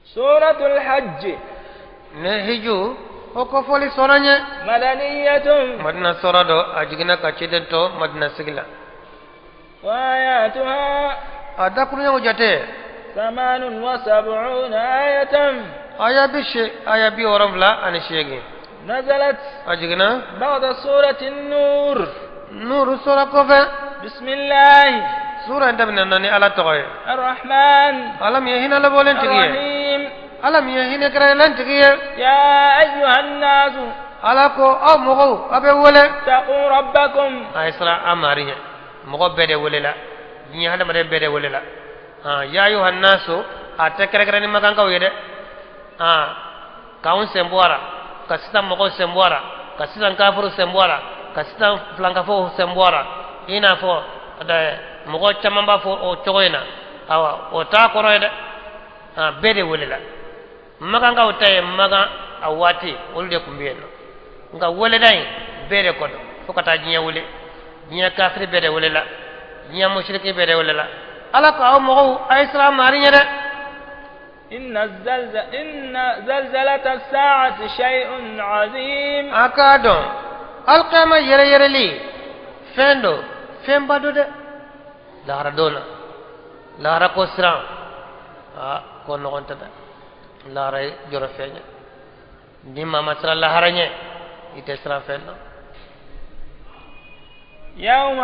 سورة الحج. Ne hiju o kofɔli sɔrɔ ɲɛ. مدنية. Madina sɔrɔ dɔ, a jiginna ka ciden to Madina sigi la. وآياتها A dakuruɲɛw jate 78 آية. Aya bi se aya 78. نزلت A jiginna بعد سورة النور. Nuru sɔrɔ kɔfɛ. بسم الله Sura in daminɛna ni Ala tɔgɔ ye, الرحمن Ala min ye hinɛ labɔlen tigi ye, الرحيم. Ala min ye hinɛ kɛrɛnkɛrɛnlen tigi ye. يا أيها الناس، Ala ko aw mɔgɔw, aw bɛ wele اتقوا ربكم. A ye siran a mari ɲɛ. Mɔgɔ bɛɛ de welela, diɲɛ hadamaden bɛɛ de welela. Ya ayuha nasu, a tɛ kɛrɛnkɛrɛn ni makankaw ye dɛ. K'anw sen bɔ a la, ka sisan mɔgɔw sen bɔ a la, ka sisan kafiru sen bɔ a la, ka sisan filankafow sen bɔ a la, i n'a fɔ mɔgɔ caman b'a fɔ o cogo in na. Awa, o t'a kɔrɔ ye dɛ. Bɛɛ de welela. Makankaw ta ye makan a waati, olu de tun bɛ yen nɔ, nka weleda in bɛɛ de kɔ don fo ka taa diɲɛ wele. Diɲɛ kafiri bɛɛ de welela, diɲɛ musiriki bɛɛ de welela. Ala ko aw mɔgɔw, a ye siran mari ɲɛ dɛ. إن زلزلة الساعة شيء عظيم. A k'a dɔn alikiyama yɛrɛ yɛrɛli fɛn don, fɛnba don dɛ. Lahara don na, lahara ko siran, aa, ko nɔgɔn tɛ dɛ. Lahara ye jɔrɔ fɛn ye. Ni maa ma siran lahara ɲɛ, i tɛ siran fɛn na. يوم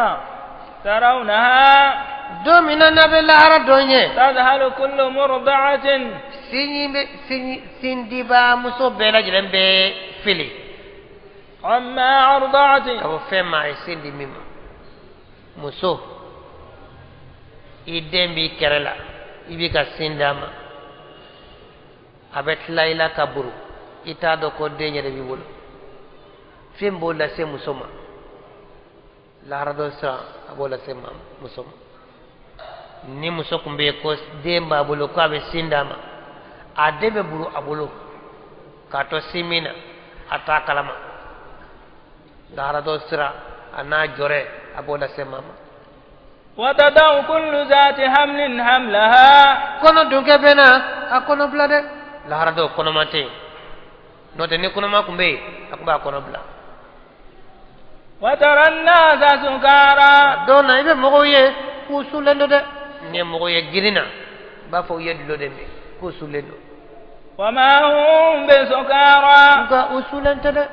ترونها Don min na n'a bɛ lahara don ye, تذهل كل مرضعة sinji bɛ sinji sindiba muso bɛɛ lajɛlen bɛ fili عما أرضعت ka bɔ fɛn ma a ye sin di min ma. Muso, i den b'i kɛrɛ la, i b'i ka sin d'a ma, a bɛ tila i la ka buru, i t'a dɔn ko den yɛrɛ b'i bolo. Fɛn b'o lase muso ma, lahara dɔ siran a b'o lase ma muso ma. Ni muso tun bɛ yen ko den b'a bolo, ko a bɛ sin d'a ma, a den bɛ buru a bolo k'a to sin min na, a t'a kalama. Lahara dɔ sira a n'a jɔrɛ, a b'o lase maa ma. وتضع كل ذات حمل حملها. Kɔnɔ dunkɛ bɛ na a kɔnɔ bila dɛ. Lahara dɔw kɔnɔma tɛ yen, n'o tɛ ni kɔnɔma tun bɛ yen, a tun b'a kɔnɔ bila. وترى الناس سكارى Dɔw na, i bɛ mɔgɔw ye k'u sulen don dɛ. N'i ye mɔgɔw ye girin na, i b'a fɔ u ye dulɔ de min, k'u sulen don. وما هم بسكارى Nka u sulen tɛ dɛ.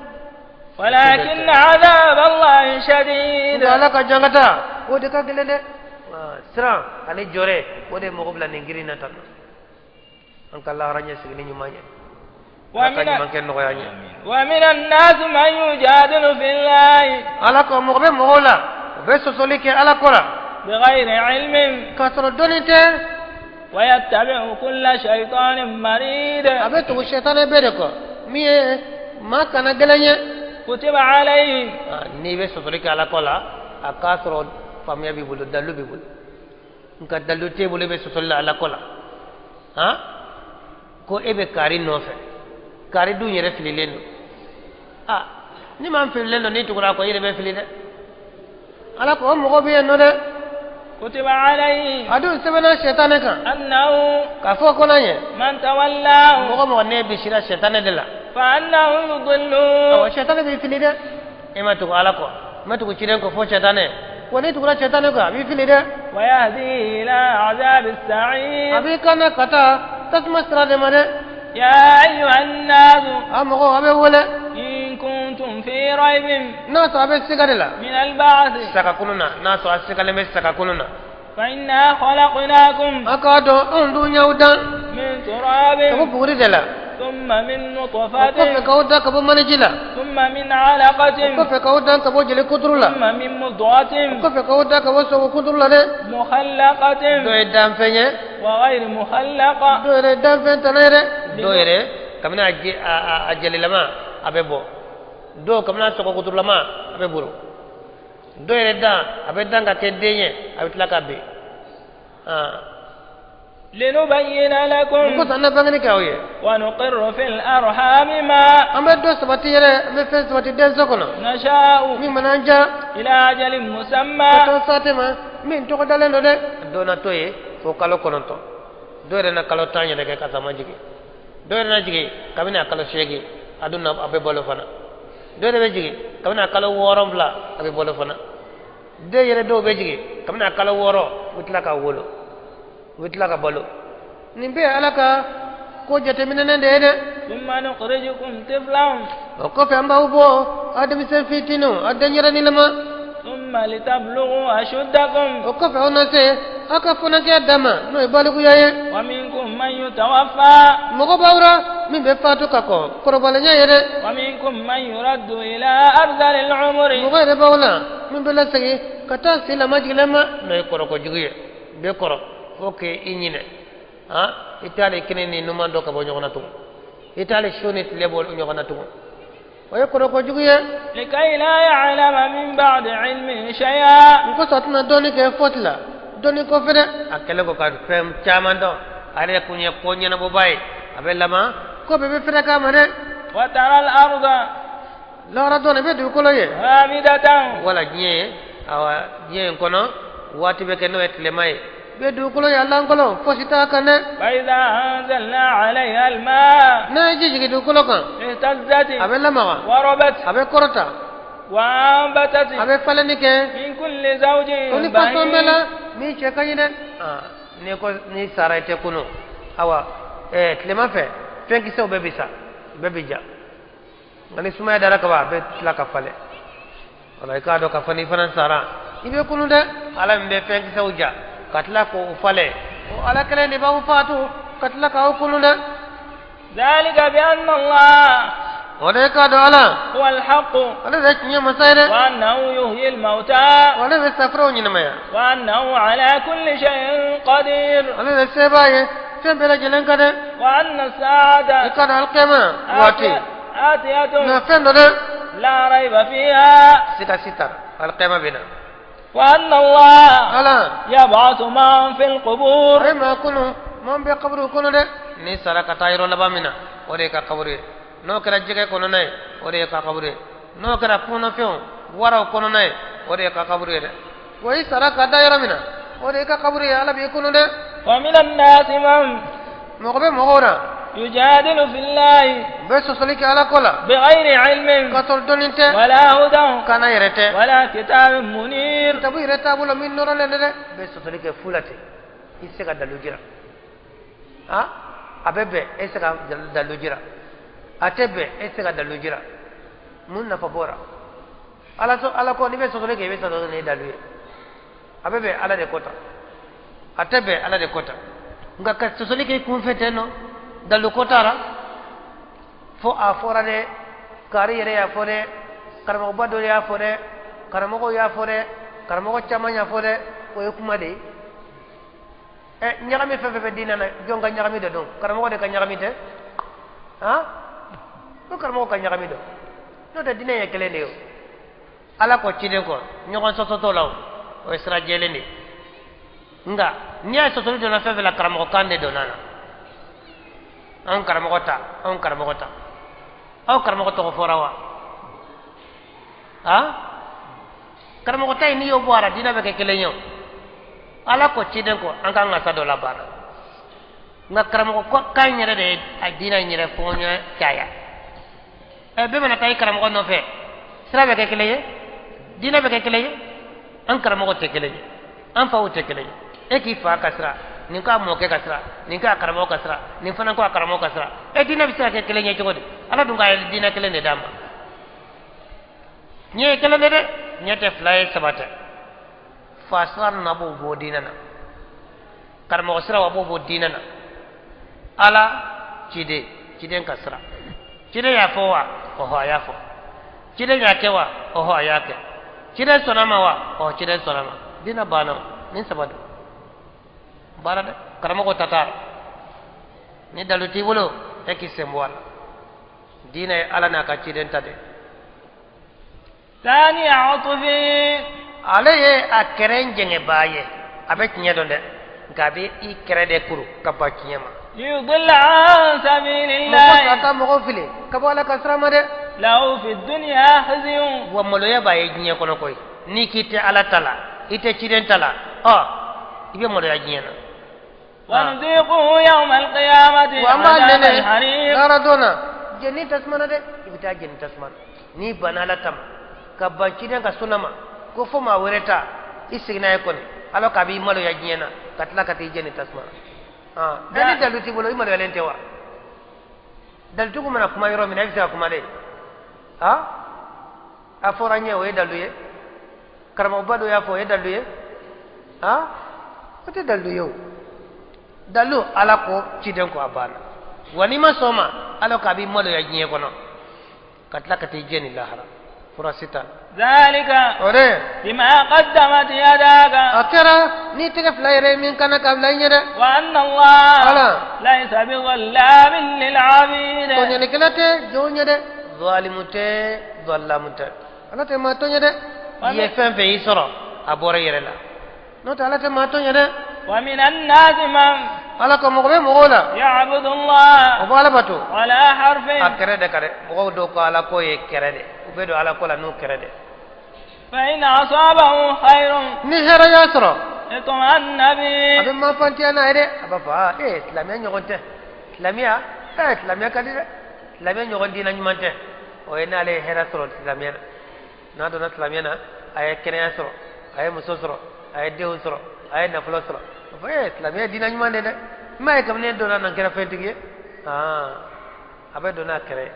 ولكن عذاب الله شديد. Nka Ala ka jangata, o de ka gɛlɛn dɛ. Siran ani jɔrɛ, o de ye mɔgɔ bila nin girin na tan. An ka lahara ɲɛ sigi ni ɲuman ye, Ala ka ومن ɲuman kɛ nɔgɔya an ye. ومن الناس من يجادل في الله Ala ko mɔgɔ bɛ mɔgɔw la, u bɛ sɔsɔli kɛ Ala ko la بغير علم k'a sɔrɔ dɔnni tɛ. ويتبع كل شيطان مريد. A bɛ tugu sɛtanɛ bɛɛ de kɔ, min ye maa kana gɛlɛn ye. كتب عليه N'i bɛ sɔsɔli kɛ Ala ko la, a k'a sɔrɔ faamuya b'i bolo, dalilu b'i bolo. Nka dalilu t'e bolo, i bɛ sɔsɔli la Ala ko la, han, ko e bɛ kari nɔfɛ, kari dun yɛrɛ fililen don. Ah, ni maa fililen don, n'i tugura a kɔ, i yɛrɛ bɛ fili dɛ. Ala ko o mɔgɔ bɛ yen nɔ dɛ. كتب عليه A dun sɛbɛnna sɛtanɛ kan أنه k'a fɔ ko n'a ɲɛ من تولاه mɔgɔ mɔgɔ n'e bisira sɛtanɛ de la, فأنه يضله. Awɔ, sɛtanɛ b'i fili dɛ. E ma tugu Ala kɔ, i ma tugu ciden kɔ, fo sɛtanɛ wa. N'i tugura sɛtanɛ kɔ, a b'i fili dɛ. ويهديه إلى عذاب A السعير. b'i kanna ka taa tasuma sira de ma dɛ. يا أيها الناس، A mɔgɔw, a bɛ wele, إن كنتم في ريب n'a sɔrɔ a bɛ siga de la من البعث، saga kunu na, n'a sɔrɔ a sigalen bɛ saga kunu na, فإنا خلقناكم a k'a dɔn anw dun y'aw dan من ka bɔ تراب، buguri de la, ثم من o نطفة، kɔfɛ k'aw dan ka bɔ maniji la, ثم من علقة، o kɔfɛ k'aw dan ka bɔ jeli kuturu la, ثم من مضغة o kɔfɛ k'aw dan ka bɔ sogo kuturu la dɛ. مخلقة Dɔ ye danfɛn ye, وغير مخلقة، dɔw yɛrɛ ye danfɛn tana ye dɛ. Dɔw yɛrɛ kabini a je a a a jelilama a bɛ bɔ, dɔw kabini a sogo kuturulama a bɛ bolo, dɔw yɛrɛ dan a bɛ dan ka kɛ den ye, a bɛ tila ka bin. لنبين O لكم kosɔn an na bangeni kɛ aw ye. ونقر في الأرحام ما An bɛ dɔ sabati yɛrɛ, an bɛ fɛn sabati denso kɔnɔ نشاء min mana an ja إلى أجل ka مسمى. taa saate ma min tɔgɔ dalen don dɛ. Dɔ na to yen fo kalo 9, dɔw yɛrɛ na kalo 10 yɛrɛ kɛ ka sɔrɔ a ma jigin. Dɔw yɛrɛ na jigin kabini a kalo 8, a dun a bɛ balo fana. Dɔw yɛrɛ bɛ jigin kabini a kalo 7, a bɛ balo fana. Den yɛrɛ dɔw bɛ jigin kabini a kalo 6, u bɛ tila ka wolo, u bɛ tila ka balo. Nin bɛɛ ye Ala ka ko jateminɛnen de ye dɛ. O kɔfɛ an b'aw bɔ aw denmisɛn fitininw, aw denyɛrɛnilama. O kɔfɛ aw na se aw ka funankɛya dan ma, n'o ye balikuya ye. Mɔgɔ b'aw ra min bɛ fatu ka kɔn kɔrɔbalenya ye dɛ. Mɔgɔ yɛrɛ b'aw la min bɛ lasegin ka taa si lamajigilen ma, n'o ye kɔrɔkojugu ye. Bɛ kɔrɔ fo k'i ɲinɛ, han, i t'ale kini ni numan dɔn ka bɔ ɲɔgɔn na tugun, i t'ale su ni tile bɔ ɲɔgɔn na tugun, o ye kɔrɔ kojugu ye. Likayi la ya'lama min ba'di ilmin shay'a. N ko sɔn tɛna dɔnni kɛ fosi la dɔnni kɔfɛ dɛ. A kɛlen kɔ ka fɛn caman dɔn, a yɛrɛ kun ye ko ɲɛnabɔba ye, a bɛ laban ko bɛɛ bɛ fɛrɛ k'a ma dɛ. Wa tara al-arda. Lahara don i bɛ dugukolo ye. Hamidatan. Wala diɲɛ ye, awa diɲɛ in kɔnɔ waati bɛ kɛ n'o ye tilema ye. I bɛ dugukolo ye a lankolon, fosi t'a kan dɛ. Fa iza anzalna alayha alma. N'an ye ji jigin dugukolo kan. Ihtazzat. A bɛ lamaga. Wa rabat. A bɛ kɔrɔta. Wa anbatat. A bɛ falenni kɛ. Min kulli zawjin bahij. O ni fasɔn bɛɛ la min cɛ ka ɲi dɛ. N'i ko n'i sara i tɛ kunu, awa tilema fɛ fɛnkisɛw bɛɛ bɛ sa, bɛɛ bɛ ja. Nka ni sumaya dara ka ban, a bɛ tila ka falen. Wala i k'a dɔn k'a fɔ n'i fana sara i bɛ kunu dɛ. Ala min bɛ fɛnkisɛw ja ka tila k'o falen, o Ala kelen de b'aw faatu ka tila k'aw kunu dɛ. Zalika bi anna Allah. O de k'a dɔn Ala. Huwa al-haqq. Ale de ye tiɲɛ masa ye dɛ. Wa annahu yuhyi al-mawta. Ale bɛ safuraww ɲɛnamaya. Wa annahu ala kulli shay'in qadir. Ale de sebaa ye fɛn bɛɛ lajɛlen kan dɛ. Wa anna as-sa'ata. I k'a dɔn alikiyama waati. Atiyatun. Na fɛn dɔ dɛ. La rayba fiha. Siga si t'a la, alikiyama bɛ na. Wa anna Allah. Ala. Yab'athu man fil qubur. A ye maa kunu maa min bɛ kaburu kɔnɔ dɛ. N'i sara ka taa yɔrɔ laban min na, o de ye ka kaburu ye. N'o kɛra jɛgɛ kɔnɔna ye, o de ye ka kaburu ye. N'o kɛra kɔnɔfɛnw waraw kɔnɔna ye, o de ye ka kaburu ye dɛ. Wa i sara ka da yɔrɔ min na, o de ye ka kaburu ye. Ala b'i kunu dɛ. Wa minan nasi man. Mɔgɔ bɛ mɔgɔw la. Yujadilu fillahi. U bɛ sɔsɔli kɛ Ala ko la. Bighayri ilmin. K'a sɔrɔ dɔnni tɛ. Wala hudan. Kana yɛrɛ tɛ. Wala kitabin munir. Kitabu yɛrɛ t'a bolo min nɔrɔlen dɛ. U bɛ sɔsɔli kɛ fu la ten, i tɛ se ka dalu jira. A bɛ bɛn, e tɛ se ka dalu jira. A tɛ bɛn, e tɛ se ka dalu jira. Mun nafa bɔra ala so? Ala ko n'i bɛ sɔsɔli kɛ, i bɛ sɔsɔli ni dalu ye. A bɛ bɛn, Ala de ko tan. A tɛ bɛn, Ala de ko tan. Nka ka sɔsɔli kɛ i kun fɛ ten nɔ, dalu ko t'a la. Fo a fɔra dɛ, kari yɛrɛ y'a fɔ dɛ, karamɔgɔba dɔ y'a fɔ dɛ, karamɔgɔw y'a fɔ dɛ, karamɔgɔ caman y'a fɔ dɛ. O ye kuma de ye. Ɛ, ɲagami fɛn fɛn bɛ diinɛ na, jɔn ka ɲagami de don? Karamɔgɔ de ka ɲagami tɛ? Han, ko karamɔgɔ ka ɲagami don. N'o tɛ, diinɛ ye kelen de ye o. Ala kɔ, ciden kɔ, ɲɔgɔn sɔsɔtɔ la, o o ye sira jɛlen de ye. Nka n'i y'a ye sɔsɔli donna fɛn fɛn la, karamɔgɔ kan de donna a la. Anw karamɔgɔ ta, anw karamɔgɔ ta, aw karamɔgɔ tɔgɔ fɔra wa? Han, karamɔgɔ ta in, n'i y'o bɔ a la, diinɛ bɛ kɛ kelen ye o. Ala ko, ciden ko, an k'an ka sa dɔ la baara. Nka karamɔgɔ kan yɛrɛ de ye a diinɛ in yɛrɛ fɔɲɔ caya. Ɛ, bɛɛ mana taa i karamɔgɔ nɔfɛ, sira bɛ kɛ kelen ye, diinɛ bɛ kɛ kelen ye. An karamɔgɔ tɛ kelen ye, an faw tɛ kelen ye. E k'i fa ka sira, nin k'a mɔkɛ ka sira, nin k'a karamɔgɔ ka sira, nin fana k'a karamɔgɔ ka sira. E, diinɛ bɛ se ka kɛ kelen ye cogo di? Ala dun ka diinɛ kelen de d'an ma. Ɲɛ ye kelen de dɛ, ɲɛ tɛ fila ye, saba tɛ. Fa sira ninnu, a b'o bɔ diinɛ na. Karamɔgɔ sira, a b'o bɔ diinɛ na. Ala, ciden, ciden ka sira. Ciden y'a fɔ wa? Ɔhɔ, a y'a fɔ. Ciden y'a kɛ wa? Ɔhɔ, a y'a kɛ. Ciden sɔnna ma wa? Ɔhɔ, ciden sɔnna ma. Diinɛ banna. Nin saba don baara dɛ. Karamɔgɔ ta t'a la. Ni dalu t'i bolo, e k'i sen bɔ a la. Diinɛ ye Ala n'a ka ciden ta de. Thani atfi. Ale ye a kɛrɛ jɛngɛbaa ye. A bɛ tiɲɛ dɔn dɛ, nka a bɛ i kɛrɛ de kuru ka ban tiɲɛ ma. Liyudilla an sabilillah. Mɔgɔ ka mɔgɔw fili ka bɔ Ala ka sira ma dɛ. Lahu fi dunya khizyun. Wa maloya b'a ye diɲɛ kɔnɔ koyi. N'i k'i tɛ Ala ta la, i tɛ ciden ta la, ɔ i bɛ maloya diɲɛ na. ونذيقه يوم القيامة Wa an b'a عذاب nɛnɛ الحريق. Lahara don na, jeni tasuma na dɛ. I bɛ taa jeni tasuma na n'i banna Ala ta ma, ka ban ciden ka sunna ma, ko fo maa wɛrɛ ta i seginna ye kɔni, ala k'a b'i maloya diɲɛ na ka tila ka t'i jeni tasuma na. Ni dalu t'i bolo, i maloyalen tɛ wa? Dalutugu mana kuma yɔrɔ min na, i bɛ se ka kuma dɛ. A fɔra n ye, o ye dalu ye. Karamɔgɔba dɔ y'a fɔ, o ye dalu ye. O tɛ dalu ye. O dalu, Ala ko, ciden ko, a banna. Wa n'i ma sɔn o ma, ala k'a b'i maloya diɲɛ kɔnɔ ka tila ka t'i jeni lahara, fura si t'a la. ذلك O de بما قدمت يداك. A kɛra n'i tɛgɛ fila yɛrɛ ye min kana k'a bila i ɲɛ dɛ. وأن الله Ala ليس بظلام للعبيد. Tɔɲɔnikɛla tɛ jɔnw ɲɛ dɛ. Zalimu tɛ, zalamu tɛ, Ala tɛ maa tɔɲɔ dɛ. I ye fɛn fɛn y'i sɔrɔ, a bɔra i yɛrɛ la, n'o tɛ Ala tɛ maa tɔɲɔ dɛ. ومن الناس من Ala ko mɔgɔ bɛ mɔgɔw la يعبد الله o bɛ Ala bato على حرف. A kɛrɛ de ka dɛ. Mɔgɔw dɔw ko Ala ko ye kɛrɛ de, u bɛ don Ala ko la n'u kɛrɛ de. فإن أصابه خير Ni hɛrɛ y'a sɔrɔ, اطمأن a به. Bɛ mafantiya n'a ye dɛ. A b'a fɔ: aa, ee, silamɛya ɲɔgɔn tɛ, silamɛya, ee, silamɛya ka di dɛ, silamɛya ɲɔgɔn diinɛ ɲuman tɛ. O ye n'ale ye hɛrɛ sɔrɔ silamɛya na. N'a donna silamɛya na, a ye kɛnɛya sɔrɔ, a ye muso sɔrɔ, a ye denw sɔrɔ, a ye nafolo sɔrɔ, a fɔ: ee, silamɛya diinɛ ɲuman de dɛ, n m'a ye kabini ne donna na, n kɛra fɛntigi ye. Aa, a bɛ don n'a kɛrɛ ye.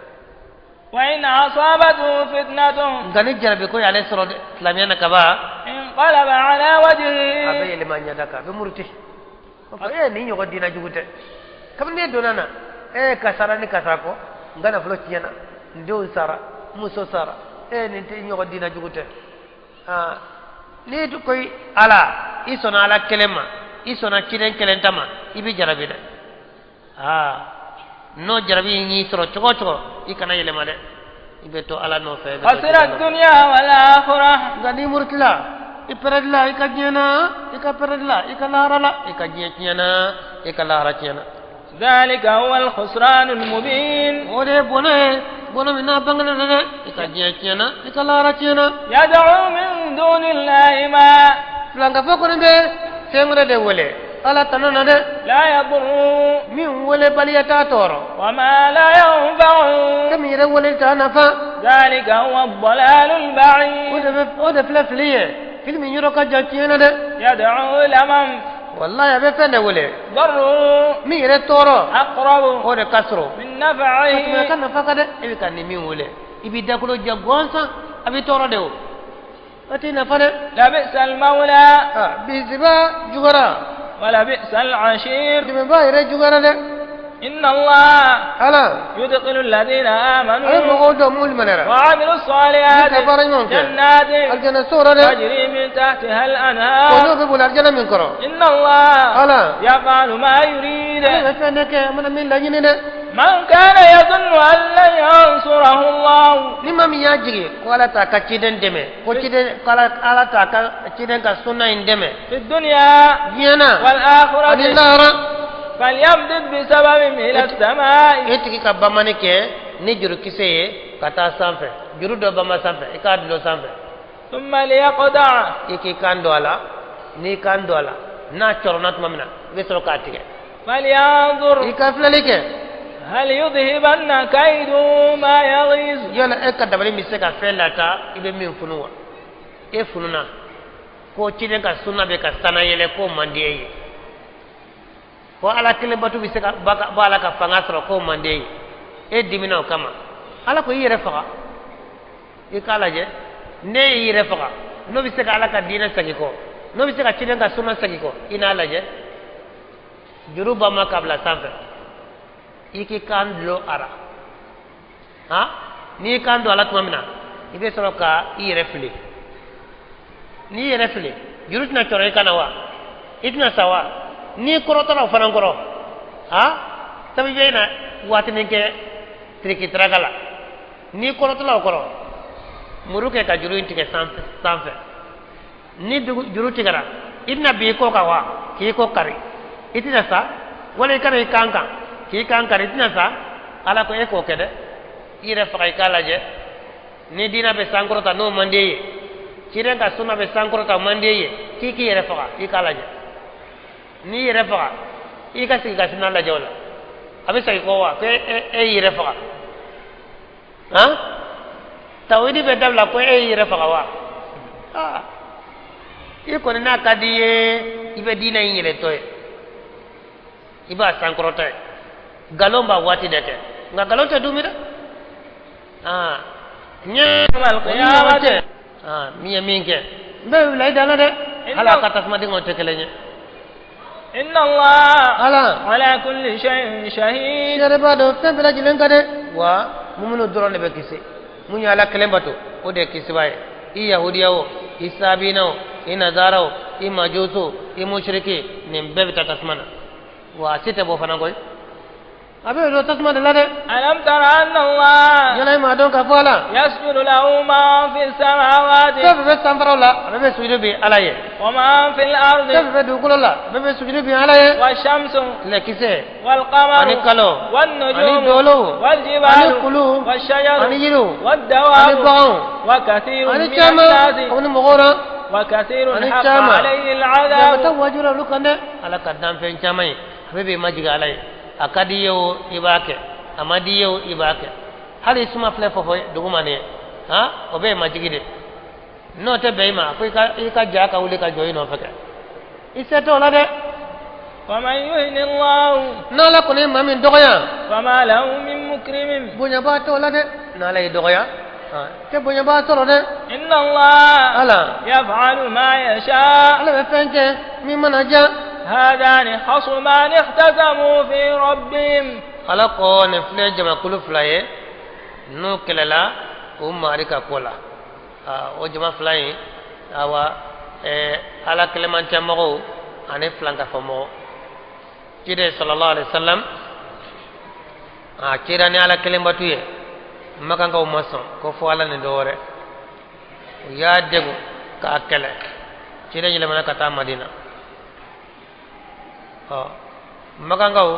وإن أصابته فتنة Nka ni jarabi ko y'ale sɔrɔ dɛ, silamɛya na kaban, انقلب على a bɛ وجهه. Yɛlɛma ɲɛda kan, a bɛ muruti, a fɔ: ee, nin ɲɔgɔn diinɛ jugu tɛ. Kabini ne donna na, ee, kasara ni kasara kɔ, n ka nafolo tiɲɛna, n denw sara, n muso sara, ee, nin tɛ ɲɔgɔn diinɛ jugu tɛ. Aa, n'i ko Ala, i sɔnna Ala kelen ma, i sɔnna ciden kelen ta ma, i bɛ jarabi dɛ. Aa, n'o jarabi in y'i sɔrɔ cogo o cogo, i kana yɛlɛma dɛ, i bɛ to Ala nɔfɛ, i bɛ to خسر ciden nɔfɛ. الدنيا والآخرة. Nka n'i murutila, i pɛrɛdila i ka diɲɛ na, i ka pɛrɛdila i ka lahara la, i ka diɲɛ tiɲɛna, i ka lahara tiɲɛna. ذلك هو الخسران المبين. O de ye bɔnɛ ye, bɔnɛ min n'a bangenen don dɛ. I ka diɲɛ tiɲɛna, i ka lahara tiɲɛna. يدعو من دون الله ما Filankafo kɔni bɛ fɛn wɛrɛ de wele Ala tana na dɛ. لا يضر Min welebaliya t'a tɔɔrɔ. وما لا ينفع. Fɛn min yɛrɛ weleli t'a nafa. ذلك هو الضلال O البعيد. de bɛ, o de filɛ fili ye, fili min yɔrɔ ka jan tiɲɛ na dɛ. يدعو لمن Walayi, a bɛ fɛn de wele ضره min yɛrɛ tɔɔrɔ أقرب o de ka sɔrɔ من o tuma نفعه. ka nafa ka dɛ. E bɛ ka nin min wele, i b'i dakolo ja gansan, a b'i tɔɔrɔ de. O o t'i nafa dɛ. لبئس المولى. Aa, bisiba juguyara. ولبئس العشير. Dɛmɛbaa yɛrɛ juguyara dɛ. إن الله Ala يدخل الذين a ye آمنوا mɔgɔw dɔn mun limaniyara وعملوا الصالحات ni ka baara ɲumanw kɛ جنات alijana so rɔ dɛ, تجري من تحتها ko n'o الأنهار. bɛ boli alijana min kɔrɔ. إن الله Ala يفعل ما يريد. ale bɛ fɛn de kɛ, a mana min laɲini dɛ. من كان يظن أن لن ينصره الله Ni maa min y'a jigi ko Ala t'a ka ciden dɛmɛ, ko ciden ko Ala t'a ka ciden ka sunna in dɛmɛ في الدنيا diɲɛ na ani والآخرة lahara, فليمدد بسبب إلى السماء. E tigi ka bamani kɛ ni jurukisɛ ye ka taa sanfɛ, juru dɔ bama sanfɛ, i k'a dulon sanfɛ. ثم ليقطع. I k'i kan don a la. N'i kan don a la, n'a cɔrɔnna tuma min na, i bɛ sɔrɔ k'a tigɛ. فلينظر I ka filɛli kɛ. هل يذهبن كيده ما يغيظ. Yala e ka dabali bɛ se ka fɛn lata i bɛ min funu wa? E fununa ko ciden ka sunna bɛ ka sana yɛlɛ, k'o man di e ye, ko Ala kelen batu bɛ se ka bɔ ala ka fanga sɔrɔ, k'o man di e ye, e dimina o kama. Ala ko i yɛrɛ faga, i k'a lajɛ ne y'i yɛrɛ faga, n'o bɛ se ka Ala ka diinɛ segin kɔ, n'o bɛ se ka ciden ka sunna segin kɔ, i n'a lajɛ. Juru ba ma k'a bila sanfɛ, i k'i kan dulon a la. Han, n'i kan don a la tuma min na, i bɛ sɔrɔ ka i yɛrɛ fili. N'i yɛrɛ fili, juru tɛna cɔrɔ i kan na wa? I tɛna sa wa? N'i kɔrɔtɔla o fana kɔrɔ, han, sabu i bɛ na waatinin kɛ tiriki-taraka la. N'i kɔrɔtɔla o kɔrɔ, muru kɛ ka juru in tigɛ sanfɛ sanfɛ. Ni juru tigɛra, i bɛna bin i kɔ kan wa k'i kɔ kari, i tɛna sa? Wala i kana i kan kan k'i kan kari, i tɛna sa? Ala ko e k'o kɛ dɛ, i yɛrɛ faga, i k'a lajɛ ni diinɛ bɛ sankɔrɔta, n'o man di e ye, ciden ka sunna bɛ sankɔrɔta, o man di e ye, k'i k'i yɛrɛ faga, i k'a lajɛ n'i yɛrɛ faga. I ka sigi ka sina lajɛ o la a bɛ segin kɔ wa ko e y'i yɛrɛ faga han tawhidi bɛ dabila ko e y'i yɛrɛ faga wa aa i kɔni n'a ka di i ye i bɛ diinɛ in yɛlɛtɔ ye i b'a sankɔrɔta ye nkalon b'a waati de kɛ nka nkalon tɛ duumi dɛ aa tiɲɛ o ni ɲɔgɔn cɛ aa min ye min kɛ n bɛ wula i da la dɛ hali a ka tasuma dingɛw tɛ kelen ye. Inna Allah ala ala kulli shay'in shahid seereba don fɛn bɛɛ lajɛlen kan dɛ wa muminu dɔrɔn de bɛ kisi mun ye ala kelen bato o de ye kisiba ye i yahudiya o i sabina o i nazara o i majusu i musiriki nin bɛɛ bɛ taa tasuma na wa a si tɛ bɔ fana koyi a bɛ don tasuma de la dɛ. alam tara anna Allah. yala i m'a dɔn k'a fɔ ala. yasjudu lahu man fi samawati. Fɛn fɛn bɛ sanfaraw la a bɛɛ bɛ sujudu bin ala ye. wa man fil ardi. Fɛn fɛn bɛ dugukolo la a bɛɛ bɛ sujudu bin ala ye. wa shamsu. Tilekisɛ. wal qamaru. Ani kalo. wan nujumu. Ani dolow. wal jibalu. Ani kulu. wa shajaru. Ani yiriw. wad dawabu. Ani baganw. wa kathirun Ani minan caman nasi. kabini mɔgɔw la. wa kathirun Ani haqqa caman. alayhi al Jama adhabu. tɛ waajula olu kan dɛ. Ala ka danfɛn caman ye a bɛɛ b'i majigin ala ye. A ka di i ye o i b'a kɛ a ma di i ye o i b'a kɛ hali suma filɛ fɔfɔ duguma nin ye han o bɛɛ ye majigi de n'o tɛ bɛn i ma fo i ka ja ka wuli ka jɔ i nɔfɛ kɛ i se t'o la dɛ. faman yuhini Allahu. N'ala kɔni ye maa min dɔgɔya. Fama lahu min mukrimin. Bonyabaa t'o la dɛ n'ala y'i dɔgɔya tɛ bonyabaa sɔrɔ dɛ. Inna Allah. Ala. Yaf'alu ma yasha. Ala bɛ fɛn kɛ min mana diya. Hadani khasumani ikhtasamu fi rabbihim. Ala ko nin filɛ jamakulu fila ye n'u kɛlɛla u mari ka ko la o jama fila in awa ala kɛlɛmancɛ mɔgɔw ani filankafɔ mɔgɔ ciden sallallahu alaihi wasallam a cira ni ala kelen batu ye makankaw ma sɔn ko fo ala ni dɔ wɛrɛ u y'a degun k'a kɛlɛ ciden yɛlɛmana ka taa Madina ɔ makankaw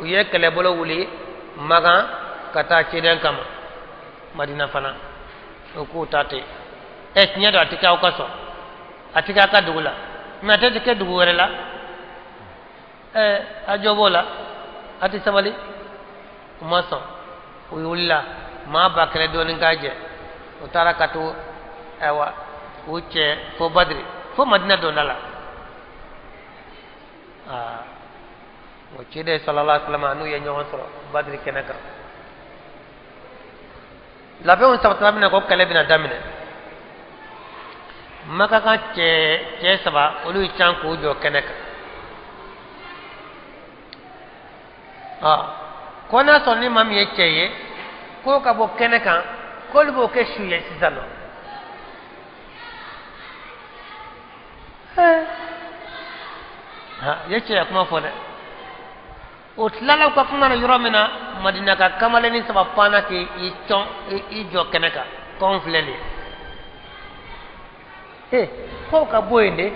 u ye kɛlɛbolo wuli Makan ka taa ciden kama Madina fana u k'u ta ten ɛ tiɲɛ don a tɛ kɛ aw ka sɔn a tɛ kɛ aw ka dugu la mɛ a tɛ kɛ dugu wɛrɛ la ɛ a jɔ b'o la a tɛ sabali u ma sɔn u wulila maa 1000 dɔɔnin k'a jɛ u taara ka to ayiwa u cɛ fo Badiri fo Madina donda la aa o ciden sallallahu alaihi wasallam n'u ye ɲɔgɔn sɔrɔ Badiri kɛnɛ kan labɛnw sabatila bɛna ko kɛlɛ bɛna daminɛ Maka ka cɛ saba olu ye can k'u jɔ kɛnɛ kan ko n'a sɔrɔ ni maa min ye cɛ ye k'o ka bɔ kɛnɛ kan k'olu b'o kɛ su ye sisan nɔ ha ye cɛya kuma fɔ dɛ o tilala u ka kuma na yɔrɔ min na Madina ka kamalennin saba panna k'i cɔn i jɔ kɛnɛ kan k'anw filɛ nin ye k'aw ka bɔ yen de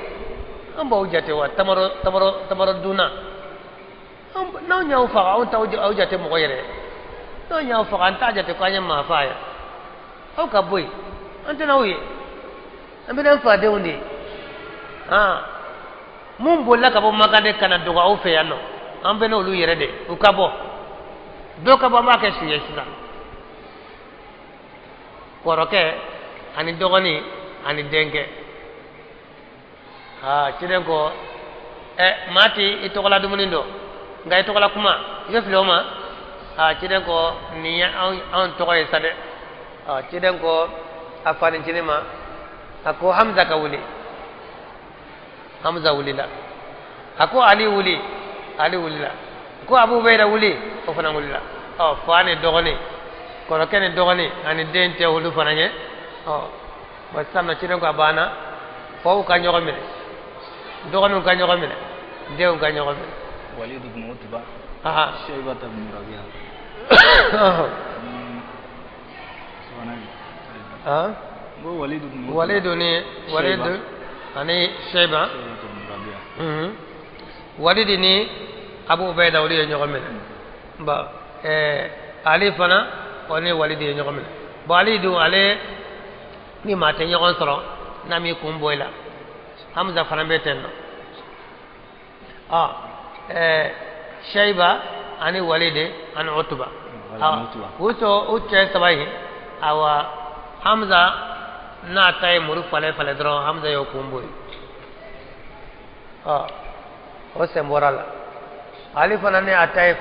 an b'aw jate wa tamaro tamaro tamaro dunna n'anw y'aw faga anw t'aw jate mɔgɔ yɛrɛ n'anw y'aw faga an t'a jate ko an ye maa faa yan aw ka bɔ yen an tɛna aw ye an bɛna an fadenw de ye mun bolila ka bɔ Makan de ka na dogo aw fɛ yan nɔ an bɛ n'olu yɛrɛ de u ka bɔ dɔ ka bɔ an b'a kɛ su ye sisan kɔrɔkɛ ani dɔgɔnin ani denkɛ aa ciden ko maa ti i tɔgɔla dumuni dɔn nka i tɔgɔla kuma i bɛ fili o ma aa ciden ko nin ye anw tɔgɔ ye sa dɛ aa ciden ko a fanicinin ma a ko Hamza ka wuli Hamza wulila a ko Ali wuli Ali wulila ko Abu Ubayda wuli o fana wulila ɔ fa ni dɔgɔnin kɔrɔkɛ ni dɔgɔnin ani den cɛ olu fana ye ɔ wa sisan nɔ ciden ko a banna faw ka ɲɔgɔn minɛ dɔgɔninw ka ɲɔgɔn minɛ denw ka ɲɔgɔn minɛ. Walid ibn Utba. Shayba ibn Rabi'a. Walid ibn Walid ni Walid ani Shayba. Walid ni Abu Ubayda olu ye ɲɔgɔn minɛ bon Ali fana o ni Walid ye ɲɔgɔn minɛ bon Ali dun ale ni maa tɛ ɲɔgɔn sɔrɔ n'a m'i kun bɔ i la Hamza fana bɛ ten nɔ Shaiba ani Walid ani Utuba. U cɛ saba in, awa Hamza n'a ta ye muru falen falen dɔrɔn, Hamza y'o kun bɔ yen. O sen bɔra la. Ale fana ni a ta ye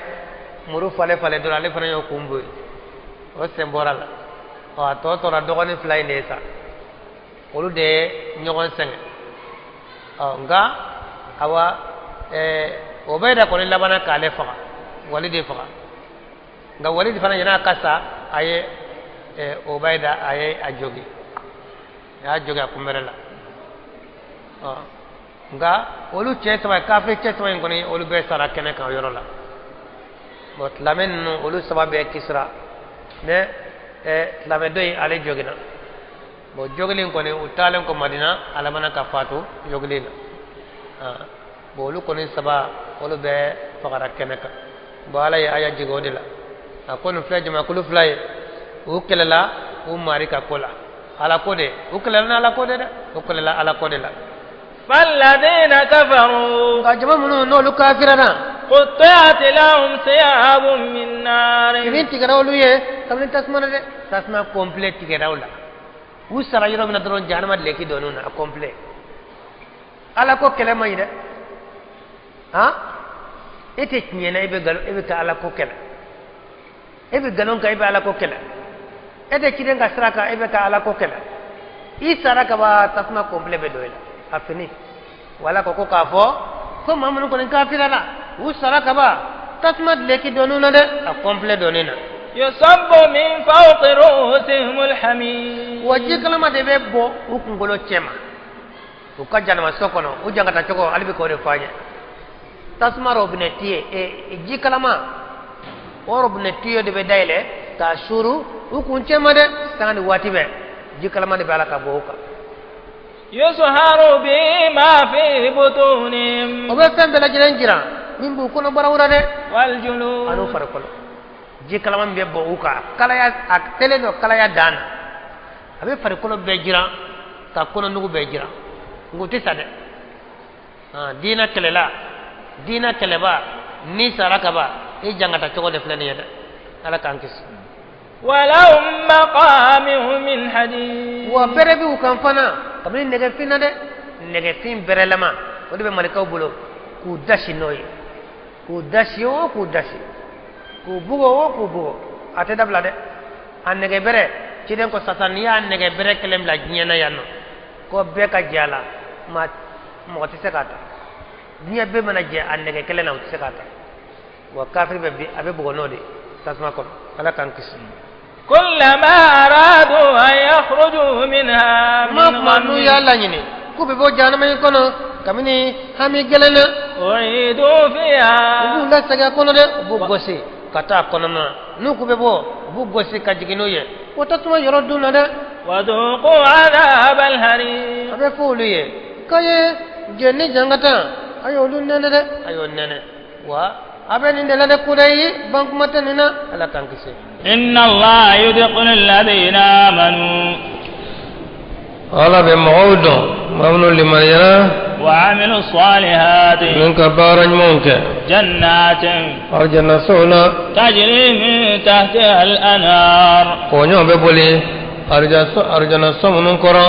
muru falen falen dɔrɔn, ale fana y'o kun bɔ yen. O sen bɔra la. A tɔ tora dɔgɔnin fila in de ye sa. Olu de ye ɲɔgɔn sɛgɛn. Nka awa Ubayda kɔni labanna k'ale faga, Walidi faga. Nka Walidi fana ɲin'a ka sa, a ye Ubayda a ye a jogi. A y'a jogi a kunbɛrɛ la. Nka olu cɛ saba, kafiri cɛ saba in kɔni, olu bɛɛ sara kɛnɛ kan o yɔrɔ la. Bon, silamɛ ninnu olu saba bɛɛ kisira, mais silamɛ dɔ in ale joginna. Bon, jogili in kɔni, u taalen kɔ Madina, a labanna ka faatu jogili la. Bon, olu kɔni saba, olu bɛɛ fagara kɛnɛ kan. Bon, Ala ye aya jigin o de la. A ko nin filɛ jamakulu fila ye, u kɛlɛla u mari ka ko la. Ala ko de, u kɛlɛla n'Ala ko de dɛ, u kɛlɛla Ala ko de la. فالذين كفروا nka jama minnu n'olu kafirana, قطعت لهم ثياب من نار. Fini tigɛra olu ye kabini tasuma na dɛ, tasuma complet tigɛra u la. U sara yɔrɔ min na dɔrɔn, jahanama leki donn'u na a complet. Ala ko kɛlɛ man ɲi dɛ. Han, e tɛ tiɲɛ na, e bɛ nkalon, e bɛ ka Ala ko kɛlɛ. E bɛ nkalon kan, e bɛ Ala ko kɛlɛ. E tɛ ciden ka sira kan, e bɛ ka Ala ko kɛlɛ. I sara ka ban, tasuma complet bɛ don i la a fini. Wala ko ko k'a fɔ ko maa minnu kɔni kafira la, u sara ka ban, tasuma dileki donn'u na dɛ, a complet donn'u na. يصب من فوق رؤوسهم الحميم. Wa ji kalama de bɛ bɔ u kunkolo cɛma u ka janamaso kɔnɔ. U jangata cogo, ale bɛ k'o de fɔ an ye. Tasuma robinet ye, ji kalama o robinet tiye de bɛ dayɛlɛ k'a suuru u kun cɛma dɛ. Sanga ni waati bɛɛ, ji kalama de bɛ ala ka bɔ o kan. يصهر به ما في بطونهم. O bɛ fɛn bɛɛ lajɛlen jira min b'u kɔnɔbaraw la dɛ. والجلود. An'u farikolo. Ji kalama min bɛ bɔ u kan, kalaya a tɛlen don kalaya dan na, a bɛ farikolo bɛɛ jira ka kɔnɔnugu bɛɛ jira. Nka u tɛ sa dɛ. Diinɛ kɛlɛla, diinɛ kɛlɛba, n'i sara ka ban, i jangata cogo de filɛ nin ye dɛ. Ala k'an kisi. ولهم مقامع من حديد. Wa bɛrɛ b'u kan fana kabini nɛgɛfin na dɛ. Nɛgɛfin bɛrɛlama, o de bɛ malikaw bolo k'u dasi n'o ye, k'u dasi o, k'u dasi, k'u bugɔ o, k'u bugɔ, a tɛ dabila dɛ. A nɛgɛ bɛrɛ, ciden ko sasa, n'i y'a nɛgɛ bɛrɛ kelen bila diɲɛ na yan nɔ, ko bɛɛ ka jɛ a la, ma mɔgɔ tɛ se k'a ta. Diɲɛ bɛɛ mana jɛ a nɛgɛ kelen na, o tɛ se k'a ta. Wa kafiri bɛ bi, a bɛ bugɔ n'o de tasuma kɔnɔ. Ala k'an kisi. كلما أرادوا أن يخرجوا منها ma من kuma n'u y'a غم laɲini k'u bɛ bɔ jahanama in kɔnɔ kabini hami gɛlɛn na, أعيدوا u فيها. B'u lasegin a kɔnɔ dɛ, u b'u gosi ka taa a kɔnɔna na. N'u k'u bɛ bɔ, u b'u gosi ka jigin n'u ye o tasuma yɔrɔ dun na dɛ. وذوقوا عذاب الحريق. A bɛ fɔ olu ye k'a ye jɛni jangata, a y'olu nɛnɛ dɛ, a y'o nɛnɛ. Wa a bɛ nin de la dɛ, kudayi ban kuma tɛ nin na. Ala k'an kisi. إن الله يدخل الذين آمنوا Ala bɛ mɔgɔw dɔn, maa minnu limaniyara وعملوا الصالحات min ka baara ɲumanw kɛ جنات alijana sow la تجري من تحتها الأنهار kɔɲɔw bɛ boli alijana so minnu kɔrɔ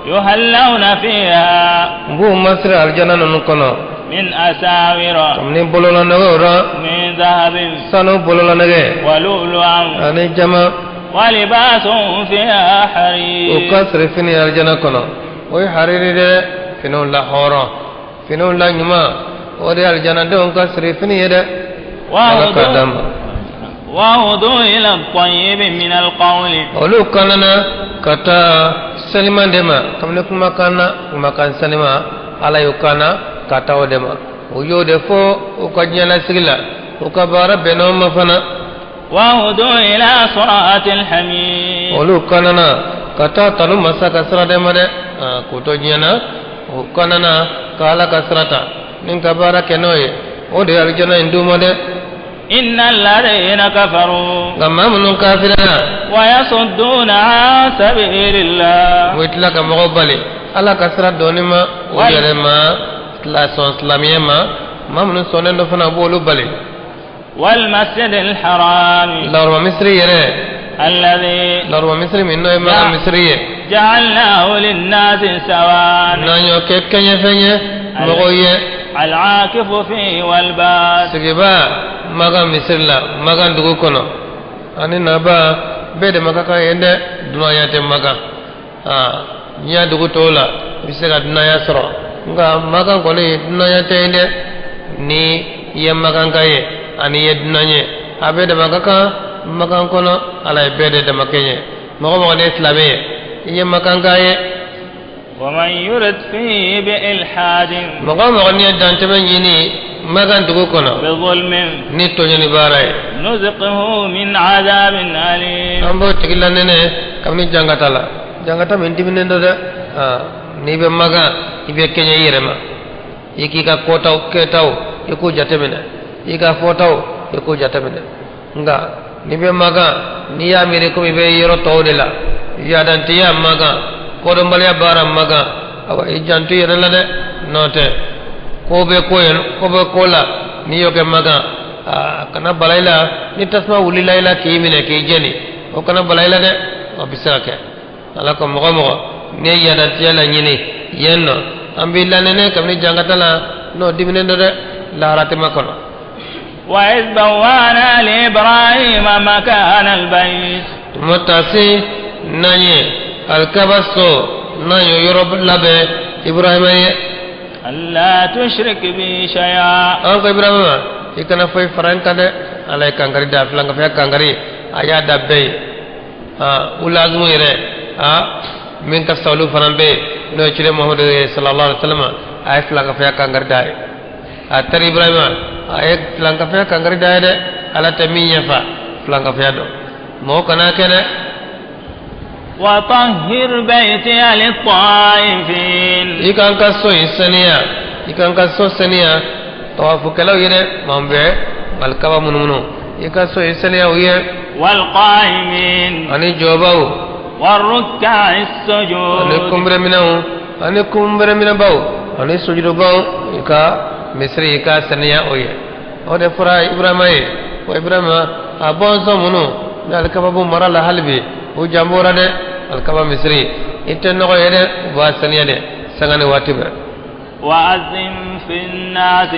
يحلون فيها n b'u masiri alijana ninnu kɔnɔ من أساور kabini bololanɛgɛw la من ذهب sanu bololanɛgɛ ولؤلؤا ani jama ولباسهم فيها u حرير ka siri fini alijana kɔnɔ, o ye hariri dɛ, finiw la hɔrɔn, finiw la ɲuman, o de ye alijanadenw ka siri fini ye dɛ. Ala k'a d'an ma. وهدوا إلى الطيب من القول Olu kanana ka taa seliman de ma kabini kumakan na, kumakan selima, Ala y'u kana ka taa o de ma. U y'o de fɔ u ka diɲɛlasigi la, u ka baara bɛnna o ma fana. وهدوا إلى صراط الحميد Olu kanana ka taa tanu masa ka sira de ma dɛ. K'u to diɲɛ na, u kanana ka Ala ka sira ta ni ka baara kɛ n'o ye, o de ye alijana in d'u ma dɛ. إن الذين كفروا Nka maa minnu kafirana ويصدون عن سبيل الله u bɛ tila ka mɔgɔw bali Ala ka sira dɔɔni ma, u yɛrɛ ma tila sɔn silamɛya ma. Maa minnu sɔnnen dɔ fana a b'olu bali. والمسجد الحرام. Lahɔrɔma misiri yɛrɛ. الذي Lahɔrɔma misiri min n'o ye Maka misiri ye. جعلناه للناس سواء. N'an y'o kɛ kɛɲɛfɛn ye mɔgɔw ye. العاكف فيه والباد. Sigibaa Maka misiri la, Maka dugu kɔnɔ ani nabaa bɛɛ de ma ka kan yen dɛ. Dunanya tɛ Maka, aa diɲɛ dugu tɔw la i bɛ se ka dunanya sɔrɔ, nka Maka kɔni dunanya tɛ yen dɛ. Ni i ye Makanka ye ani i ye dunan ye, a bɛɛ dama ka kan Makan kɔnɔ. Ala ye bɛɛ de dama kɛɲɛ. Mɔgɔ mɔgɔ ne ye silamɛ ye, i ye Makanka ye. ومن يرد فيه بإلحاد. Mɔgɔ o mɔgɔ n'i ye dantɛmɛ ɲini Makan dugu kɔnɔ بظلم. ni tɔɲɔni baara ye, نذقه من عذاب أليم. An b'o tigi lanɛnɛ kabini jangata la, jangata min diminen don dɛ. N'i bɛ Makan, i bɛ kɛɲɛ i yɛrɛ ma, i k'i ka kotaw kɛtaw i k'o jateminɛ, i ka fɔtaw i k'o jateminɛ. Nka n'i bɛ Makan, n'i y'a miiri komi i bɛ yɔrɔ tɔw de la, yadantiya Makan, kodɔnbaliya baara Makan, awa i janto i yɛrɛ la dɛ. N'o tɛ ko bɛ ko yen, ko bɛ ko la, n'i y'o kɛ Makan, aa kana bala i la. Ni tasuma wulila i la k'i minɛ k'i jeni, o kana bala i la dɛ, o bɛ se ka kɛ. Ala ko mɔgɔ mɔgɔ n'i ye yadantiya laɲini yen nɔ, an b'i lanɛnɛ kabini jangata la, n'o diminen don dɛ, lahara tɛ ma kɔnɔ. وإذ بوأنا لإبراهيم مكان البيت. Tuma taasi n'an ye alikaba so, n'an y'o yɔrɔ labɛn Ibrahima ye. ألا تشرك بي شيئا. An ko Ibrahima ma, i kana foyi fara n kan dɛ. Ala ye kankari da, filankafɛya kankari a y'a da bɛɛ ye. Aa ulazumu yɛrɛ, aa min ka fisa olu fana bɛ yen, n'o ye ciden Muhamadu ye sallallahu alaihi wa sallam, a ye filankafɛya kankari da ye. A teri Ibrahima, a ye filankafɛya kankari da ye dɛ. Ala tɛ min ɲɛfa filankafɛya dɔn, mɔgɔ kana kɛ dɛ. وطهر بيتي للطائفين. I k'an ka so in saniya, i k'an ka so saniya tawafukɛlaw ye dɛ, maa bɛ alikaba munumunu, i ka so in saniya u ye. والقائمين. Ani jɔbaw. والركع Ani السجود. Kunbɛrɛminɛw ani kunbɛrɛminɛbaw ani sujudubaw, i ka misiri i ka saniya o ye. O de fɔra Ibrahima ye ko Ibrahima a bɔnsɔn minnu ni alikaba b'u mara la hali bi, u jan bɔra dɛ. Alikaba misiri i tɛ nɔgɔ ye dɛ, u b'a saniya dɛ sanga ni waati bɛɛ. وأذن في الناس.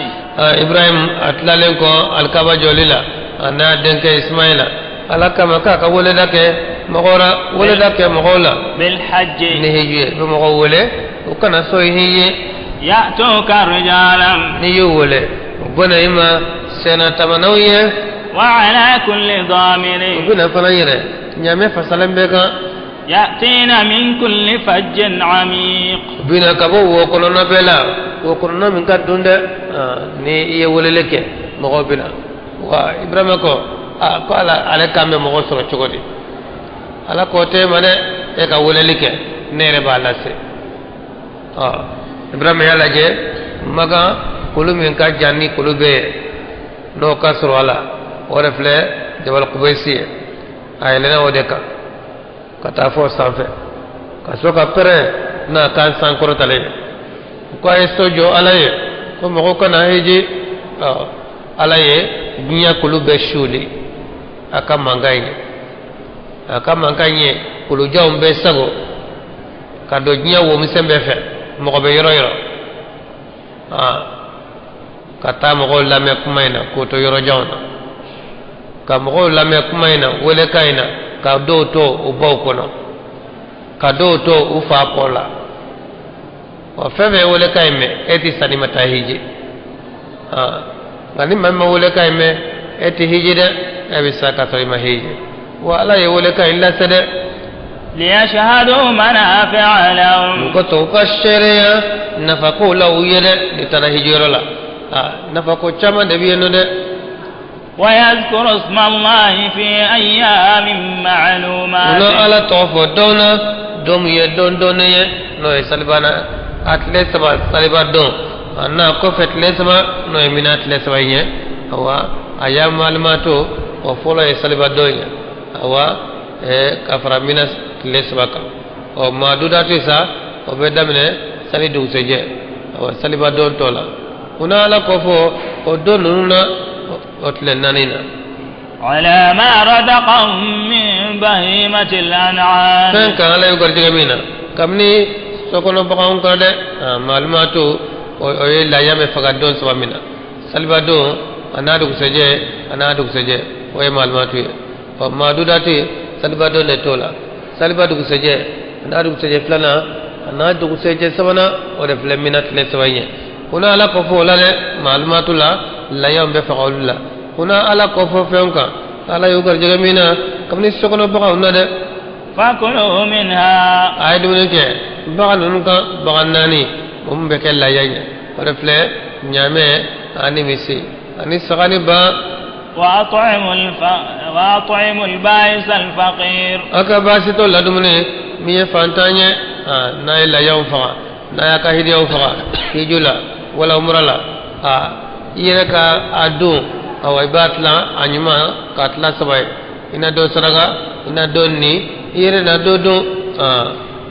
Ibrahim a tilalen kɔ alikaba jɔli la, a n'a denkɛ Ismaila, Ala kama k'a ka weleda kɛ mɔgɔw la, weleda kɛ mɔgɔw la. بالحج. Ni hiji ye, i bɛ mɔgɔw wele u kana so hiji. يأتوك رجالا. N'i y'u wele, u bɛna i ma senna tamanaw ye. وعلى كل ضامر. U bɛna fana yɛrɛ ɲaamɛ fasalen bɛɛ kan. يأتين من كل فج عميق. U bɛna ka bɔ wo kɔnɔna bɛɛ la, wo kɔnɔna min ka dun dɛ. Ni i ye weleli kɛ, mɔgɔw bɛna. Wa Ibrahima ko aa ko Ala ale kan bɛ mɔgɔ sɔrɔ cogo di? Ala k'o tɛ ma dɛ, e ka weleli kɛ, ne yɛrɛ b'a lase. Ɔ Ibrahima y'a lajɛ Makan kulu min ka jan ni kulu bɛɛ ye, n'o ka sɔrɔ a la, o de filɛ Jabal Kubɛsi ye. A yɛlɛnna o de kan ka taa fɔ sanfɛ ka sɔrɔ ka pɛrɛn n'a kan sankɔrɔtalen ye ko a ye so jɔ Ala ye, ko mɔgɔw kana hiji. Ɔ Ala ye diɲɛ kulu bɛɛ suuli a ka mankan ye, a ka mankan ye kulujanw bɛɛ sago ka don diɲɛ womisɛn bɛɛ fɛ, mɔgɔ bɛ yɔrɔ yɔrɔ, aa ka taa mɔgɔw lamɛn kuma in na k'o to yɔrɔ janw na, ka mɔgɔw lamɛn kuma in na, welekan in na, ka dɔw to u baw kɔnɔ, ka dɔw to u fa kɔ la. Wa fɛn fɛn ye welekan in mɛn, e ti sanni ma taa hiji. Aa nka ni maa min ma welekan in mɛn, e ti hiji dɛ, e bɛ sa ka sɔrɔ i ma hiji. Wa Ala ye welekan in lase dɛ. ليشهدوا منافع لهم. Ko to u ka seereya nafako la u ye dɛ, n'i taara hijiyɔrɔ la, aa nafako caman de bɛ yen nɔ dɛ. ويذكر اسم الله في أيام معلومات. U na Ala tɔgɔ fɔ don na, don min ye don donnen ye, n'o ye salibana a tile 3, saliba don a n'a kɔfɛ tile 3, n'o ye mina tile 3 in ye. Awa a y'a malumato o fɔlɔ ye saliba don ye, awa ka fara mina tile 3 kan. Ɔ maa dudatu sa, o bɛ daminɛ sali dugusɛjɛ, awa saliba don tɔ la. U na Ala kofɔ o don ninnu na o tile 4 na. على ما رزقهم من بهيمة الأنعام. Fɛn kan Ala y'u garijɛgɛ min na kabini sokɔnɔ baganw kan dɛ, maalumatu o ye laya bɛ faga don 3 min na, saliba don a n'a dugusɛjɛ a n'a dugusɛjɛ, o ye maalumatu ye. Ɔ maadudatu saliba don de t'o la, saliba dugusɛjɛ a n'a dugusɛjɛ filanan a n'a dugusɛjɛ sabanan, o de filɛ min na tile 3 in ye. O n'a Ala kɔfɛ o la dɛ, maalumatu la layaw bɛ faga olu la. O n'a Ala kɔfɛ fɛnw kan Ala y'u garijɛgɛ min na kabini sokɔnɔ baganw na dɛ. Fakulu minha. A ye dumuni kɛ bagan ninnu kan, bagan 4 o min bɛ kɛ laya ye, o de filɛ ɲaamɛ ani misi ani saga ni ba. وأطعموا البائس الفقير. A ka baasi t'o la dumuni min ye fantan ye, n'a ye layaw faga, n'a y'a ka hidiyaw faga hiju la wala umra la, i yɛrɛ ka a dun, awa i b'a tilan a ɲuman k'a tilan 3 ye, i na dɔ saraka, i na dɔ ni, i yɛrɛ na dɔ dun,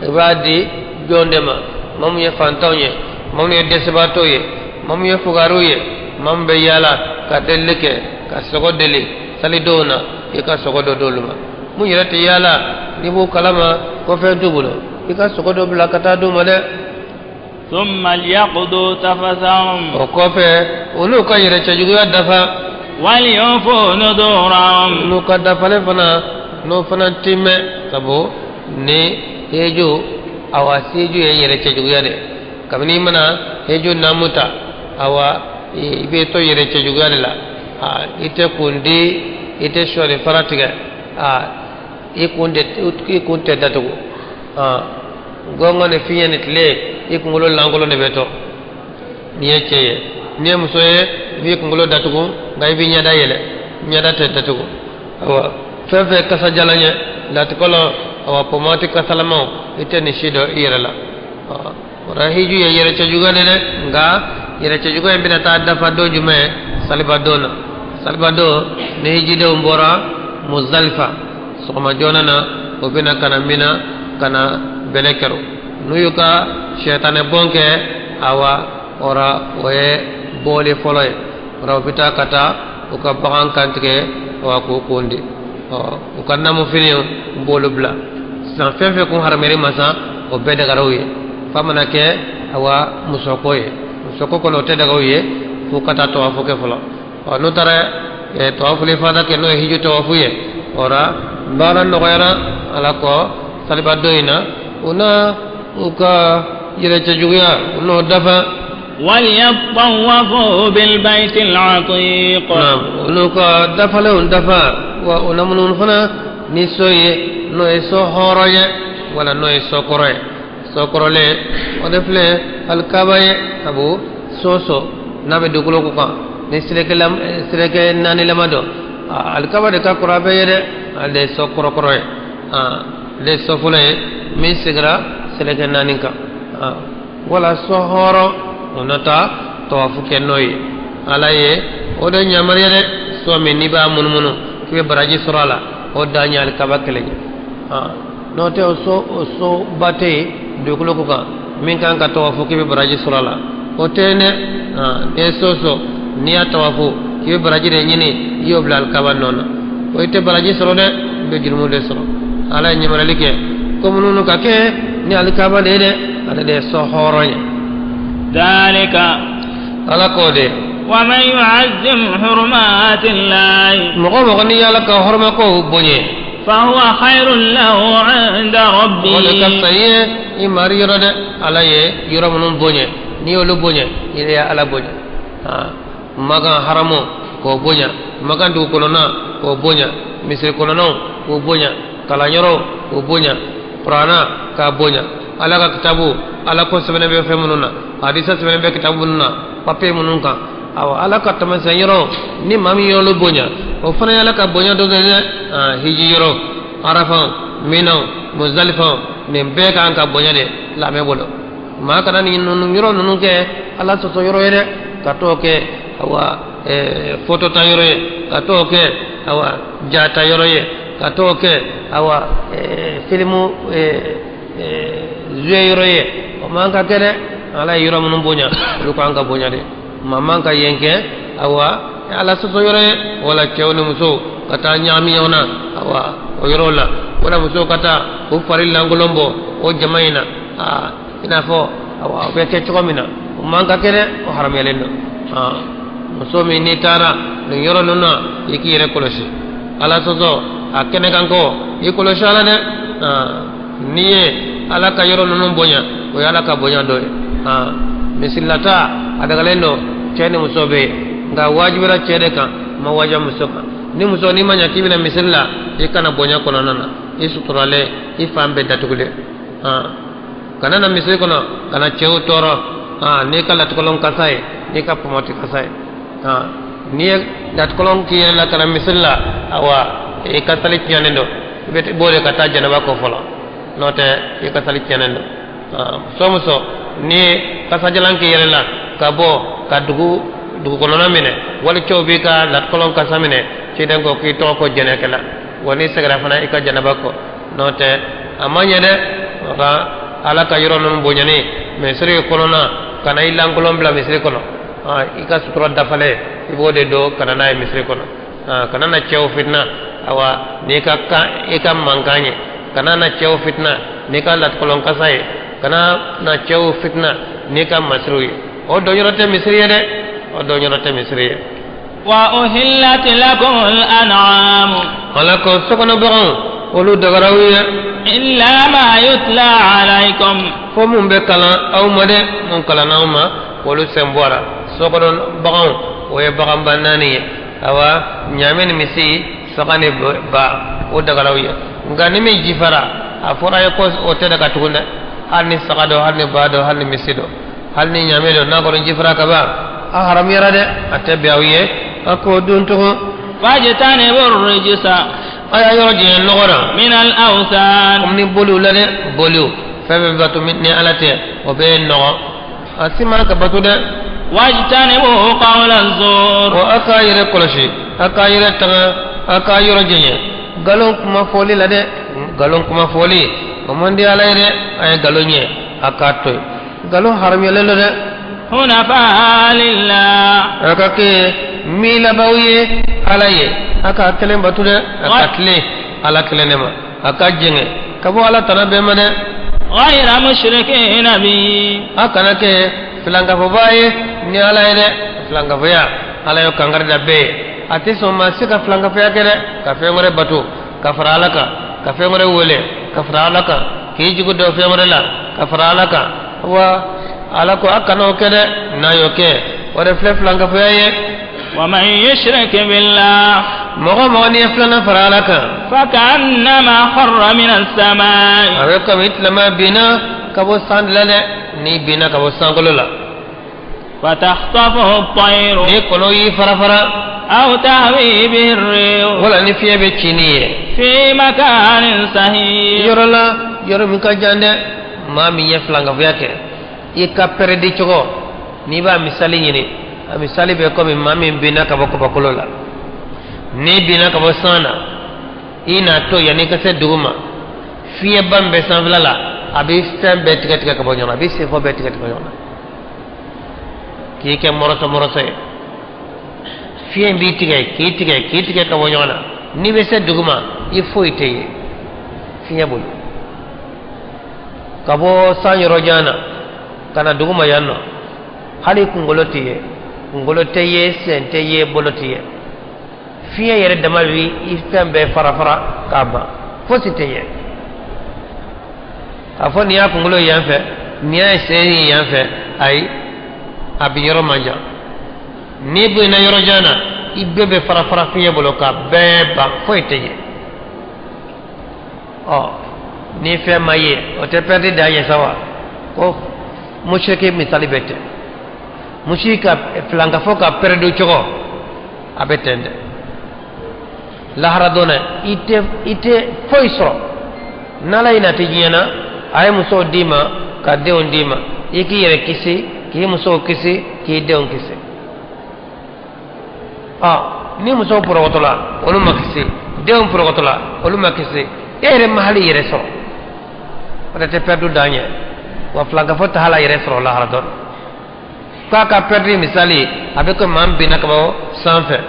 i b'a di jɔn de ma, maa mun ye fantanw ye, maa mun ye dɛsɛbaatɔw ye, maa mun ye fugariw ye, maa mun bɛ yaala ka delili kɛ ka sogo deli salidenw na, i ka sogo dɔ d'olu ma. Mun yɛrɛ tɛ yaala n'i b'o kalama ko fɛn t'u bolo, i ka sogo dɔ bila ka taa d'u ma dɛ. ثم ليقضوا تفثهم. O kɔfɛ olu ka yɛrɛ cɛjuguya dafa. وليوفوا نذورهم. N'u ka dafalen fana n'o fana ti mɛn, sabu ni hejo awa seju ye yɛrɛ cɛjuguya de, kabini i mana hejo naamu ta, awa i bɛ to yɛrɛ cɛjuguya de la. I tɛ kun di, i tɛ sɔɔni fara tigɛ, i kun tɛ datugu, gɔngɔn ni fiɲɛ ni tile i kunkolo lankolon de bɛ to. N'i ye cɛ ye, n'i ye muso ye, i b'i kunkolo datugu, nka i b'i ɲɛda yɛlɛ, ɲɛda tɛ datugu. Awa fɛn fɛn kasajalan ye, latikɔlɔ, awa pomati kasalamaw, i tɛ nin si dɔn i yɛrɛ la. O la hiju ye yɛrɛ cɛjuguya de dɛ, nka yɛrɛ cɛjuguya in bɛna taa dafa don jumɛn? Saliba don na. Saliba don ni hijidenw bɔra Muzdalifa sɔgɔma joona na, o bɛna ka na Mina ka na bɛlɛ kɛrɔ. N'u y'u ka sɛtanɛ bɔn kɛ, awa ora o ye bɔli fɔlɔ ye. Ora u bɛ taa ka taa u ka bagan kantigɛ, awa k'o kun di, u ka namufini u b'olu bila. Sisan fɛn fɛn kun haramuyara ma sa, o bɛɛ dagara u ye, f'a mana kɛ awa musoko ye. Musoko kɔni o tɛ daga u ye f'u ka taa tawafu kɛ fɔlɔ. Ɔ n'u taara tawafu ifada kɛ, n'o ye hiju tawafu ye, ora baara nɔgɔyara Ala kɔ saliba don in na, u na u ka yɛrɛ cɛjuguya u n'o dafa. وليطوفوا بالبيت العتيق. Naam, olu ka dafalenw dafa, wa o na minnu fana ni so ye, n'o ye so hɔrɔn ye wala n'o ye so kɔrɔ ye. So kɔrɔlen o de filɛ alikaba ye, sabu so n'a bɛ dugukolo ko kan ni seleke 4 lama dɔn, alikaba de ka kɔrɔ a bɛɛ ye dɛ, ale ye so kɔrɔkɔrɔ ye, ale ye so fɔlɔ ye min sigira seleke 4 kan. Wala so hɔrɔn o na taa tawafu kɛ n'o ye. Ala ye o de yamaruya dɛ, so min n'i b'a munumunu k'i bɛ baraji sɔrɔ a la, o dan ye alikaba kelen ye. N'o tɛ o so ba tɛ yen dugukolo ko kan min kan ka tawafu k'i bɛ baraji sɔrɔ a la, o tɛ yen dɛ. N'i ye so n'i y'a tawafu k'i bɛ baraji de ɲini, i y'o bila alikaba nɔ na, o i tɛ baraji sɔrɔ dɛ, i bɛ jurumu de sɔrɔ. Ala ye yamaruyali kɛ ko minnu ka kɛ ni alikaba de ye dɛ, ale de ye so hɔrɔn ye. ذلك Ala k'o de. ومن يعظم حرمات الله. Mɔgɔ mɔgɔ n'i y'Ala ka hɔrɔmakow bonya, فهو خير له عند ربه. O de ka fisa i ye i mari yɔrɔ dɛ. Ala ye yɔrɔ minnu bonya, n'i y'olu bonya, i ye Ala bonya. Makan haramu k'o bonya, makan dugu kɔnɔna k'o bonya, misiri kɔnɔnaw k'o bonya, kalanyɔrɔw k'o bonya, kuranna k'a bonya, Ala ka kitabu, Ala ko sɛbɛnnen bɛ fɛn minnu na, hadisa sɛbɛnnen bɛ kitabu minnu na, papiye minnu kan, awa Ala ka taamasiyɛn yɔrɔ ni maa min y'olu bonya, o fana ye Ala ka bonya dɔ de ye dɛ. Hiji yɔrɔ, Arafa, Mina, Muzdalifa, nin bɛɛ kan ka bonya de lamɛn bolo. Maa kana nin yɔrɔ ninnu kɛ Ala sɔsɔ yɔrɔ ye dɛ, ka t'o kɛ awa foto ta yɔrɔ ye, ka t'o kɛ awa ja ta yɔrɔ ye, ka t'o kɛ awa filimu zuwe yɔrɔ ye, o man ka kɛ dɛ. Ala ye yɔrɔ minnu bonya, olu kan ka bonya de. maa man ka yen kɛ awa ala sɔsɔ yɔrɔ ye wala cɛw ni musow ka taa ɲagami ɲɔgɔn na awa o yɔrɔ la wala musow ka taa u fari lankolon bɔ o jama in na aa i n'a fɔ awa o bɛ kɛ cogo min na o man ka kɛ dɛ o haramuyalen don muso min n'i taara nin yɔrɔ ninnu na i k'i yɛrɛ kɔlɔsi ala sɔsɔ a kɛnɛ kan ko i kɔlɔsi ala dɛ n'i ye ala ka yɔrɔ ninnu bonya o ye ala ka bonya dɔ ye misilata a dagalen don cɛ ni muso bɛ yen nka wajibira cɛ de kan ma wajibiya muso kan ni muso n'i ma ɲɛ k'i bɛna misiri la i kana bonya kɔnɔna na i suturalen i fan bɛɛ datugulen kana na misiri kɔnɔ kana cɛw tɔɔrɔ n'i ka latikɔlɔn kasa ye n'i ka pɔmɔti kasa ye n'i ye latikɔlɔn k'i yɛrɛ la ka na misiri la awa i ka sali tiɲɛnen don i bɛ b'o de ka taa janaba ko fɔlɔ n'o tɛ i ka sali tiɲɛnen don muso o muso n'i ye kasajalan k'i yɛrɛ la ka bɔ ka dugu kɔnɔna minɛ wali cɛw b'i ka latikɔlɔn kasa minɛ ciden ko k'i tɔgɔ ko jɛnɛkɛla wa n'i seginna fana i ka janaba kɔ n'o tɛ a ma ɲɛ dɛ o ka ala ka yɔrɔ ninnu bonyani misiri kɔnɔna ka na i lankolon bila misiri kɔnɔ i ka sutura dafalen i b'o de don ka na n'a ye misiri kɔnɔ kana na cɛw fitina awa n'i ka kan i ka mankan ye kana na cɛw fitina n'i ka latikɔlɔn kasa ye kana na cɛw fitina n'i ka masiriw ye o dɔn yɔrɔ tɛ misiri ye dɛ o dɔn yɔrɔ tɛ misiri ye. wa uhillat lakum al-an'am. Ala ko sokɔnɔ baganw olu dagara aw ye. illa ma yutla alaykum. Fo mun bɛ kalan aw ma dɛ mun kalanna aw ma olu sen bɔra sokɔnɔ baganw o ye baganba naani ye awa ɲaamɛ ni misi saga ni ba o dagara aw ye nka ni min jifara a fɔra a ye ko o tɛ daga tugun dɛ hali ni saga dɔ hali ni ba dɔ hali ni misi dɔ hali ni ɲaamɛ dɔ n'a kɔni jifara ka ban a haramuyara dɛ a tɛ bɛn aw ye a k'o dun tugun. fajtanibu rijsa. A y'a yɔrɔ janya nɔgɔ la. min al-awthan. Komi ni boliw la dɛ boliw fɛn fɛn bato ni ala tɛ o bɛɛ ye nɔgɔ a si man ka bato dɛ. wajtanibu qawla zur. Wa a k'a yɛrɛ kɔlɔsi a k'a yɛrɛ tanga a k'a yɔrɔ janya nkalon kuma fɔli la dɛ nkalon kuma fɔli o man di ala ye dɛ a ye nkalon ɲɛ a k'a to yen nkalon haramuyalen don dɛ. hunafa lillah. A ka kɛ milabaw ye ala ye a k'a kelen bato dɛ a ka tilen ala kelen de ma a ka jɛngɛ ka bɔ ala tana bɛɛ ma dɛ. ghayra mushrikina bihi. A kana kɛ filankafobaa ye ni ala ye dɛ filankafoya ala y'o kankari da bɛɛ ye a tɛ sɔn maa si ka filankafoya kɛ dɛ ka fɛn wɛrɛ bato ka fara ala kan ka fɛn wɛrɛ wele ka fara ala kan k'i jugu dɔ fɛn wɛrɛ la ka fara ala kan wa ala ko a kana o kɛ dɛ n'a y'o kɛ o de filɛ filankafoya ye. wa man yushrik billah. Mɔgɔ mɔgɔ n'i ye filanan fara ala kan. faka'annama kharra min as-samaa'i. A bɛ komi i tilama binna ka bɔ san de la dɛ n'i binna ka bɔ sankolo la. fatakhtafuhu at-tayru. Ni kɔnɔ y'i fara fara. aw tahwi bihi ar-rih. Wala ni fiɲɛ bɛ ci n'i ye. fi makanin sahih. Yɔrɔ la yɔrɔ min ka jan dɛ maa min ye filankafoya kɛ i ka pɛrɛdi cogo n'i b'a misali ɲini a misali bɛ komi maa min binna ka bɔ kabakolo la n'i binna ka bɔ san na i n'a to yanni i ka se dugu ma fiɲɛba min bɛ sanfɛla la a bɛ fɛn bɛɛ tigɛ tigɛ ka bɔ ɲɔgɔn na a bɛ senfɔ bɛɛ tigɛ tigɛ ɲɔgɔn na k'i kɛ mɔrɔsɔ mɔrɔsɔ ye fiɲɛ b'i tigɛ k'i tigɛ k'i tigɛ ka bɔ ɲɔgɔn na n'i bɛ se dugu ma i foyi tɛ ye fiɲɛ bolo ka bɔ san yɔrɔ jan na ka na dugu ma yan nɔ hali kunkolo tɛ ye kunkolo tɛ ye sen tɛ ye bolo tɛ ye fiɲɛ yɛrɛ dama bi i fɛn bɛɛ fara fara k'a ban fosi tɛ ye k'a fɔ nin y'a kunkolo ye yan fɛ nin y'a sen ye yan fɛ ayi a bi yɔrɔ man jan n'i bonyana yɔrɔ jan na i bɛɛ bɛ fara fara fiɲɛ bolo k'a bɛɛ ban foyi tɛ ye ɔ ni fɛn ma ye o tɛ pɛrɛdi dan ye sa wa ko musiriki misali bɛ ten musiriki ka filankafo ka pɛrɛdi cogo a bɛ ten dɛ lahara don na i tɛ foyi sɔrɔ n'ala y'i nati diɲɛ na a ye musow d'i ma ka denw d'i ma i k'i yɛrɛ kisi k'i musow kisi k'i denw kisi ɔ ni musow pɔrɔkɔtɔ la olu ma kisi denw pɔrɔkɔtɔ la olu ma kisi e yɛrɛ ma hali yɛrɛ sɔrɔ o de tɛ pɛrɛdu dan ye wa filankafo tɛ hali a yɛrɛ sɔrɔ lahara don. K'a ka pɛrɛdi misali a bɛ ko maa min binna ka bɔ sanfɛ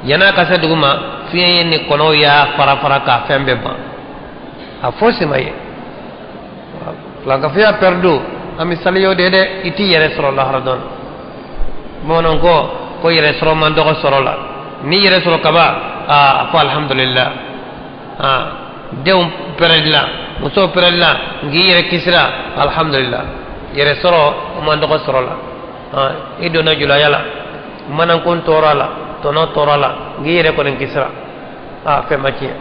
yan'a ka se dugu ma fiɲɛ ye ni kɔnɔw y'a fara fara k'a fɛn bɛɛ ban a fosi ma ye filankafoya pɛrɛdu a misali y'o de ye dɛ i t'i yɛrɛ sɔrɔ lahara dɔn bamananw ko ko yɛrɛ sɔrɔ man dɔgɔ sɔrɔ la n'i yɛrɛ sɔrɔ kaban a fɔ alihamudulila denw pɛrɛdila musow pɛrɛdila nk'i yɛrɛ kisira alihamudulila yɛrɛ sɔrɔ o man dɔgɔ sɔrɔ la i donna julaya la manankun tɔɔrɔ la tɔnɔ tɔɔrɔ la nk'i yɛrɛ kɔni kisira fɛn ma tiɲɛ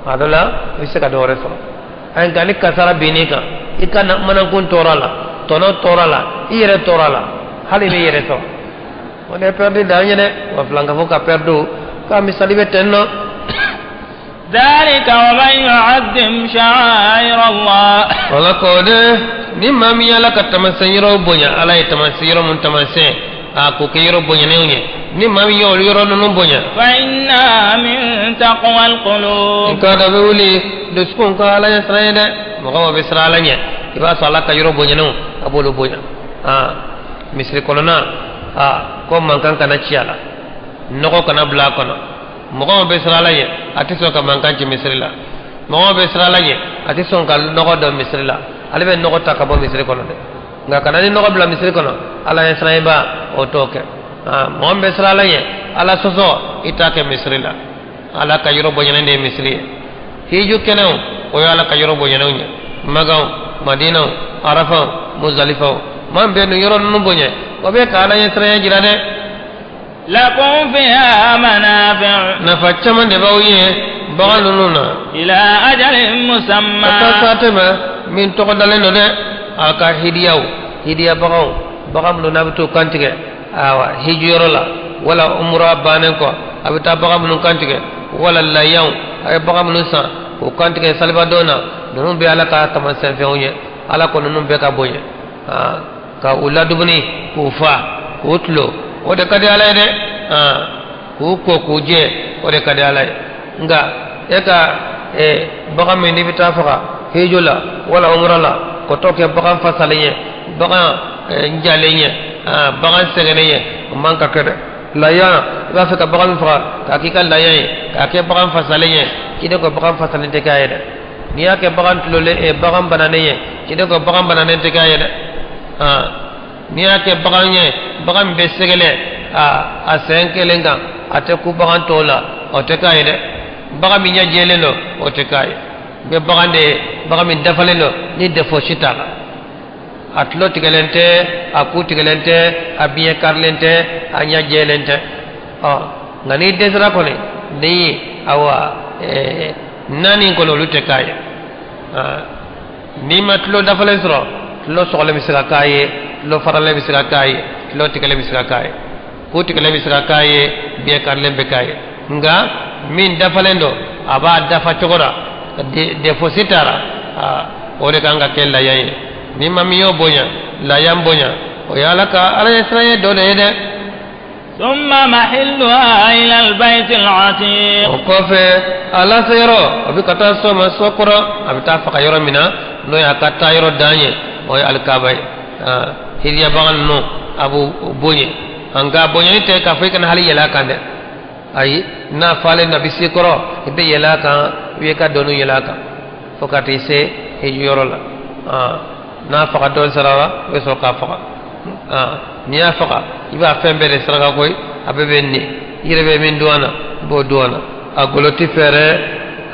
a dɔ la i bɛ se ka dɔ wɛrɛ sɔrɔ nka ni kasara binn'i kan i ka manankun tɔɔrɔ la tɔnɔ tɔɔrɔ la i yɛrɛ tɔɔrɔ la hali n'i yɛrɛ sɔrɔ o de ye pɛrɛdi dan ye dɛ wa filankafo ka pɛrɛdi k'a misali bɛ ten nɔ. ذلك ومن يعظم شعائر الله wala k'o de ni maa min y'ala ka taamasiyɛn yɔrɔw bonya ala ye taamasiyɛn yɔrɔ mun taamasiyɛn a k'o kɛ yɔrɔ bonyanenw ye ni maa min y'olu yɔrɔ ninnu bonya. فإنها من تقوى القلوب. Nka dɔ bɛ wuli dusukun ka ala ɲɛ siran ye dɛ mɔgɔ o bɛ siran ala ɲɛ i b'a sɔrɔ ala ka yɔrɔ bonyanenw a b'olu bonya aa misiri kɔnɔna aa ko mankan kana ci a la nɔgɔ kana bila a kɔnɔ mɔgɔ o bɛ siran ala ɲɛ a tɛ sɔn ka mankan ci misiri la mɔgɔ o bɛ siran ala ɲɛ a tɛ sɔn ka nɔgɔ dɔn misiri la ale bɛ nɔgɔ ta ka bɔ misiri kɔnɔ dɛ nka kana ni nɔgɔ bila misiri kɔnɔ ala ɲɛ siranɲɛba o t'o kɛ mɔgɔ min bɛ siran ala ɲɛ ala sɔsɔ i t'a kɛ misiri la ala ka yɔrɔ bonyanen de ye misiri ye hiju kɛnɛw o ye ala ka yɔrɔ bonyanenw ye maganw madinaw arafaw muzalifaw maa min bɛ nin yɔrɔ ninnu bonya o bɛ ka ala ɲɛ siranya jira dɛ. لكم فيها منافع nafa caman de b'aw ye bagan ninnu na. إلى أجل مسمى ka taa saate ma min tɔgɔ dalen don dɛ a ka hidiyaw hidiya baganw bagan minnu n'a bɛ t'o kantigɛ awa hijiyɔrɔ la wala umura bannen kɔ a bɛ taa bagan minnu kantigɛ wala layanw a ye bagan minnu san k'o kantigɛ salibadon na ninnu bɛ ala ka taamasiyɛnfɛnw ye ala ko ninnu bɛɛ ka bonya ka u ladumuni k'u fa k'u tulo o de ka di ala ye dɛ k'u ko k'u jɛ o de ka di ala ye nka e ka bagan min n'i bɛ taa faga hijo la wala umra la k'o tɔ kɛ bagan fasalen ye bagan jalen ye bagan sɛgɛnnen ye o man ka kɛ dɛ layan i b'a fɛ ka bagan min faga k'a k'i ka layan ye k'a kɛ bagan fasalen ye ciden ko bagan fasalen tɛ k'a ye dɛ n'i y'a kɛ bagan tulolen bagan bananen ye ciden ko bagan bananen tɛ k'a ye dɛ n'i y'a kɛ bagan ye bagan min bɛ sɛgɛlɛ a sen kelen kan a tɛ ku bagan tɔw la o tɛ k'a ye dɛ bagan min ɲɛ jɛlen don o tɛ k'a ye n bɛ bagan de ye bagan min dafalen don ni défaut si t'a la a tulo tigɛlen tɛ a ku tigɛlen tɛ a biɲɛ karilen tɛ a ɲɛ jɛlen tɛ ɔ nka n'i dɛsɛra kɔni ni awa naani kɔni olu tɛ k'a ye n'i ma tulo dafalen sɔrɔ tulo sɔgɔlen bɛ se ka k'a ye tulo faralen bɛ se ka k'a ye tulo tigɛlen bɛ se ka k'a ye ku tigɛlen bɛ se ka k'a ye biɲɛ karilen bɛ k'a ye nka min dafalen don a b'a dafa cogo la défaut si t'a la o de kan ka kɛ layan ye ni ma min y'o bonya layan bonya o ye ala ka ala ɲɛ siran ye dɔ de ye dɛ. ثم محلها إلى البيت العتيق o kɔfɛ a lase yɔrɔ a bɛ ka taa so ma so kɔrɔ a bɛ taa faga yɔrɔ min na n'o y'a ka taa yɔrɔ dan ye o ye alikaba ye hiriya bagan ninnu a b'o bonya nka bonyani tɛ k'a fɔ i kana hali yɛlɛ a kan dɛ ayi n'a falen na a bɛ se kɔrɔ i bɛ yɛlɛ a kan i b'i ka dɔnniw yɛlɛ a kan fo ka t'i se hiji yɔrɔ la n'a faga dɔn sara la i bɛ sɔrɔ k'a faga n'i y'a faga i b'a fɛn bɛɛ de saraka koyi a bɛɛ bɛ nin i yɛrɛ bɛ min dun a na i b'o dun a na a golo tɛ fɛɛrɛ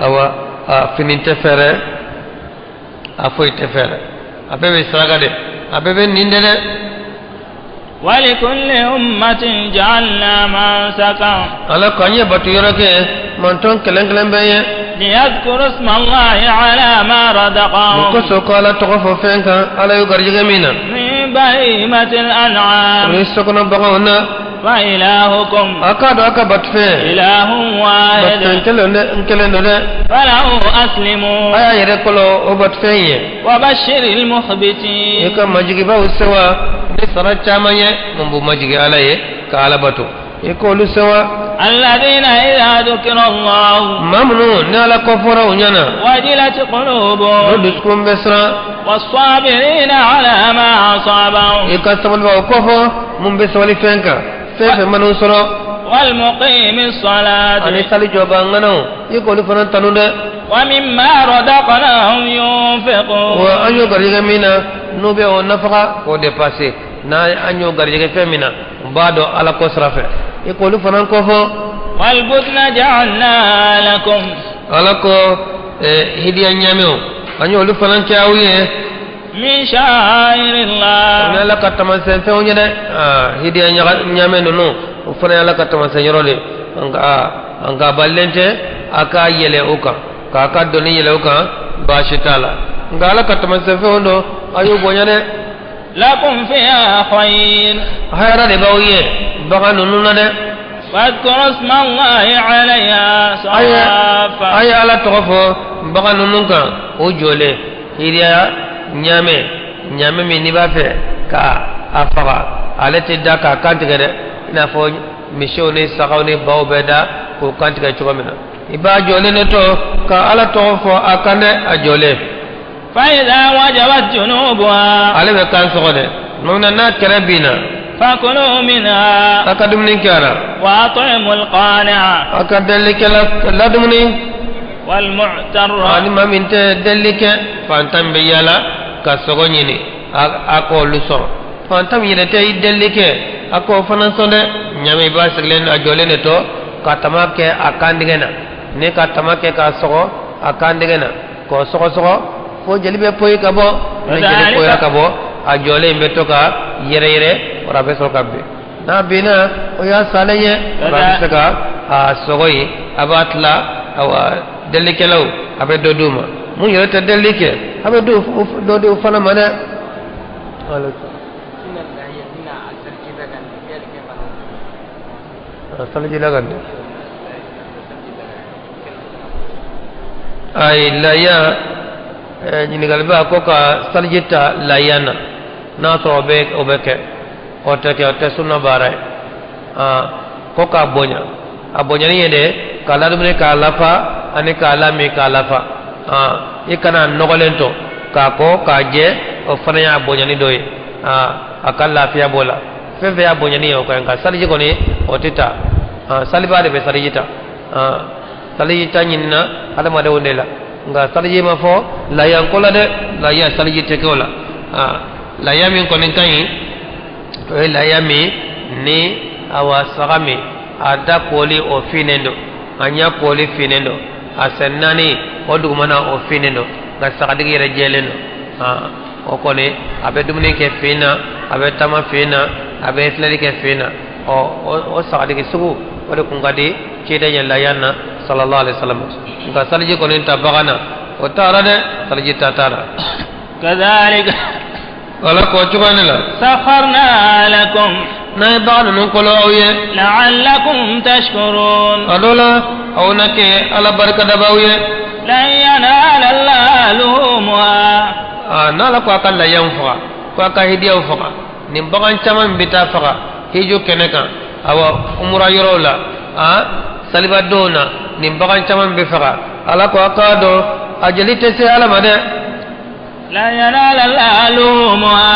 awa a fini tɛ fɛɛrɛ a foyi tɛ fɛɛrɛ a bɛɛ bɛ saraka de a bɛɛ bɛ nin de dɛ. ولكل أمة جعلنا منسكا ala ko an ye bato yɔrɔ kɛ mantɔn kelen kelen bɛɛ ye. ليذكروا اسم الله على ما nin رزقهم kosɔn ko ala tɔgɔ fɔ fɛn kan ala y'u garijɛgɛ min na. من بهيمة الأنعام o ye sokɔnɔ baganw na. فإلهكم a k'a dɔn a ka batofɛn. إله واحد batofɛn kelen dɛ n kelen don dɛ. فله أسلموا a y'a yɛrɛ kɔlɔ o batofɛn ye. وبشر i المخبتين ka majigibaw sewa ni sara caman ye mun b'u majigi ala ye ka ala bato i k'olu sewa. Alladhina idha dhukira Allah. Maa minnu ni Ala ko fɔra u ɲɛna. Wajilat qulubuhum. N'u dusukun bɛ siran. Was-sabirina ala ma asabahum. I ka sabalibagaw kofɔ mun bɛ sabali fɛn kan fɛn fɛn man'u sɔrɔ. Wal muqimi salati. Ani sali jɔbaa ŋanaw i k'olu fana tanu dɛ. Wa mimma razaqnahum yunfiqun. Wa an y'o garijɛgɛ min na n'u bɛ o nafaga k'o dépasser n'a an y'o garijɛgɛ fɛn min na u b'a dɔn Ala ko sira fɛ i k'olu fana kofɔ. Wal budna ja'alna lakum. Ala ko hidiya ɲaamɛw an y'olu fana kɛ aw ye. Min sha'airillah. O ye Ala ka taamasiyɛn fɛnw ye dɛ hidiya ɲaamɛ ninnu o fana ye Ala ka taamasiyɛn yɔrɔ de nka a balilen tɛ a k'a yɛlɛ o kan k'a ka doni yɛlɛ o kan baasi t'a la nka Ala ka taamasiyɛn fɛnw don a y'u bonya dɛ. Lakum fiha khayr. Hɛrɛ de b'aw ye bagan ninnu na dɛ. Wadhkuru isma Allahi alayha sawafa. A ye Ala tɔgɔ fɔ bagan ninnu kan o jɔlen hidiya ɲaamɛ ɲaamɛ min n'i b'a fɛ ka a faga ale tɛ da k'a kan tigɛ dɛ i n'a fɔ misiw ni sagaw ni baw bɛ da k'o kan tigɛ cogo min na i b'a jɔlen de to ka Ala tɔgɔ fɔ a kan dɛ a jɔlen. Fa idha wajabat junubuha. Ale bɛ kan sɔgɔ dɛ tuma min na n'a kɛrɛ binna. Fakulu minha. A ka dumuni kɛ a la. Wa at'imul qani'a. A ka delilikɛla ladumuni. Wal mu'tarra. Ani maa min tɛ delili kɛ fantan min bɛ yaala ka sogo ɲini a k'olu sɔn fantan min yɛrɛ tɛ i delili kɛ a k'o fana sɔn dɛ ɲaamɛ i b'a sigilen a jɔlen de to ka tama kɛ a kantigɛ na ni ka tama kɛ k'a sɔgɔ a kantigɛ na k'o sɔgɔsɔgɔ fo jeli bɛ poyi ka bɔ ni jeli poyira ka bɔ a jɔlen bɛ to ka yɛrɛyɛrɛ o a bɛ sɔrɔ ka bin n'a binna o y'a salen ye o a bɛ se ka a sogo ye a b'a tila awa delilikɛlaw a bɛ dɔ d'u ma mun yɛrɛ tɛ delili kɛ a bɛ dɔ di o fana ma dɛ. Saliji la kan dɛ. Ayi laya ɲininkali b'a ko ka saliji ta laya na n'a sɔrɔ o bɛ kɛ o tɛ kɛ o tɛ sunna baara ye ko k'a bonya a bonyani ye de k'a ladumuni k'a lafa ani k'a lamin k'a lafa i kana nɔgɔlen to k'a ko k'a jɛ o fana y'a bonyani dɔ ye a ka lafiya b'o la fɛn fɛn y'a bonyani ye o ka ɲi nka saliji kɔni o tɛ ta salibaa de bɛ saliji ta saliji ta ɲinina hadamadenw de la nka saliji ma fɔ layanko la dɛ laya saliji tɛ kɛ o la laya min kɔni ka ɲi o ye laya min ni awa saga min a da kooli o finnen don a ɲɛ kooli finnen don a sen naani o dugumana o finnen don nka sagadigi yɛrɛ jɛlen don o kɔni a bɛ dumuni kɛ fin na a bɛ taama fin na a bɛ filɛli kɛ fin na ɔ o sagadigi sugu o de kun ka di ciden ye laya na sallallahu alaihi wasallam nka saliji kɔni ta bagan na o taara dɛ saliji ta taara. Kadhalika. Ala k'o cogoya ne la. Sakharna lakum. N'an ye bagan ninnu kolo aw ye. La'allakum tashkurun. A dɔ la aw na kɛ Ala barikadabaw ye. Lan yanala Allaha luhumuha. N'Ala ko a ka layanw faga ko a ka hidiyaw faga nin bagan caman min bɛ taa faga hiju kɛnɛ kan awa umura yɔrɔw la salibadonw na nin bagan caman min bɛ faga Ala ko a k'a dɔn a jeli tɛ se Ala ma dɛ. Lan yanala Allaha luhumuha.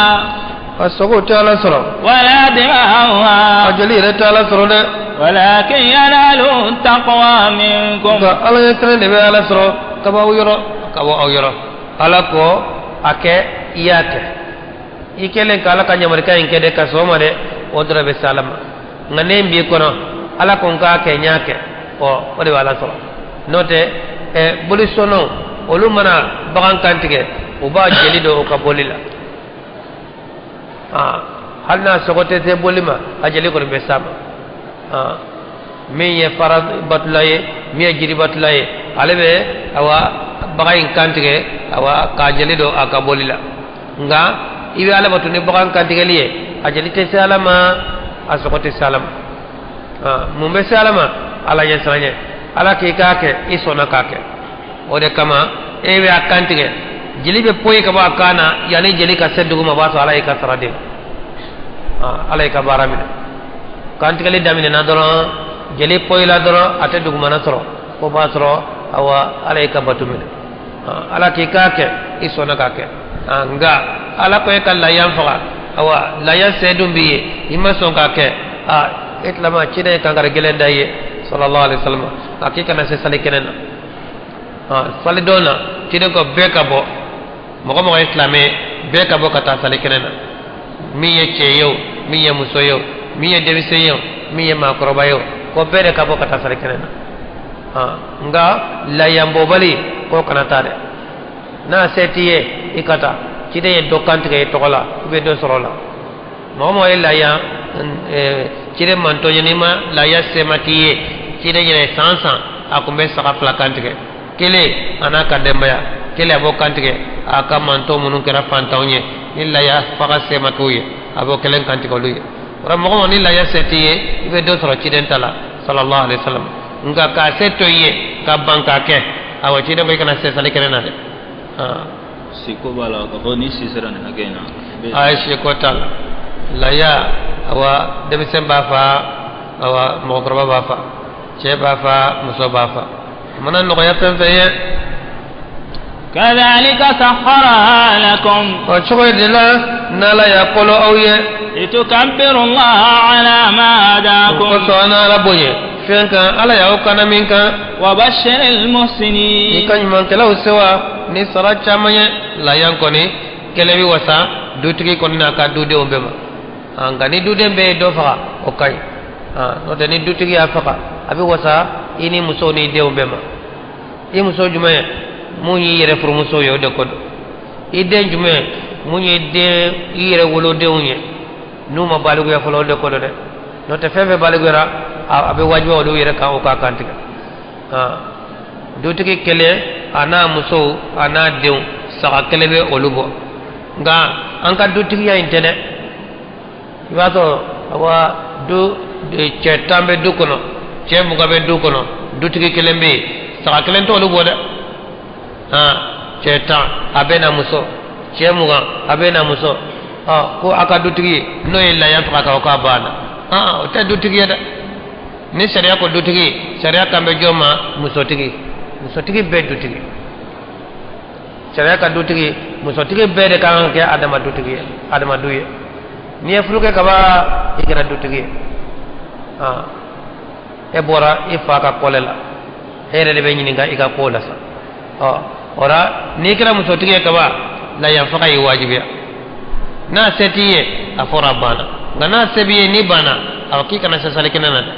A sogo tɛ Ala sɔrɔ. Wala dima'uha. A jeli yɛrɛ tɛ Ala sɔrɔ dɛ. Walakin yanaluhu taqwa minkum. Nka Ala ɲɛsiran de bɛ Ala sɔrɔ ka bɔ aw yɔrɔ ka bɔ aw yɔrɔ Ala ko a kɛ i y'a kɛ i kɛlen ka Ala ka yamarukan in kɛ dɛ ka sɔn o ma dɛ o dɔrɔn bɛ se Ala ma nka ne b'i kɔnɔ Ala ko n k'a kɛ n y'a kɛ ɔ o de bɛ Ala sɔrɔ n'o tɛ bolisɔnnaw olu mana bagan kan tigɛ u b'a jeli don u ka boli la hali n'a sogo tɛ se boli ma a jeli kɔni bɛ s'a ma min ye fara batula ye min ye jiri batula ye ale bɛ awa bagan in kan tigɛ awa k'a jeli don a ka boli la nka i bɛ Ala bato ni bagan kantigɛli ye a jeli tɛ se Ala ma a sogo tɛ se Ala ma mun bɛ se Ala ma Ala ɲɛsiranɲɛ Ala k'i k'a kɛ i sɔnna k'a kɛ o de kama e bɛ a kan tigɛ jeli bɛ poyi ka bɔ a kan na yanni jeli ka se dugu ma o b'a sɔrɔ Ala y'i ka sara d'i ma Ala y'i ka baara minɛ kantigɛli daminɛna dɔrɔn Jeli poyila dɔrɔn a tɛ dugumana sɔrɔ ko b'a sɔrɔ awa ala y'i ka bato minɛ. Ala k'i k'a kɛ i sɔnna k'a kɛ, nka ala ko e ka layan faga, awa layan sɛdun b'i ye i ma sɔn k'a kɛ, a e tilama ciden ye kankari gɛlɛn da i ye sallallahu alaihi wasallam a k'i kana se sali kɛnɛ na. Salidon na ciden ko bɛɛ ka bɔ, mɔgɔ mɔgɔ ye silamɛ bɛɛ ka bɔ ka taa sali kɛnɛ na, min ye cɛ ye o, min ye muso ye o, min ye denmisɛn ye o, min ye maakɔrɔba ye o, ko bɛɛ de ka bɔ ka taa sali kɛnɛ na. Nka layanbɔbali k'o kana taa dɛ, n'a se t'i ye i ka taa, ciden ye dɔ kantigɛ i tɔgɔ la i bɛ dɔ sɔrɔ o la. Mɔgɔ mɔgɔ ye layan ciden mantɔn ye n'i ma laya sema k'i ye, ciden yɛrɛ san san a tun bɛ saga 2 kantigɛ, kelen a n'a ka denbaya, kelen a b'o kantigɛ a ka mantɔn minnu kɛra fantanw ye ni laya faga sema k'u ye, a b'o kelen kantigɛ olu ye. O la mɔgɔ mɔgɔ ni laya se t'i ye i bɛ dɔ sɔrɔ ciden ta la sallallahu alaihi wasallam. Nka k'a se to i ye ka ban k'a kɛ, awa ciden ko i kana se sali kɛnɛ na dɛ. Siko b'a la k'a fɔ ni si sera nin hakɛ in na. Ayi, siko t'a la. Laya awa denmisɛn b'a fa, awa mɔgɔkɔrɔba b'a fa, cɛ b'a fa, muso b'a fa, a mana nɔgɔya fɛn fɛn ye. Kadhalika sakhkharaha lakum. O cogo de la n'ala y'a kolo aw ye. Litukabbiru Allaha ala ma hadakum. O kosɔn an n'ala bonya fɛn kan ala y'aw kana min kan. Wa bashiril muhsinin. I ka ɲumankɛlaw sewa ni sara caman ye. Layan kɔni kɛlɛ bɛ wasa dutigi kɔni n'a ka dudenw bɛɛ ma, nka ni duden bɛɛ ye dɔ faga o ka ɲi, n'o tɛ ni dutigi y'a faga a bɛ wasa i ni musow n'i denw bɛɛ ma. I muso jumɛn mun y'i yɛrɛ furumuso ye o de ko don, i den jumɛn mun ye den i yɛrɛ wolodenw ye n'u ma balikuya fɔlɔ o de ko don dɛ, n'o tɛ fɛn fɛn balikuyara a bɛ wajibiya olu yɛrɛ kan o k'a kantigɛ. Dutigi kelen a n'a musow a n'a denw saga kelen bɛ olu bɔ, nka an ka dutigiya in tɛ dɛ. I b'a sɔrɔ awa du cɛ 10 bɛ du kɔnɔ, cɛ 20 bɛ du kɔnɔ, dutigi kelen bɛ yen, saga kelen t'olu bɔ dɛ. Cɛ 10 a bɛ na muso, cɛ 20 a bɛ na muso, ko a ka dutigi n'o ye layan faga k'a k'a banna, o tɛ dutigi ye dɛ. Ni sariya ko dutigi, sariya kan bɛ jɔn ma? Musotigi. Musotigi bɛɛ dutigi. Sariya ka dutigi, musotigi bɛɛ de kan ka kɛ adama dutigi ye, adama du ye. N'i ye furu kɛ kaban i kɛra dutigi ye. E bɔra i fa ka kɔlɛ la, e yɛrɛ de bɛ ɲininka i ka ko la sa. O la n'i kɛra musotigi ye kaban, layan faga y'i wajibiya. N'a se t'i ye a fɔra a banna, nka n'a se b'i ye n'i banna, awɔ k'i kana se sali kɛnɛ na dɛ.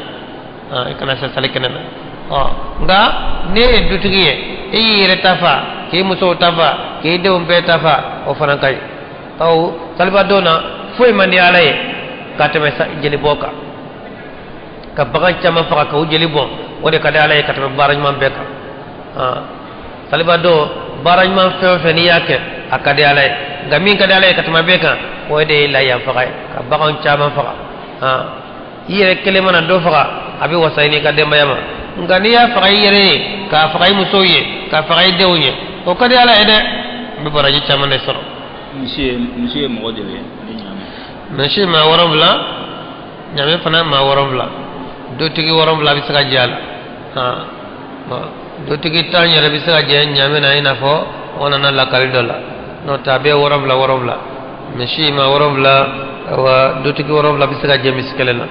I kana se sali kɛnɛ na. Nka n'e ye dutigi ye, e y'i yɛrɛ ta fa, k'i musow ta fa, k'i denw bɛɛ ta fa, o fana ka ɲi. Bawo saliba don na foyi man di ala ye ka tɛmɛ jeli bɔ kan, ka bagan caman faga k'u jeli bɔn, o de ka di ala ye ka tɛmɛ baara ɲuman bɛɛ kan. Saliba don baara ɲuman fɛn o fɛn n'i y'a kɛ a ka di ala ye, nka min ka di ala ye ka tɛmɛ bɛɛ kan o de ye layan faga ye, ka bagan caman faga. I yɛrɛ kelen mana dɔ faga a bɛ wasa i n'i ka denbaya ma, nka n'i y'a faga i yɛrɛ ye, k'a faga i musow ye, k'a faga i denw ye, o ka di ala ye dɛ, n bɛ baraji caman de sɔrɔ. Misi ye mɔgɔ joli ye ni ɲaamɛ? Misi maa 7, ɲaamɛ fana maa 7, dutigi 7 bɛ se ka jɛ a la. Dutigi 10 yɛrɛ bɛ se ka jɛ ɲaamɛ na i n'a fɔ o nana lakali dɔ la, n'o tɛ a bɛɛ 7 7. Misi maa 7, awa dutigi 7 bɛ se ka jɛ misi kelen na,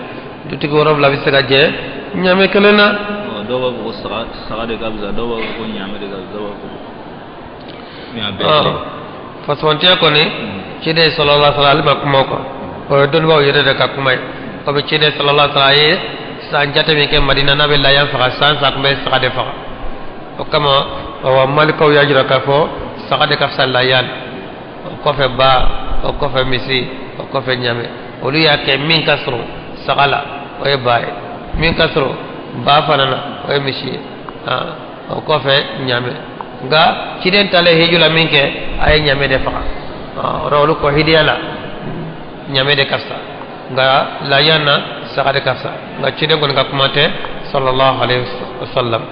dutigi 7 bɛ se ka jɛ ɲaamɛ kelen na. Dɔw b'a fɔ ko saga de ka fisa, dɔw b'a fɔ ko ɲaamɛ de ka fisa, dɔw b'a fɔ ko. Fasɔntiya kɔni ciden sallallahu alaihi wasallam ale ma kuma o kan, o ye dɔnnibaaw yɛrɛ de ka kuma ye. Komi ciden sallallahu alaihi wasallam a ye san jate min kɛ Madina n'a bɛ layan faga, san san tun bɛ saga de faga. O kama awa malikaw y'a jira k'a fɔ saga de ka fisa layan, o kɔfɛ ba, o kɔfɛ misi, o kɔfɛ ɲaamɛ. Olu y'a kɛ min ka surun saga la o ye ba ye, min ka surun ba fana na o ye misi ye, o kɔfɛ ɲaamɛ. Nka ciden taalen hiju la min kɛ a ye ɲaamɛ de faga. O la olu ko hidiya la ɲaamɛ de ka fisa, nka layan na saga de ka fisa. Nka ciden kɔni ka kuma tɛ sallallahu alaihi wasallam.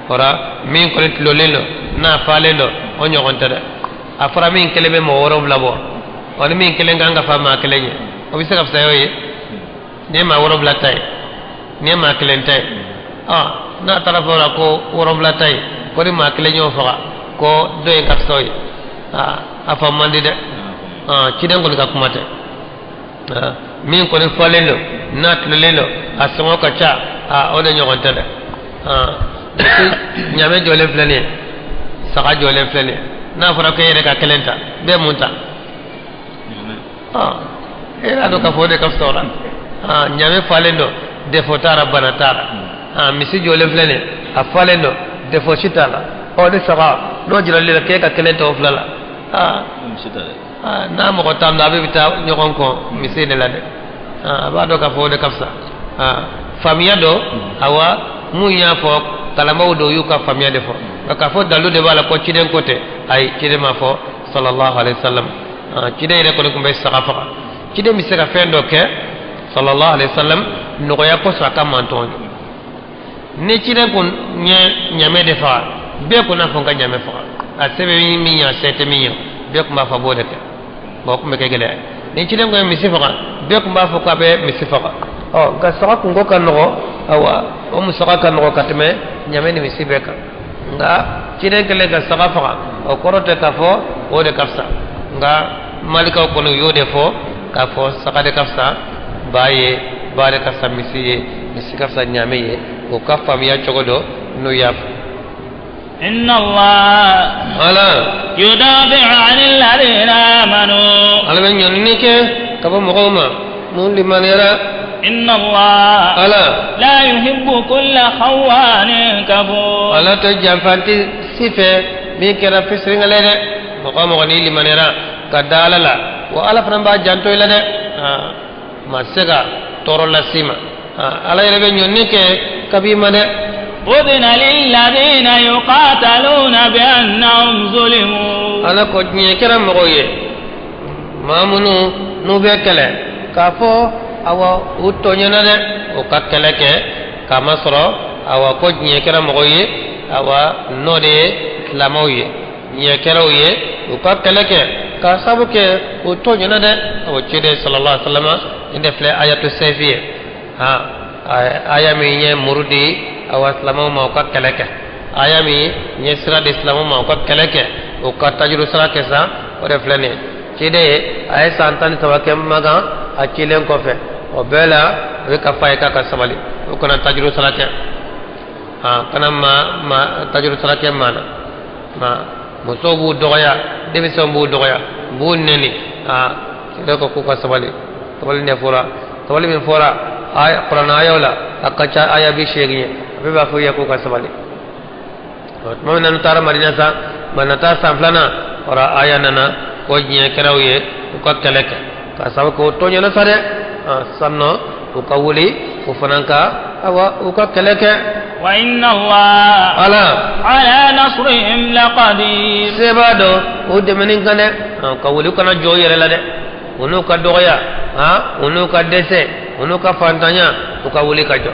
O la min kɔni tulolen don n'a falen don o ɲɔgɔn tɛ dɛ. A fɔra min kelen bɛ mɔgɔ 7 bɔ, o ni min kelen kan ka fa maa kelen ye, o bɛ se ka fisaya o ye. N'i ye maa 7 ta ye, n'i ye maa kelen ta ye, N'a taara fɔ la ko 70 ta ye ko ni maa kelen y'o faga ko dɔ in ka fisa o ye a fɔ man di dɛ. Ciden kɔni ka kuma tɛ. Min kɔni fɔlen don n'a tulolen don a sɔngɔ ka ca o de ɲɔgɔn tɛ dɛ. Ɲamɛ jɔlen filɛ nin ye, saga jɔlen filɛ nin ye, n'a fɔra ko e yɛrɛ ka kelen ta bɛɛ mun ta? E yɛrɛ dɔn k'a fɔ o de ka fisa o la. Ɲamɛ falen don, défaut t'a la, bana t'a la. Misi jɔlen filɛ nin ye, a falen don, défaut si t'a la. Ni saga n'o jiralen la k'e ka kelen ta o fila la, n'a mɔgɔ tan don a bɛɛ bɛ taa ɲɔgɔn kɔ misi de la dɛ. A b'a dɔn k'a fɔ o de ka fisa. Faamuya dɔ, awa mun y'a fɔ kalanbaaw dɔw y'u ka faamuya de fɔ, nka k'a fɔ dalu de b'a la ko ciden ko tɛ, ayi, ciden m'a fɔ sallallahu alayhi wa sallam. Ciden yɛrɛ kɔni tun bɛ saga faga. Ciden bɛ se ka fɛn dɔ kɛ sallallahu alayhi wa sallam nɔgɔya kosɔn a ka mantɔn ye. Ni ciden kun ye ɲamɛ de faga, bɛɛ kun n'a fɔ n ka ɲamɛ faga, a se bɛ min ye a se tɛ min ye, bɛɛ kun b'a fɔ a b'o de kɛ, o kun bɛ kɛ gɛlɛya ye. Ni ciden kun ye misi faga, bɛɛ kun b'a fɔ k'a bɛ misi faga. Nka saga kunko ka nɔgɔ, awa o musaka ka nɔgɔ ka tɛmɛ ɲamɛ ni misi bɛɛ kan. Nka ciden kɛlen ka saga faga, o kɔrɔ tɛ k'a fɔ o de ka fisa. Nka malikaw kɔni u y'o de fɔ k'a fɔ saga de ka fisa ba ye, ba de ka fisa misi ye, misi ka fisa ɲamɛ ye. O ka faamuya cogo dɔ n'o y'a fɔ. إن الله ala يدافع عن الذين آمنوا. Ala bɛ ɲɔnini kɛ ka bɔ mɔgɔw ma mun limaniyara. إن الله ala لا يحب كل خوان كفور. Ala tɛ janfanti si fɛ min kɛra fisiringale dɛ. Mɔgɔ o mɔgɔ n'i limaniyara ka da ala la, wa ala fana b'a janto i la dɛ, ma se ka tɔɔrɔ las'i ma. Ala yɛrɛ bɛ ɲɔnini kɛ kabi ma dɛ. أذن للذين يقاتلون بأنهم ظلموا. Ala ko diɲɛ kɛra mɔgɔw ye, maa minnu n'u bɛ kɛlɛ k'a fɔ awa u tɔɲɔna dɛ, u ka kɛlɛ kɛ k'a masɔrɔ awa ko diɲɛ kɛra mɔgɔw ye, awa n'o de ye silamɛw ye, diɲɛ kɛra u ye u ka kɛlɛ kɛ k'a sabu kɛ u tɔɲɔna dɛ. O ciden sallallahu alaihi wa sallam nin de filɛ ayatu sɛfi ye, aya min ye muru di awa silamɛw ma u ka kɛlɛ kɛ, aya min ye sira di silamɛw ma u ka kɛlɛ kɛ, u ka tajuru sara kɛ sa, o de filɛ nin ye. Ciden ye a ye san 13 kɛ Makan a cilen kɔfɛ, o bɛɛ la o ye ka f'a ye k'a ka sabali, o kana tajuru sara kɛ, kana ma tajuru sara kɛ maa na. Ma musow b'u dɔgɔya, denmisɛnw b'u dɔgɔya, b'u nɛni. Ciden ko k'u ka sabali. Sabali de fɔra, sabali min fɔra kuranɛ ayaw la a ka ca aya 80 ye, a bɛɛ b'a fɔ i ye k'u ka sabali. Tuma min na n'u taara Madina sa, Madina taa san 2nan ɔra aya nana ko diɲɛ kɛra u ye u ka kɛlɛ kɛ k'a sababu kɛ o tɔɲɔna sa dɛ. Sisan nɔ u ka wuli u fana ka awa u ka kɛlɛ kɛ. وإن الله ala على نصرهم لقدير. Se b'a dɔn o dɛmɛni kan dɛ. Ka wuli u kana jɔ u yɛrɛ la dɛ, u n'u ka dɔgɔya, u n'u ka dɛsɛ, u n'u ka fantanya, u ka wuli ka jɔ.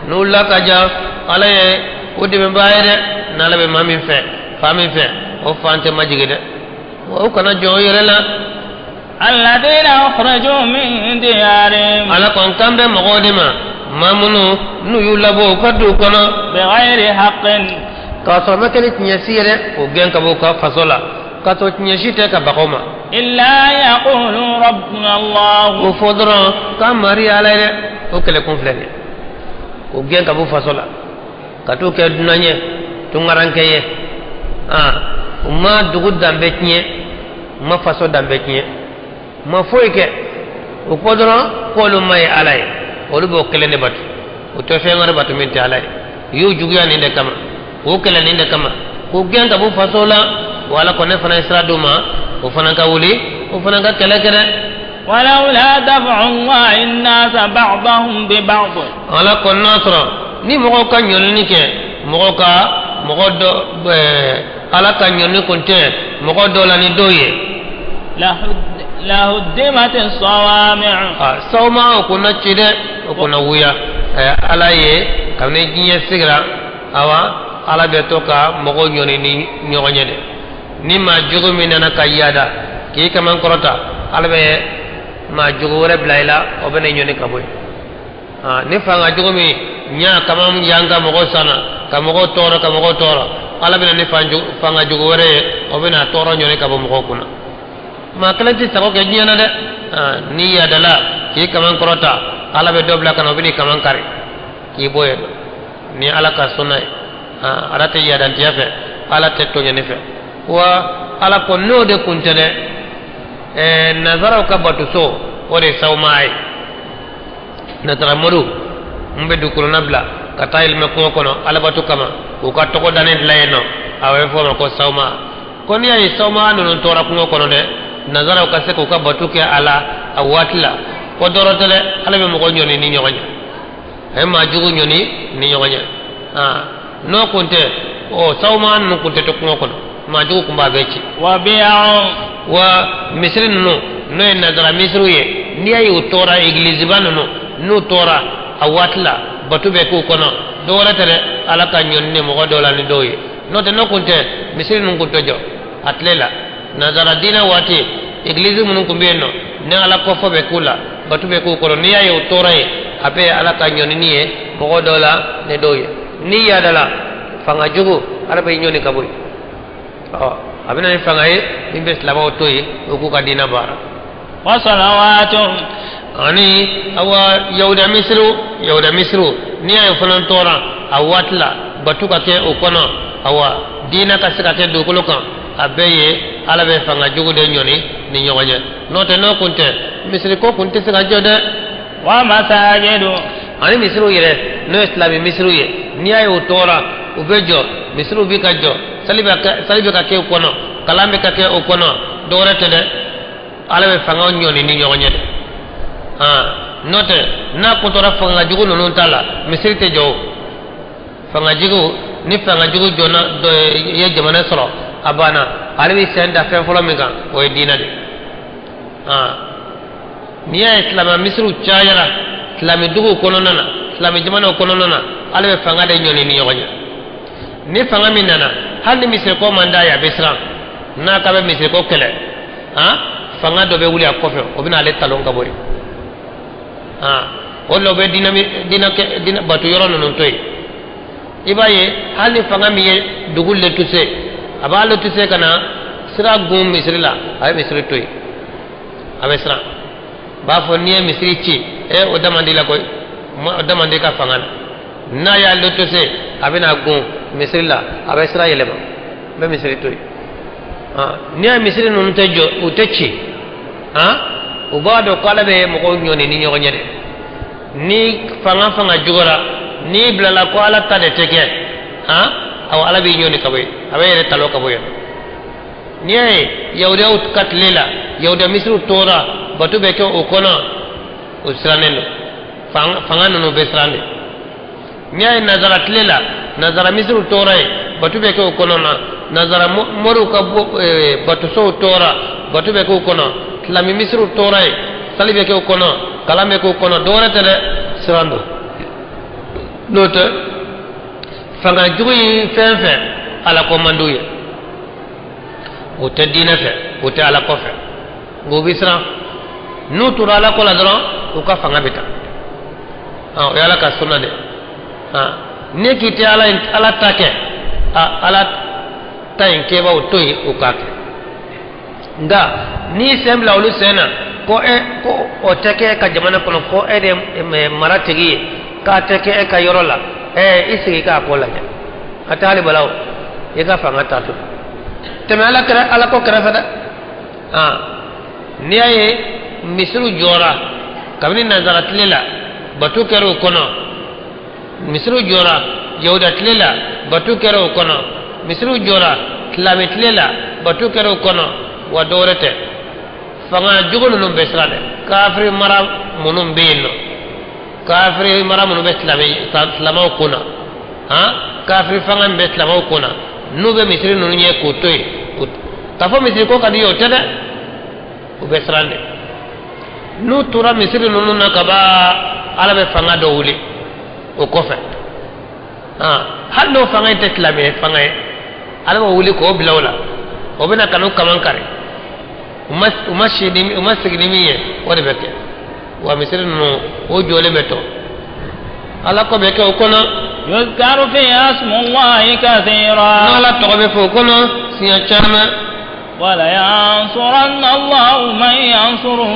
N'u la ka jan, ala ye o dɛmɛbaa ye dɛ. N'ala bɛ maa min fɛ, fa min fɛ, o fan tɛ majigin dɛ. O kana jɔ u yɛrɛ la. الذين أخرجوا من ديارهم ala kɔn kan bɛ mɔgɔw de ma, maa minnu n'u y'u labɔ u ka du kɔnɔ بغير حق k'a sɔrɔ ma kɛ ni tiɲɛ si ye dɛ, k'o gɛn ka bɔ u ka faso la k'a sɔrɔ tiɲɛ si tɛ ka baga o ma. إلا يقولوا ربنا الله. O fɔ dɔrɔn k'an mari ye ala ye dɛ, o kɛlɛkun filɛ nin ye. K'o gɛn ka bɔ faso la ka t'u kɛ dunan ye, tunkarankɛ ye. U ma dugu danbe tiɲɛ, u ma faso danbe tiɲɛ, u ma foyi kɛ, o kɔ dɔrɔn k'olu ma ye ala ye, olu b'o kelen de bato, u tɛ fɛn wɛrɛ bato min tɛ ala ye. U y'u juguya nin de kama, k'u kɛlɛ nin de kama, k'u gɛn ka bɔ faso la. O ala ko ne fana ye sira d'u ma, o fana ka wuli, o fana ka kɛlɛ kɛ dɛ. ولولا دفع الله الناس بعضهم ببعض ala ko n'a sɔrɔ ni mɔgɔw ka ɲɔnni kɛ, mɔgɔ ka mɔgɔ dɔ ala ka ɲɔnni kun tɛ mɔgɔ dɔ la ni dɔw ye, لهدمت الصوامع. Sawma o kunna ci dɛ, o kunna wuya. Ala ye kabini diɲɛ sigira, awa ala bɛ to ka mɔgɔw ɲɔni ni ɲɔgɔn ye dɛ. Ni maa jugu min nana ka yaada k'i kaman kɔrɔta, ala bɛ maa jugu wɛrɛ bila i la, o bɛ na ɲɔni ka bɔ yen. Ni fanga jugu min ɲa kama yan ka mɔgɔ sanna ka mɔgɔ tɔɔrɔ, ka mɔgɔ tɔɔrɔ. Ala bɛna ni fanga jugu wɛrɛ ye, o bɛna tɔɔrɔ ɲɔni ka bɔ mɔgɔw kunna. Maa kelen tɛ sago kɛ diɲɛ na dɛ. N'i yadala k'i kaman kɔrɔta, Ala bɛ dɔ bila ka na, o bɛ n'i kaman kari k'i bɔ yen. Ni Ala ka sunna ye, Ala tɛ yadantiya fɛ, Ala tɛ tɔɲɔni fɛ. Wa Ala ko n'o de kun tɛ dɛ, nazaraw ka batoso, o de ye sawuma ye. Nazara moriw mun bɛ dugukolo bila ka taa yɛlɛmɛ kungo kɔnɔ alabato kama, k'u ka tɔgɔ dannen dilan yen nɔ, a bɛ fɔ o ma ko sawuma. Ko n'i y'a ye sawuma ninnu tora kungo kɔnɔ dɛ, nazaraw ka se k'u ka bato kɛ a la a waati la, ko dɔrɔn tɛ dɛ, Ala bɛ mɔgɔ ɲɔni ni ɲɔgɔn ye, a ye maa jugu ɲɔni ni ɲɔgɔn ye. N'o kun tɛ, o sawuma ninnu kun tɛ to kungo kɔnɔ, maa jugu kun b'a bɛɛ ci. Wa bi'un. Wa misiri ninnu, n'o ye nazara misiriw ye, n'i y'a ye u tora, egiliziba ninnu n'u tora a waati la, bato bɛ k'u kɔnɔ, dɔ wɛrɛ tɛ dɛ, Ala ka ɲɔni ni mɔgɔ dɔw la ni dɔw ye. N'o tɛ, n'o kun tɛ, misiri ninnu kun tɛ jɔ a tile la. Nazara diinɛ waati, egilizi minnu kun bɛ yen nɔ, ni Ala kɔfɔ bɛ k'u la, bato bɛ k'u kɔnɔ, n'i y'a ye u tora yen, a bɛɛ ye Ala ka ɲɔnini ye mɔgɔ dɔw la ni dɔw ye. N'i yadala fanga jugu, Ala bɛ ɲɔni ka bɔ yen. Ɔ, a bɛ na ni fanga ye min bɛ silamɛw to yen, u k'u ka diinɛ baara. Wa salawatun. Ani awa yahuda misiriw, yahuda misiriw, n'i y'a ye fana tora a waati la, bato ka kɛ o kɔnɔ, awa diinɛ ka se ka kɛ dugukolo kan, a bɛɛ ye Ala bɛ fanga jugu de ɲɔni ni ɲɔgɔn ye. N'o tɛ, n'o kun tɛ, misiri ko kun tɛ se ka jɔ dɛ. Wa masajidu. Ani misiriw yɛrɛ, n'o ye silamɛ misiriw ye, n'i y'a ye u tora, u bɛ jɔ, misiriw bɛ ka jɔ, sali bɛ ka, sali bɛ ka kɛ o kɔnɔ, kalan bɛ ka kɛ o kɔnɔ, dɔ wɛrɛ tɛ dɛ, Ala bɛ fangaw ɲɔni ni ɲɔgɔn ye dɛ. N'o tɛ, n'a kun tora fanga jugu ninnu ta la, misiri tɛ jɔ. O fanga jugu ni fanga jugu jɔna dɔ ye jamana sɔrɔ, a banna, ale bɛ sen da fɛn fɔlɔ min kan, o ye diinɛ de. N'i y'a ye silamɛ misiriw cayara silamɛ duguw kɔnɔna na, silamɛ jamanaw kɔnɔna na, ale bɛ fanga de ɲɔni ni ɲɔgɔn ye. Ni fanga min nana, hali ni misiri ko man d'a ye, a bɛ siran n'a k'a bɛ misiri ko kɛlɛ, fanga dɔ bɛ wuli a kɔfɛ, o bɛ n'ale talon ka bɔ yen. O de la u bɛ diinɛ diinɛ diinɛ bato yɔrɔ ninnu to yen. I b'a ye, hali ni fanga min ye dugu lotissé, a b'a lotissé ka na sira gun misiri la, a bɛ misiri to yen, a bɛ siran, b'a fɔ n'i ye misiri ci, e o da man di la koyi, o da man di ka fanga la. N'a y'a lotissé, a bɛna gun misiri la, a bɛ sira yɛlɛma, n bɛ misiri to yen. N'i y'a misiri ninnu tɛ jɔ, u tɛ ci, u b'a dɔn ko Ala bɛ mɔgɔw ɲɔni ni ɲɔgɔn ye dɛ. Ni fanga jugura, n'i bilala ko Ala ta de tɛ kɛ, awɔ, Ala b'i ɲɔni ka bɔ yen, a bɛ yɛrɛ talɔ ka bɔ yen. N'i y'a ye yahudiyaw ka tile la, yahudiya misiriw tora, bato bɛ kɛ o kɔnɔ, o sirannen don, fanga ninnu bɛ siran de. N'i y'a ye nazara tile la, nazara misiriw tora yen, bato bɛ kɛ o kɔnɔ na, nazara moriw ka batosow tora, bato bɛ kɛ o kɔnɔ, silamɛ misiriw tora yen, sali bɛ kɛ o kɔnɔ, kalan bɛ kɛ o kɔnɔ, dɔwɛrɛ tɛ dɛ, siran don. N'o tɛ, fanga jugu in fɛn fɛn, Ala ko man d'u ye, o tɛ diinɛ fɛ, o tɛ Ala kɔfɛ, nka u bɛ siran. N'u tora Ala ko la dɔrɔn, u ka fanga bɛ taa. O ye Ala ka sunna de. Ne k'i tɛ Ala, Ala ta kɛ, Ala ta in kɛbaaw to yen, u k'a kɛ. Nka n'i sen bila olu sen na ko e ko o tɛ kɛ e ka jamana kɔnɔ, ko e de mara tigi ye, k'a tɛ kɛ e ka yɔrɔ la, i sigi k'a ko lajɛ, a tɛ hali bala o, i ka fanga ta to tɛmɛ Ala kɛrɛ, Ala ko kɛrɛfɛ dɛ. N'i y'a ye misiriw jɔra kabini nazara tile la, bato kɛra o kɔnɔ, misiriw jɔra yahuda tile la, bato kɛra o kɔnɔ, misiriw jɔra silamɛ tile la, bato kɛra o kɔnɔ, wa dɔwɛrɛ tɛ, fanga jugu ninnu bɛ siran dɛ. Kafiri mara minnu bɛ yen nɔ, kafiri mara minnu bɛ silamɛ silamɛw kunna, kafiri fanga min bɛ silamɛw kunna, n'u bɛ misiri ninnu ye k'o to yen k'a fɔ misiri ko ka di ye, o tɛ dɛ, u bɛ siran de. N'u tora misiri ninnu na kaban, Ala bɛ fanga dɔ wuli o kɔfɛ, hali n'o fanga in tɛ silamɛ fanga ye, Ala b'o wuli k'o bila o la, o bɛna ka n'u kaman kari. U ma si ni u ma sigi ni min ye, o de bɛ kɛ. Wa misiri ninnu, o jɔlen bɛ to. Ala ko bɛ kɛ o kɔnɔ. يذكر فيها اسم الله كثيرا. N'Ala tɔgɔ bɛ fɔ o kɔnɔ siɲɛ caman. ولينصرن الله من ينصره.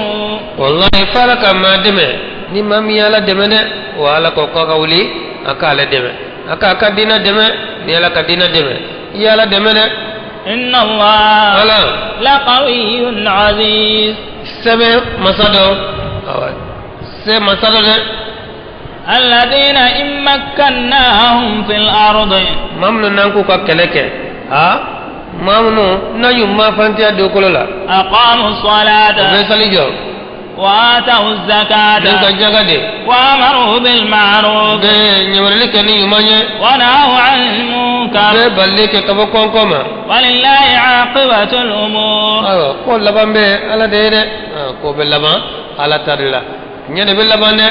Wallahi f'Ala ka maa dɛmɛ ni maa min y'Ala dɛmɛ dɛ, wa Ala ko k'a ka wuli a k'ale dɛmɛ, a k'a ka diinɛ dɛmɛ. Ni Ala ka diinɛ dɛmɛ, i y'Ala dɛmɛ dɛ. إن الله Ala لقوي عزيز. Sɛbɛn masa dɔ, awa, se masa dɔ dɛ. الذين إن مكناهم في الأرض. Maa minnu n'an k'u ka kɛlɛ kɛ, ha, maa minnu n'an y'u mafantiya dugukolo la, أقاموا u bɛ الصلاة sali jɔ, وآتوا ni الزكاة ka jaga de, وأمروا u بالمعروف bɛ ɲamarili kɛ ni ɲuman ye, ونهوا عن u المنكر. bɛ balili kɛ ka bɔ kɔnkɔn ma. ولله عاقبة الأمور. Ayiwa, ko laban bɛ Ala de ye dɛ. Ko bɛ laban Ala ta de la, ɲɛ de bɛ laban dɛ.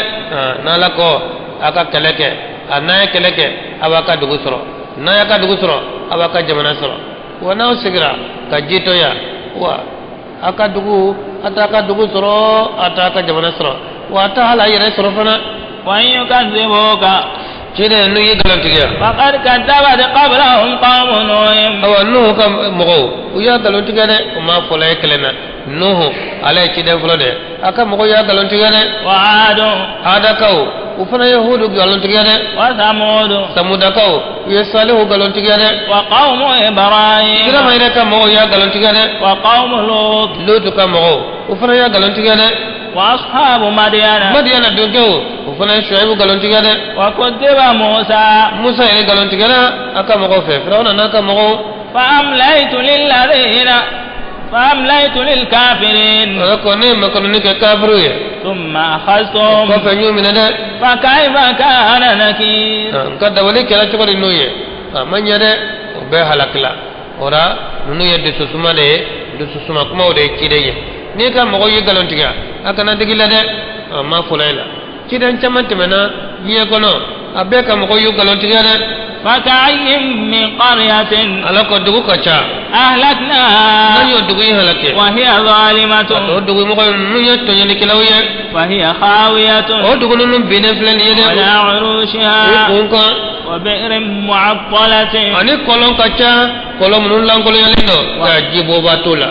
N'Ala ko a ka kɛlɛ kɛ, a n'a ye kɛlɛ kɛ, a b'a ka dugu sɔrɔ. N'a y'a ka dugu sɔrɔ, a b'a ka jamana sɔrɔ. Wa n'aw sigira ka ji to yan, wa a ka dugu, a t'a ka dugu sɔrɔ, a t'a ka jamana sɔrɔ, wa a t'a hali a yɛrɛ sɔrɔ fana. وإن يكذبوك Ciden, n'u y'i nkalontigiya, فقد كذبت قبلهم قوم نوح. Awa, Nuhu ka mɔgɔw, u y'a nkalontigɛ dɛ. U m'a fɔlɔ ye kelen na. Nuhu, ala ye ciden fɔlɔ dɛ, a ka mɔgɔw y'a nkalontigɛ dɛ. وعاد Adakaw, u fana ye Hudu nkalontigɛ dɛ. وثمود Samudakaw, u ye Salihu nkalontigɛ dɛ. وقوم إبراهيم Ibrahima yɛrɛ ka mɔgɔw y'a nkalontigɛ dɛ. وقوم لوط Lutu ka mɔgɔw, u fana y'a nkalontigɛ dɛ. وأصحاب مدين Madiyana dunkew, u fana ye Shuaibu nkalontigɛ dɛ. وكذب موسى. Musa yɛrɛ nkalontigɛra a ka mɔgɔw fɛ, Firawuna n'a ka mɔgɔw. فأمليت للكافرين. O ko ne ye makɔnɔni kɛ kafiriw ye. ثم أخذتهم. Kɔfɛ n y'u minɛ dɛ. فكيف كان نكير؟ N ka dabali kɛra cogo di n'u ye? A ma ɲɛ dɛ, o bɛɛ halakila. O la, ninnu ye dususuma de ye, dususuma kumaw de ye ciden ye. N'i ka mɔgɔw ye nkalon tigɛ, a kana digi la dɛ. A ma fɔlɔ e la, ciden caman tɛmɛna diɲɛ kɔnɔ, a bɛɛ ka mɔgɔw y'u nkalon tigɛ dɛ. فكأي من قرية Ala ko dugu ka ca أهلكناها n'an y'o dugu in halakɛ وهي ظالمة o dugu mɔgɔ ninnu ye tɔɲɔnikɛlaw ye فهي خاوية o dugu ninnu binnen filɛ nin ye dɛ على u عروشها kun kan وبئر معطلة ani kɔlɔn ka ca, kɔlɔn minnu lankolonyalen don nka jibɔba t'o la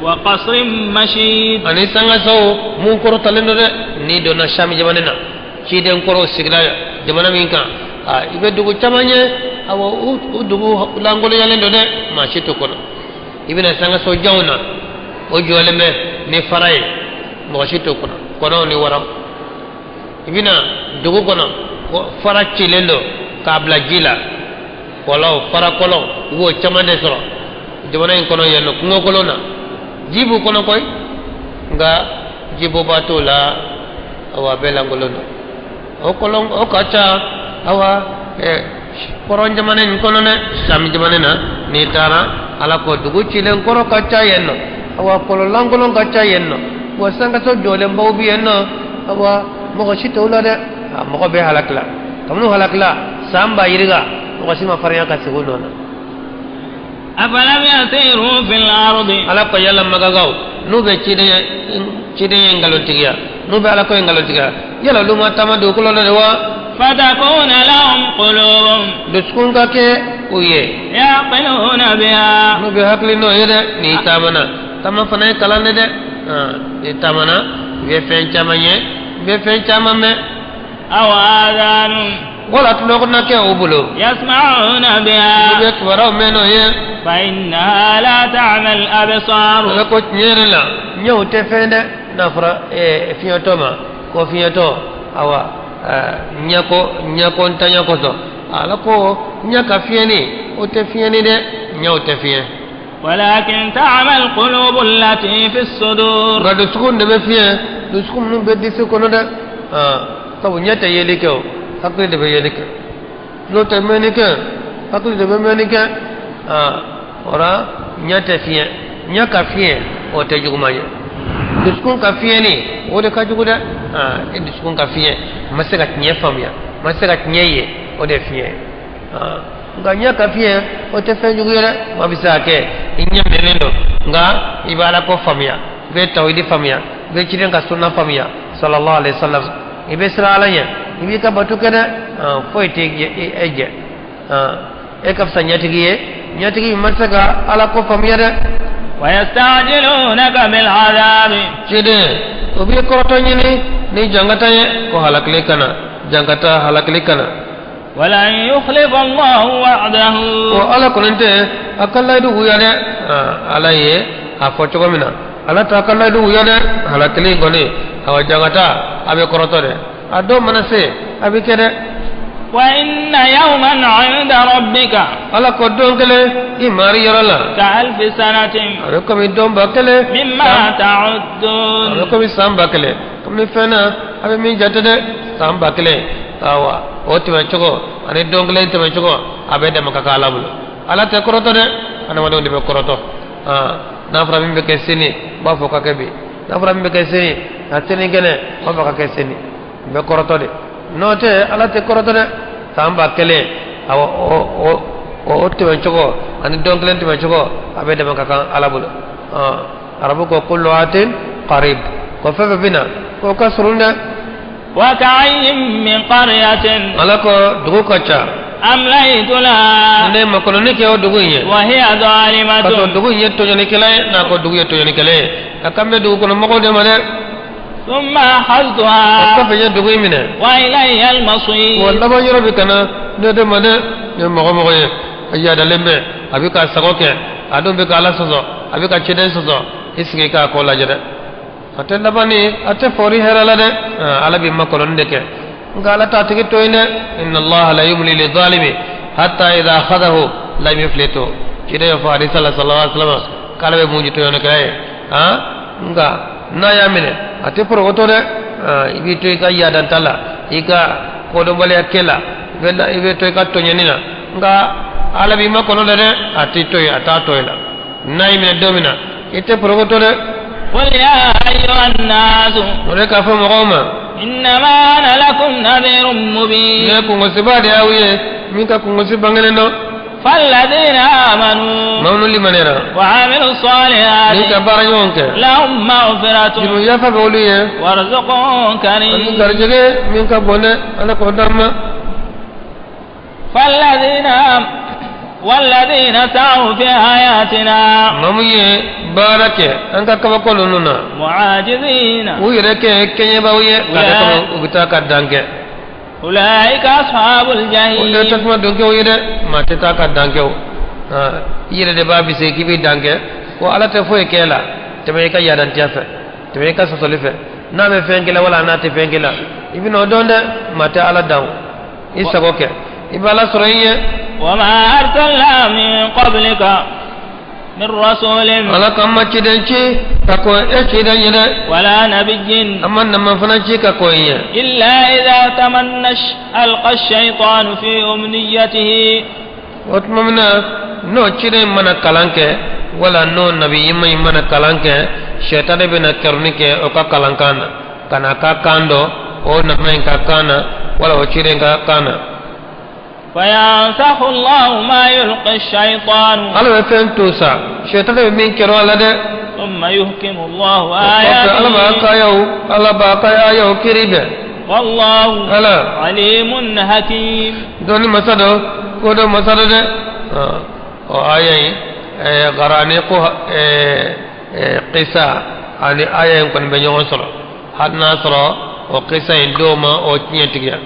وقصر مشيد ani sangasow mun kɔrɔtalen don dɛ. N'i donna Sami jamana na, ciden kɔrɔw sigira jamana min kan, a i bɛ dugu caman ye, awɔ, u dugu lankolonyalen don dɛ, maa si t'o kɔnɔ. I bɛna sangaso janw na, o jɔlen bɛ ni fara ye, mɔgɔ si t'o kɔnɔ, kɔnɔw ni waraw. I bɛna dugu kɔnɔ, fara cilen don k'a bila ji la, kɔlɔn, fara kɔlɔn, i b'o caman de sɔrɔ jamana in kɔnɔ yen nɔ. Kungo kolon na, ji b'u kɔnɔ koyi, nka jibɔba t'o la. Awa, a bɛɛ lankolon don. O kɔlɔn o ka ca, awa, kɔrɔn jamana in kɔnɔ dɛ, Sami jamana na, n'i taara, Ala ko dugu cilen kɔrɔ ka ca yen nɔ. Awa, kɔlɔn lankolon ka ca yen nɔ, wa sankaso jɔlenbaw bɛ yen nɔ. Awa, mɔgɔ si t'o la dɛ. A mɔgɔ bɛɛ halakila. Kabini halakila san ba yirika, mɔgɔ si ma farinya ka segin o nɔ na. أفلم يسيروا في الأرض Ala ko yala magagaw, n'u bɛ ciden ye nkalontigiya, n'u bɛ Ala ko ye nkalontigiya, yala olu ma taama dugukolo la de wa? فتكون لهم قلوب Dusukun ka kɛ u ye يعقلون بها n'u bɛ hakili n'o ye dɛ. N'i taamana, taama fana ye kalan de dɛ. N'i taamana, i bɛ fɛn caman ye, i bɛ fɛn caman mɛn. أو آذان Wala tulo na kɛ u bolo يسمعون n'u بها bɛ kibaruyaw mɛn n'o ye. فإنها لا تعمى الأبصار Ala ko tiɲɛ yɛrɛ la, ɲɛw tɛ fɛn dɛ. N'a fɔra fiɲɛtɔ ma ko fiɲɛtɔ, awa, ɲɛko ɲɛko ntanya kosɔn, Ala ko ɲɛ ka fiɲɛni, o tɛ fiɲɛni dɛ, ɲɛw tɛ fiɲɛ. ولكن تعمى القلوب التي في الصدور Nka dusukun de bɛ fiɲɛ, dusukun minnu bɛ disi kɔnɔ dɛ. Sabu ɲɛ tɛ yeli kɛ, o hakili de bɛ yeli kɛ. Tulo tɛ mɛnni kɛ, hakili de bɛ mɛnni kɛ. O la, ɲɛ tɛ fiɲɛ. Ɲɛ ka fiɲɛ, o tɛ juguman ye. Dusukun ka fiɲɛni, o de ka jugu dɛ. E dusukun ka fiɲɛ, ma se ka tiɲɛ faamuya, ma se ka tiɲɛ ye, o de ye fiɲɛ ye. Nka ɲɛ ka fiɲɛ, o tɛ fɛn jugu ye dɛ. Maa bɛ se ka kɛ i ɲɛ minɛlen don, nka i bɛ Ala ko faamuya, i bɛ tawhidi faamuya, i bɛ ciden ka sunna faamuya, sallallahu alaihi wa sallam, i bɛ siran Ala ɲɛ. I b'i ka bato kɛ dɛ, foyi tɛ e jɛ. E ka fisa ɲɛtigi ye, ɲɛtigi ma se ka Ala ko faamuya dɛ. ويستعجلونك بالعذاب. Ciden, o b'i kɔrɔtɔ ɲini ni jangata ye ko halakili kana jangata, halakili kana. ولن يخلف الله وعده. O Ala kɔni tɛ a ka layidu wuya dɛ. Ala ye a fɔ cogo min na, Ala t'a ka layidu wuya dɛ. Halakili in kɔni, awa, jangata a bɛ kɔrɔtɔ dɛ, a dɔw mana se a bɛ kɛ dɛ. وإن يوما عند ربك Ala ko don kelen i mari yɔrɔ la كألف سنة a bɛ komi don 1000 مما a bɛ تعدون. komi san 1000, komi fɛn na a bɛ min jate dɛ, san 1000, awa, o tɛmɛ cogo ani don kelen tɛmɛ cogo a bɛ dama ka kɛ Ala bolo. Ala tɛ kɔrɔtɔ dɛ, adamadenw de bɛ kɔrɔtɔ. N'a fɔra min bɛ kɛ sini, n b'a fɔ ka kɛ bi. N'a fɔra min bɛ kɛ sini, ka sini kɛnɛ, n b'a fɔ ka kɛ sini. N bɛ kɔrɔtɔ de, n'o tɛ Ala tɛ kɔrɔtɔ dɛ. San 1000, awa, o tɛmɛ cogo ani don kelen tɛmɛ cogo a bɛ dama ka kan Ala bolo. Arabu ko kullu atin qarib, ko fɛn fɛn bɛ na k'o ka surun dɛ. وكأي من قرية Ala ko dugu ka ca أمليت لها ne makɔnɔni kɛ o dugu in ye وهي ka sɔrɔ ظالمة dugu in ye tɔɲɔnikɛla ye. N'a ko dugu ye tɔɲɔnikɛla ye, a kan bɛ dugu kɔnɔ mɔgɔw de ma dɛ. ثم O أخذتها kɔfɛ n ye dugu in minɛ وإلي wa المصير. laban yɔrɔ bɛ ka na ne de ma dɛ. Ne mɔgɔ mɔgɔ ye a yadalen bɛ, a bɛ ka sago kɛ, a dun bɛ ka Ala sɔsɔ, a bɛ ka ciden sɔsɔ, i sigi k'a ko lajɛ dɛ, a tɛ laban ni a tɛ fɔri hɛrɛ la dɛ. Ala b'i makɔnɔni de kɛ, nka Ala t'a tigi to yen dɛ. Inna Allaha la yumli lidhalimi hatta idha akhadahu lam yuflitu. Ciden y'a fɔ hadisa la, sallallahu alaihi wasallam, k'ale bɛ mun ji tɔɲɔnikɛla ye, nka n'a y'a minɛ a tɛ porokoto dɛ. I b'i to i ka yadanta la, i ka kodɔnbaliya kɛ la, i bɛ to i ka tɔɲɔni na, nka Ala b'i makɔnɔ dɛ, a t'i to yen, a t'a to yen la. N'a y'i minɛ don min na, i tɛ porokoto dɛ. قل يا أيها الناس O de k'a fɔ mɔgɔw ma إنما أنا لكم نذير مبين. ne kungosiba de y'aw ye min ka kungosi bangenen dɔn. فالذين آمنوا maa minnu limaniyara وعملوا ni الصالحات ka baara ɲɔgɔn kɛ لهم مغفرة juru yafa bɛ olu ye ورزق ani كريم. garijɛgɛ min ka bon dɛ, Ala k'o d'an ma. فالذين والذين سعوا في آياتنا maa mun ye baara kɛ an ka kabako ninnu na معاجزين u yɛrɛ kɛ kɛɲɛbaw ye k'a kɛ komi u bɛ taa ka dan kɛ أولئك أصحاب o tɛ الجحيم. Tasuma donkɛw ye dɛ, maa tɛ taa ka dan kɛ. O i yɛrɛ de b'a bisigi k'i bɛ dan kɛ ko Ala tɛ foyi kɛ la tɛmɛ i ka yadantiya fɛ, tɛmɛ i ka sɔsɔli fɛ. N'a bɛ fɛn kɛ la wala n'a tɛ fɛn kɛ la, i bɛ n'o dɔn dɛ. Maa tɛ Ala dan o, i sago kɛ, i bɛ Ala sɔrɔ i ɲɛ. وما أرسلنا من قبلك من رسول Ala k'an ma ciden ci ka kɔn e ciden ye dɛ ولا نبي an ma nama fana ci ka kɔn i ɲɛ إلا إذا تمنى ألقى الشيطان في أمنيته O tuma min na n'o ciden mana kalan kɛ wala n'o nabi ɲuman in mana kalan kɛ, sɛtanɛ bɛna kɛruni kɛ o ka kalankan na ka na ka kan dɔn o nama in ka kan na wala o ciden ka kan na. فينسخ الله ما يلقي الشيطان Ala bɛ fɛn to sa sɛtanɛ bɛ min kɛrɛ a la dɛ. ثم يحكم الله O kɔfɛ Ala b'a آياته ka ayaw, Ala b'a ka ayaw kiri bɛn. والله Ala عليم حكيم. Dɔnni masa dɔ, ko dɔ masa dɔ dɛ. O aya in garani ko kisa ani aya in kɔni bɛ ɲɔgɔn sɔrɔ, hali n'a sɔrɔ o kisa in dɔw ma o tiɲɛ tigiya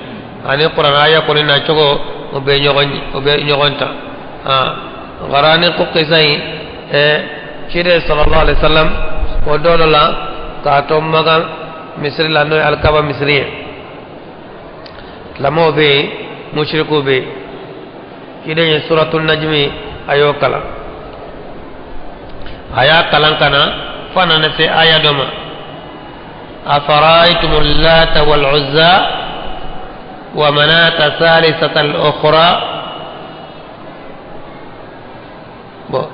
ani kuranɛ aya kɔni na cogo o bɛ ɲɔgɔn ta. Garani ko kisa in, ciden sallallahu alaihi wasallam o dɔ dɔ la k'a to Makan misiri la, n'o ye Alikaba misiri ye, silamɛw bɛ yen, musirikuw bɛ yen. Ciden ye suratul najmi a y'o kalan, a y'a kalan ka na fo a nana se aya dɔ ma: afara'aytum allata wal uzza wa manata salisata al ukhra. Bon,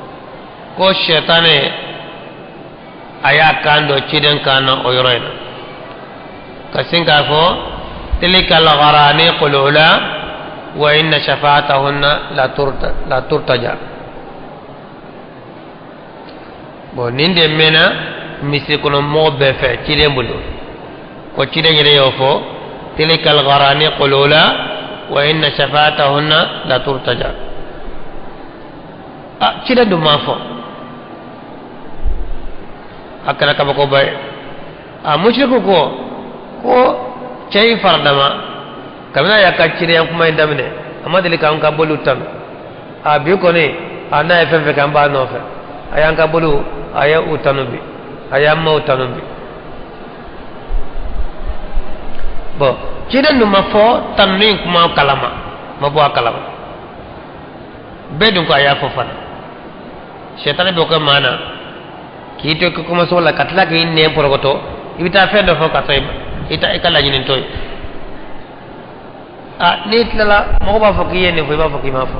ko sɛtanɛ a y'a kan dɔ ciden kan na o yɔrɔ in na ka sin k'a fɔ tilka al-gharaniqu al-ula wa inna shafa'atahunna la turtaja. Bon, nin de mɛnna misiri kɔnɔ mɔgɔ bɛɛ fɛ ciden bolo, ko ciden yɛrɛ y'o fɔ. Tilka al-gharaniq al-ula wa inna shafaatahunna la turtaja. A ciden dun m'a fɔ, a kɛra kabakoba ye. A musiriku ko ko cɛ in faradama kabini a y'a ka cidenya kuma in daminɛ, a ma deli k'an ka boliw tanu. A bi kɔni, a n'a ye fɛn fɛn kɛ, an b'a nɔfɛ. A y'an ka boliw, a ye u tanu bi, a y'an maw tanu bi. Bon, ciden dun ma fɔ tanuni in kuma kalama, ma bɔ a kalama. Bɛɛ dun ko a y'a fɔ fana. Sɛtanɛ bɛ kɛ maa na k'i to kumaso la ka tila k'i nɛn pɔrɔkɔtɔ, i bɛ taa fɛn dɔ fɔ ka sɔrɔ i ka laɲini t'o ye. A n'i tilala, mɔgɔ b'a fɔ k'i ye nin fɔ, i b'a fɔ k'i m'a fɔ,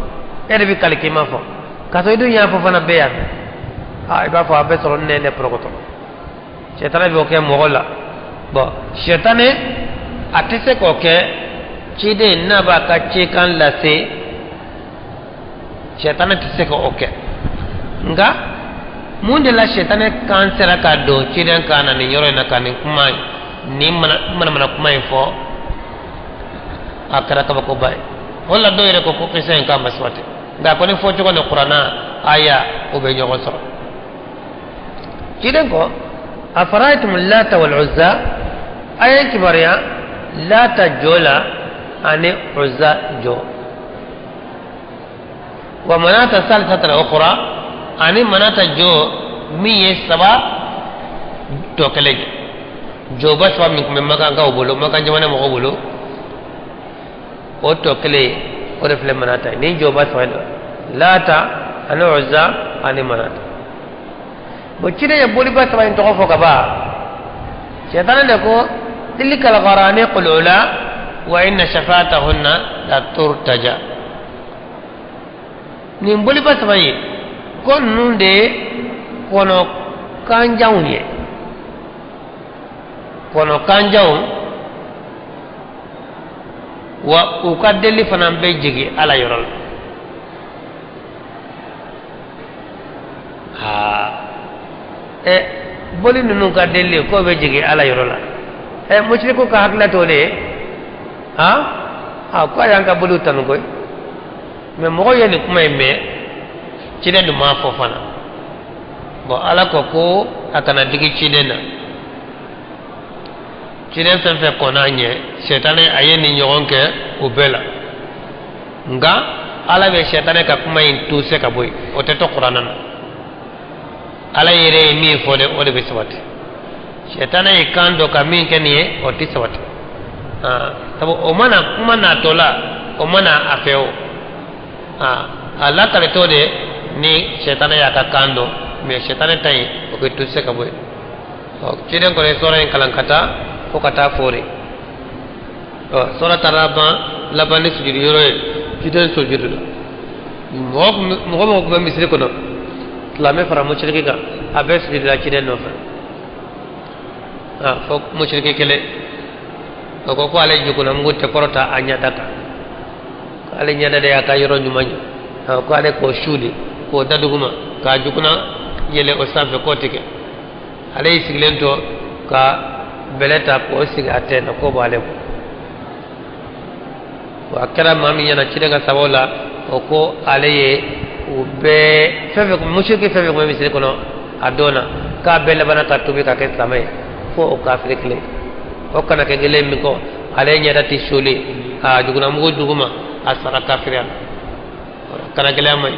e yɛrɛ bɛ kali k'i m'a fɔ, k'a sɔrɔ i dun y'a fɔ fana, bɛɛ y'a mɛn. A i b'a fɔ a bɛ sɔrɔ nɛn de pɔrɔkɔtɔ. Sɛtanɛ b'o kɛ mɔgɔ la. Bon, sɛtanɛ a tɛ se k'o kɛ ciden n'a b'a ka cikan lase, sɛtanɛ tɛ se k'o kɛ. Nka mun de la sɛtanɛ kan sera ka don ciden kan na nin yɔrɔ in na ka nin kuma nin manamana kuma in fɔ? A kɛra kabakoba ye. O la dɔw yɛrɛ ko ko kisa in k'a ma sabati, nka a kɔni fɔcogo ni kuranna aya o bɛ ɲɔgɔn sɔrɔ. Ciden ko afara'aytum lata wal uzza, a ye kibaruya lata jo la ani uzza jo, wa manata salisata ukhra, ani manata jo min ye saba tɔ kelen ye, joba saba min tun bɛ makankaw bolo, makan jamana mɔgɔw bolo, o tɔ kelen o de filɛ manata ye. Nin joba saba don, lata ani uzza ani manata. Bon, ciden ye boliba saba in tɔgɔ fɔ ka ban, sɛtanɛ de ko tilka al-gharaniq al-ula wa inna shafatahunna la turtaja. Nin boliba saba ye ko ninnu de ye kɔnɔ kanjanw ye, kɔnɔ kanjanw, wa u ka deli fana bɛ jigin Ala yɔrɔ la. Aa, ɛ boli ninnu ka deli k'o bɛ jigin Ala yɔrɔ la, ɛ musiriku ka hakilila t'o de ye. Han, a ko a y'an ka boliw tanu koyi. Mɛ mɔgɔw ye nin kuma in mɛn, ciden dun m'a fɔ fana. Bon, Ala ko ko a kana digi ciden na. Ciden fɛn fɛn kɔn'a ɲɛ, sɛtanɛ a ye nin ɲɔgɔn kɛ o bɛɛ la. Nka Ala bɛ sɛtanɛ ka kuma in tuse ka bɔ yen, o tɛ to kuranna na. Ala yɛrɛ ye min fɔ dɛ, o de bɛ sabati. Sɛtanɛ ye kan dɔ ka min kɛ nin ye, o tɛ sabati. Sabu o mana kuma natɔ la, o mana a fɛ o a lakaletɔ de ni sɛtanɛ y'a ka kan dɔn, mɛ sɛtanɛ ta in o bɛ tuse ka bɔ yen. Ɔ, ciden kɔni ye sɔrɔ in kalan ka taa fo ka taa fori. Ɔ, sɔrɔ taara ban laban ni sujudi yɔrɔ ye, ciden sujudu la. Mɔgɔ mɔgɔ tun bɛ misiri kɔnɔ, silamɛ fara musiriki kan, a bɛɛ sujudila ciden nɔfɛ. Fo musiriki kelen o ko ko ale jukunnamugu tɛ kɔrɔta a ɲɛda kan, ale ɲɛda de y'a ka yɔrɔ ɲuman ye, ko ale k'o su de k'o da duguma k'a jukunna yɛlɛ o sanfɛ, k'o tigɛ. Ale y'i sigilen to ka bɛlɛ ta k'o sigi a tɛn na, k'o b'ale bɔ. Wa a kɛra maa min ɲɛna ciden ka sababu la, o ko ale ye u bɛɛ fɛn fɛn musiriki fɛn fɛn tun bɛ misiri kɔnɔ a don na, k'a bɛɛ labanna ka tuubi ka kɛ silamɛ ye, fo o kafiri kelen. O kana kɛ kelen min kɔ, ale ɲɛda tɛ soli a jugunamugu duguma, a sara kafiriya la. Kana gɛlɛya ma ɲi.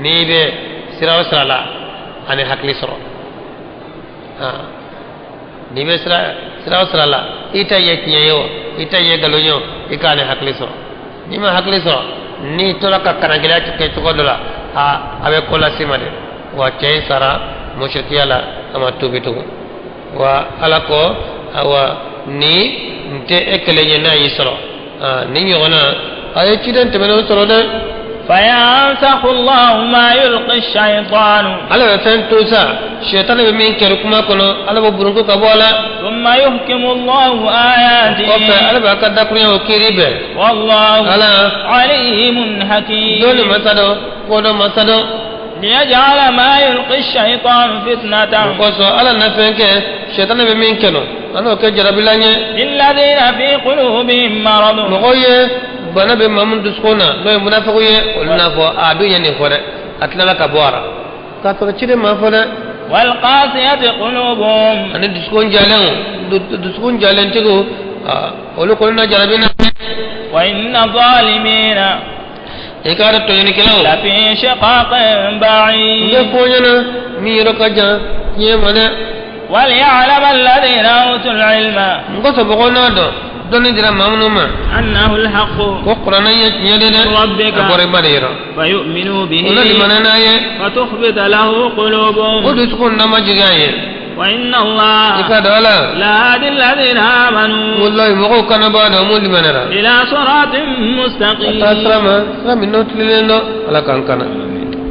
N'i bɛ sira o sira la, ani hakili sɔrɔ. N'i bɛ sira o sira la, i ta ye tiɲɛ ye o, i ta ye nkalon ye o, i k'ale hakili sɔrɔ. N'i ma hakili sɔrɔ, n'i tora ka kanagɛlɛya kɛ cogo dɔ la, a bɛ ko las'i ma dɛ. Wa cɛ in sara musirikiya la, a ma tuubi tugun. Wa Ala ko awa ni n tɛ e kelen ye n'a y'i sɔrɔ, nin ɲɔgɔnna a ye ciden tɛmɛnenw sɔrɔ dɛ. فينسخ الله ما يلقي الشيطان. Ala bɛ fɛn to sa, sɛtanɛ bɛ min kɛri kuma kɔnɔ, Ala b'o burunku ka bɔ a la. ثم يحكم الله آياته. Kɔfɛ Ala b'a ka dakuruɲɛw kiiri bɛn. والله Ala عليم حكيم. dɔnni masa dɔ, kodɔn masa dɔ. ليجعل ما يلقي الشيطان فتنة kosɔn ala na fɛn kɛ sɛtanɛ bɛ min kɛ nɔ a n'o kɛ jarabilan ye للذين في قلوبهم مرض mɔgɔw ye bana bɛ maa min dusukun na n'o ye munafigiw ye olu n'a fɔ a dun ye nin fɔ dɛ a tilala ka bɔ a la k'a sɔrɔ ciden m'a fɔ dɛ والقاسية قلوبهم ani dusukun jalenw dusukun jalentigiw olu kɔni na jarabi na وإن الظالمين i k'a dɔn tɔɲɔnikɛlaw لفي شقاق n bɛ بعيد fɔ ɲɛna min yɔrɔ ka jan tiɲɛ ma dɛ وليعلم الذين أوتوا العلم n kosɔn mɔgɔw n'a dɔn dɔnni dira maa minnu ma أنه الحق ko kuranɛ ye tiɲɛ de dɛ ربك a bɔra i ma de yɔrɔ فيؤمنوا به o na limaniya n'a ye فتخبت له o قلوبهم dusukun na ma jigin a ye وإن i الله k'a dɔn ala لهادي الذين آمنوا wallahi mɔgɔw kana b'a dɔn mun limaniyara إلى صراط ka taa sira مستقيم ma sira min n'o tilennen dɔn ala k'an kana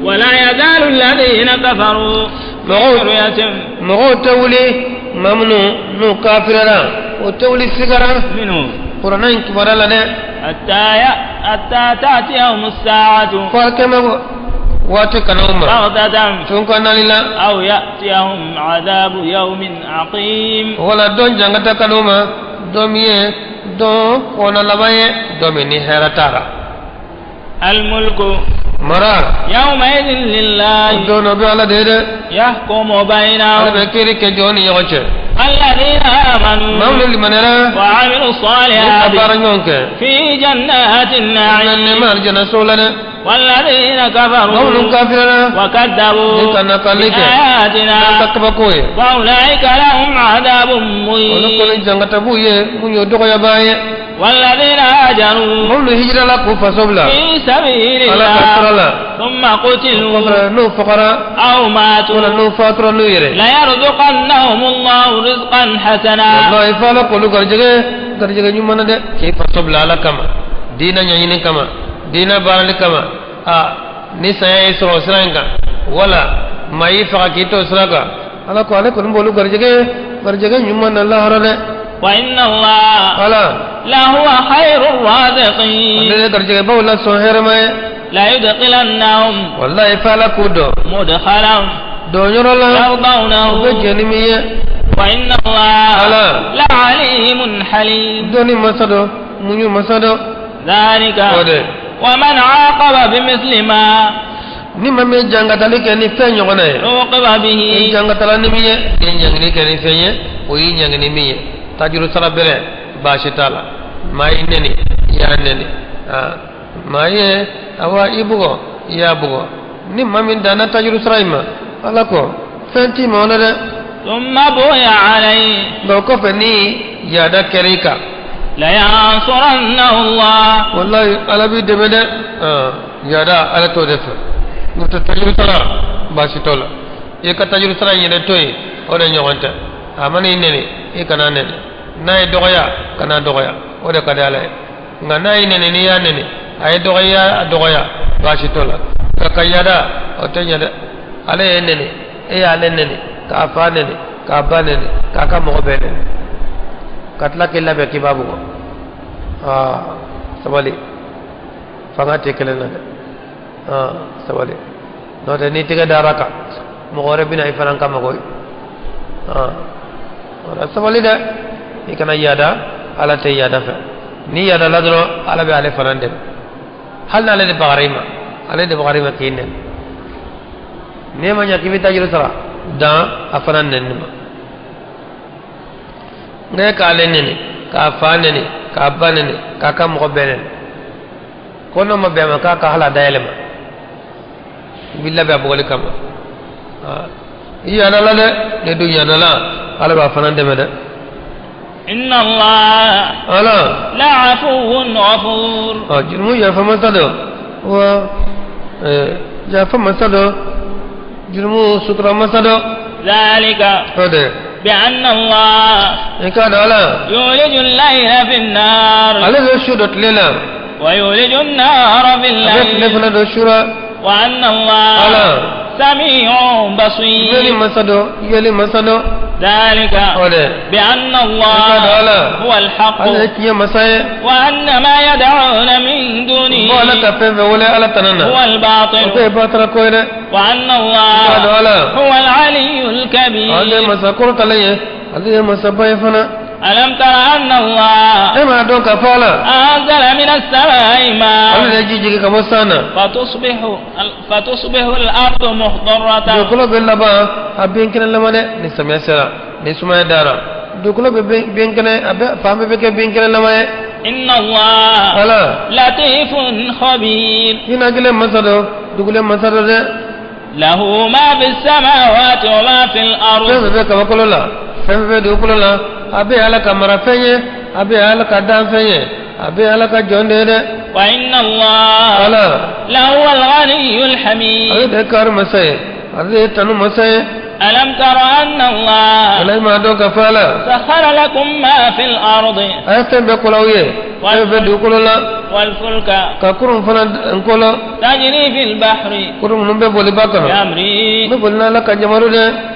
ولا يزال الذين كفروا في mɔgɔw مرية mɔgɔw tɛ wuli maa minnu n'u kafirara o tɛ wuli sigara منه kuranɛ in kibaruya la dɛ حتى تأتيهم الساعة fo alikɛmɛ waati kana u ma بغتة fɛn ka naani la أو يأتيهم عذاب يوم عقيم wala dɔn jangata kana u ma dɔ min ye dɔn kɔnɔ laban ye dɔ min ni hɛrɛ t'a la الملك mara يومئذ لله don dɔ bɛ ala de ye dɛ يحكم ala بينهم bɛ kiiri kɛ jɔn ni ɲɔgɔn cɛ الذين maa آمنوا minnu limaniyara وعملوا ni ka الصالحات baara ɲɔgɔn kɛ في جنات ala النعيم nɛɛma alijana so la dɛ والذين maa minnu كفروا kafirara ni وكذبوا ka nakali kɛ بآياتنا n'an ka kabako ye فأولئك لهم عذاب olu مهين kɔni jangata b'u ye mun y'o dɔgɔyabaa ye والذين هاجروا maa minnu hijirala k'u faso bila في سبيل ala ka sira الله la ثم قتلوا kɔfɛ n'u fagara أو wala ماتوا n'u fatura n'u yɛrɛ ليرزقنهم الله رزقا حسنا wallahi fo ala k'olu garijɛgɛ garijɛgɛ ɲuman na dɛ k'i faso bila ala kama diinɛ ɲɛɲini kama diinɛ baarali kama a ni saya y'i sɔrɔ o sira in kan wala maa y'i faga k'i to o sira kan ala ko ale kɔni b'olu garijɛgɛ garijɛgɛ ɲuman na lahara dɛ وإن الله ala لهو خير ale الرازقين de garijɛgɛbaw la sɔn hɛrɛma ye ليدخلنهم wallahi fo ala k'u dɔn مدخلا dɔnyɔrɔ la u يرضونه bɛ jɛn ni min ye وإن الله ala لعليم حليم dɔnni masa dɔ muɲu masa dɔ ذلك o de ومن عاقب بمثل ما ni maa min ye jangatali kɛ ni fɛn ɲɔgɔnna ye عوقب i به jangatala ni min ye i ye ɲangili kɛ ni fɛn ye o y'i ɲangi ni min ye tajuru sara bɛrɛ baasi t'a la maa y'i nɛni i y'a nɛni aa maa ye awa i bugɔ i y'a bugɔ ni maa min danna tajuru sara in ma ala ko fɛn t'i ma o la dɛ ثم بغي عليه nka o kɔfɛ ni yaada kɛra i kan لينصرنه الله wallahi ala b'i dɛmɛ dɛ aa yaada ala t'o de fɛ n'o tɛ tajuru sara baasi t'o la i ka tajuru sara in yɛrɛ to yen o de ɲɔgɔn tɛ a mana i nɛni i kana nɛni n'a ye dɔgɔya kana dɔgɔya o de ka di ala ye nka n'a y'i nɛni n'i y'a nɛni a ye dɔgɔya i y'a dɔgɔya baasi t'o la nka ka yaada o tɛ ɲɛ dɛ ale ye nɛni e y'ale nɛni k'a fa nɛni k'a ba nɛni k'a ka mɔgɔ bɛɛ nɛni ka tila k'i labɛn k'i b'a bugɔ aa sabali fanga tɛ kelen na dɛ aa sabali n'o tɛ n'i tɛgɛ dara kan mɔgɔ wɛrɛ bɛ na i fana kama koyi aa wala sabali dɛ i kana yaada ala tɛ yaada fɛ n'i yaadala dɔrɔn ala bɛ ale fana dɛmɛ hali n'ale de bagara i ma ale de bagara i ma k'i nɛni n'e ma ɲɛ k'i bɛ tajuru sara dan a fana nɛni ma nka e k'ale nɛni k'a fa nɛni k'a ba nɛni k'a ka mɔgɔ bɛɛ nɛni ko n'o ma bɛn a ma k'a ka hali a dayɛlɛ ma i b'i labɛn a bugɔli kama aa i yaadala dɛ ne dun yaadala ala b'a fana dɛmɛ dɛ إن الله ala لعفو غفور ɔ jurumu yafa masa dɔ wa yafa masa dɔ jurumu sutura masa dɔ ذلك o de بأن الله i k'a dɔn ala يولج الليل في النهار ale bɛ su dɔ tile la ويولج النهار في a bɛ tile الليل fana dɔ su la وأن الله ala سميع yeli بصير masa dɔ yeli masa dɔ ذلك بأن الله هو الحق وأن ما يدعون من دونه هو الباطل وأن الله هو العلي الكبير. ألم تر أن الله أنزل من السماء ماء فتصبح الأرض مخضرة. إن الله لطيف خبير. له ما في السماوات وما في الأرض. وإن الله لهو الغني الحميد. ألم تر أن الله سخر لكم ما في الأرض والفلك تجري في البحر بأمره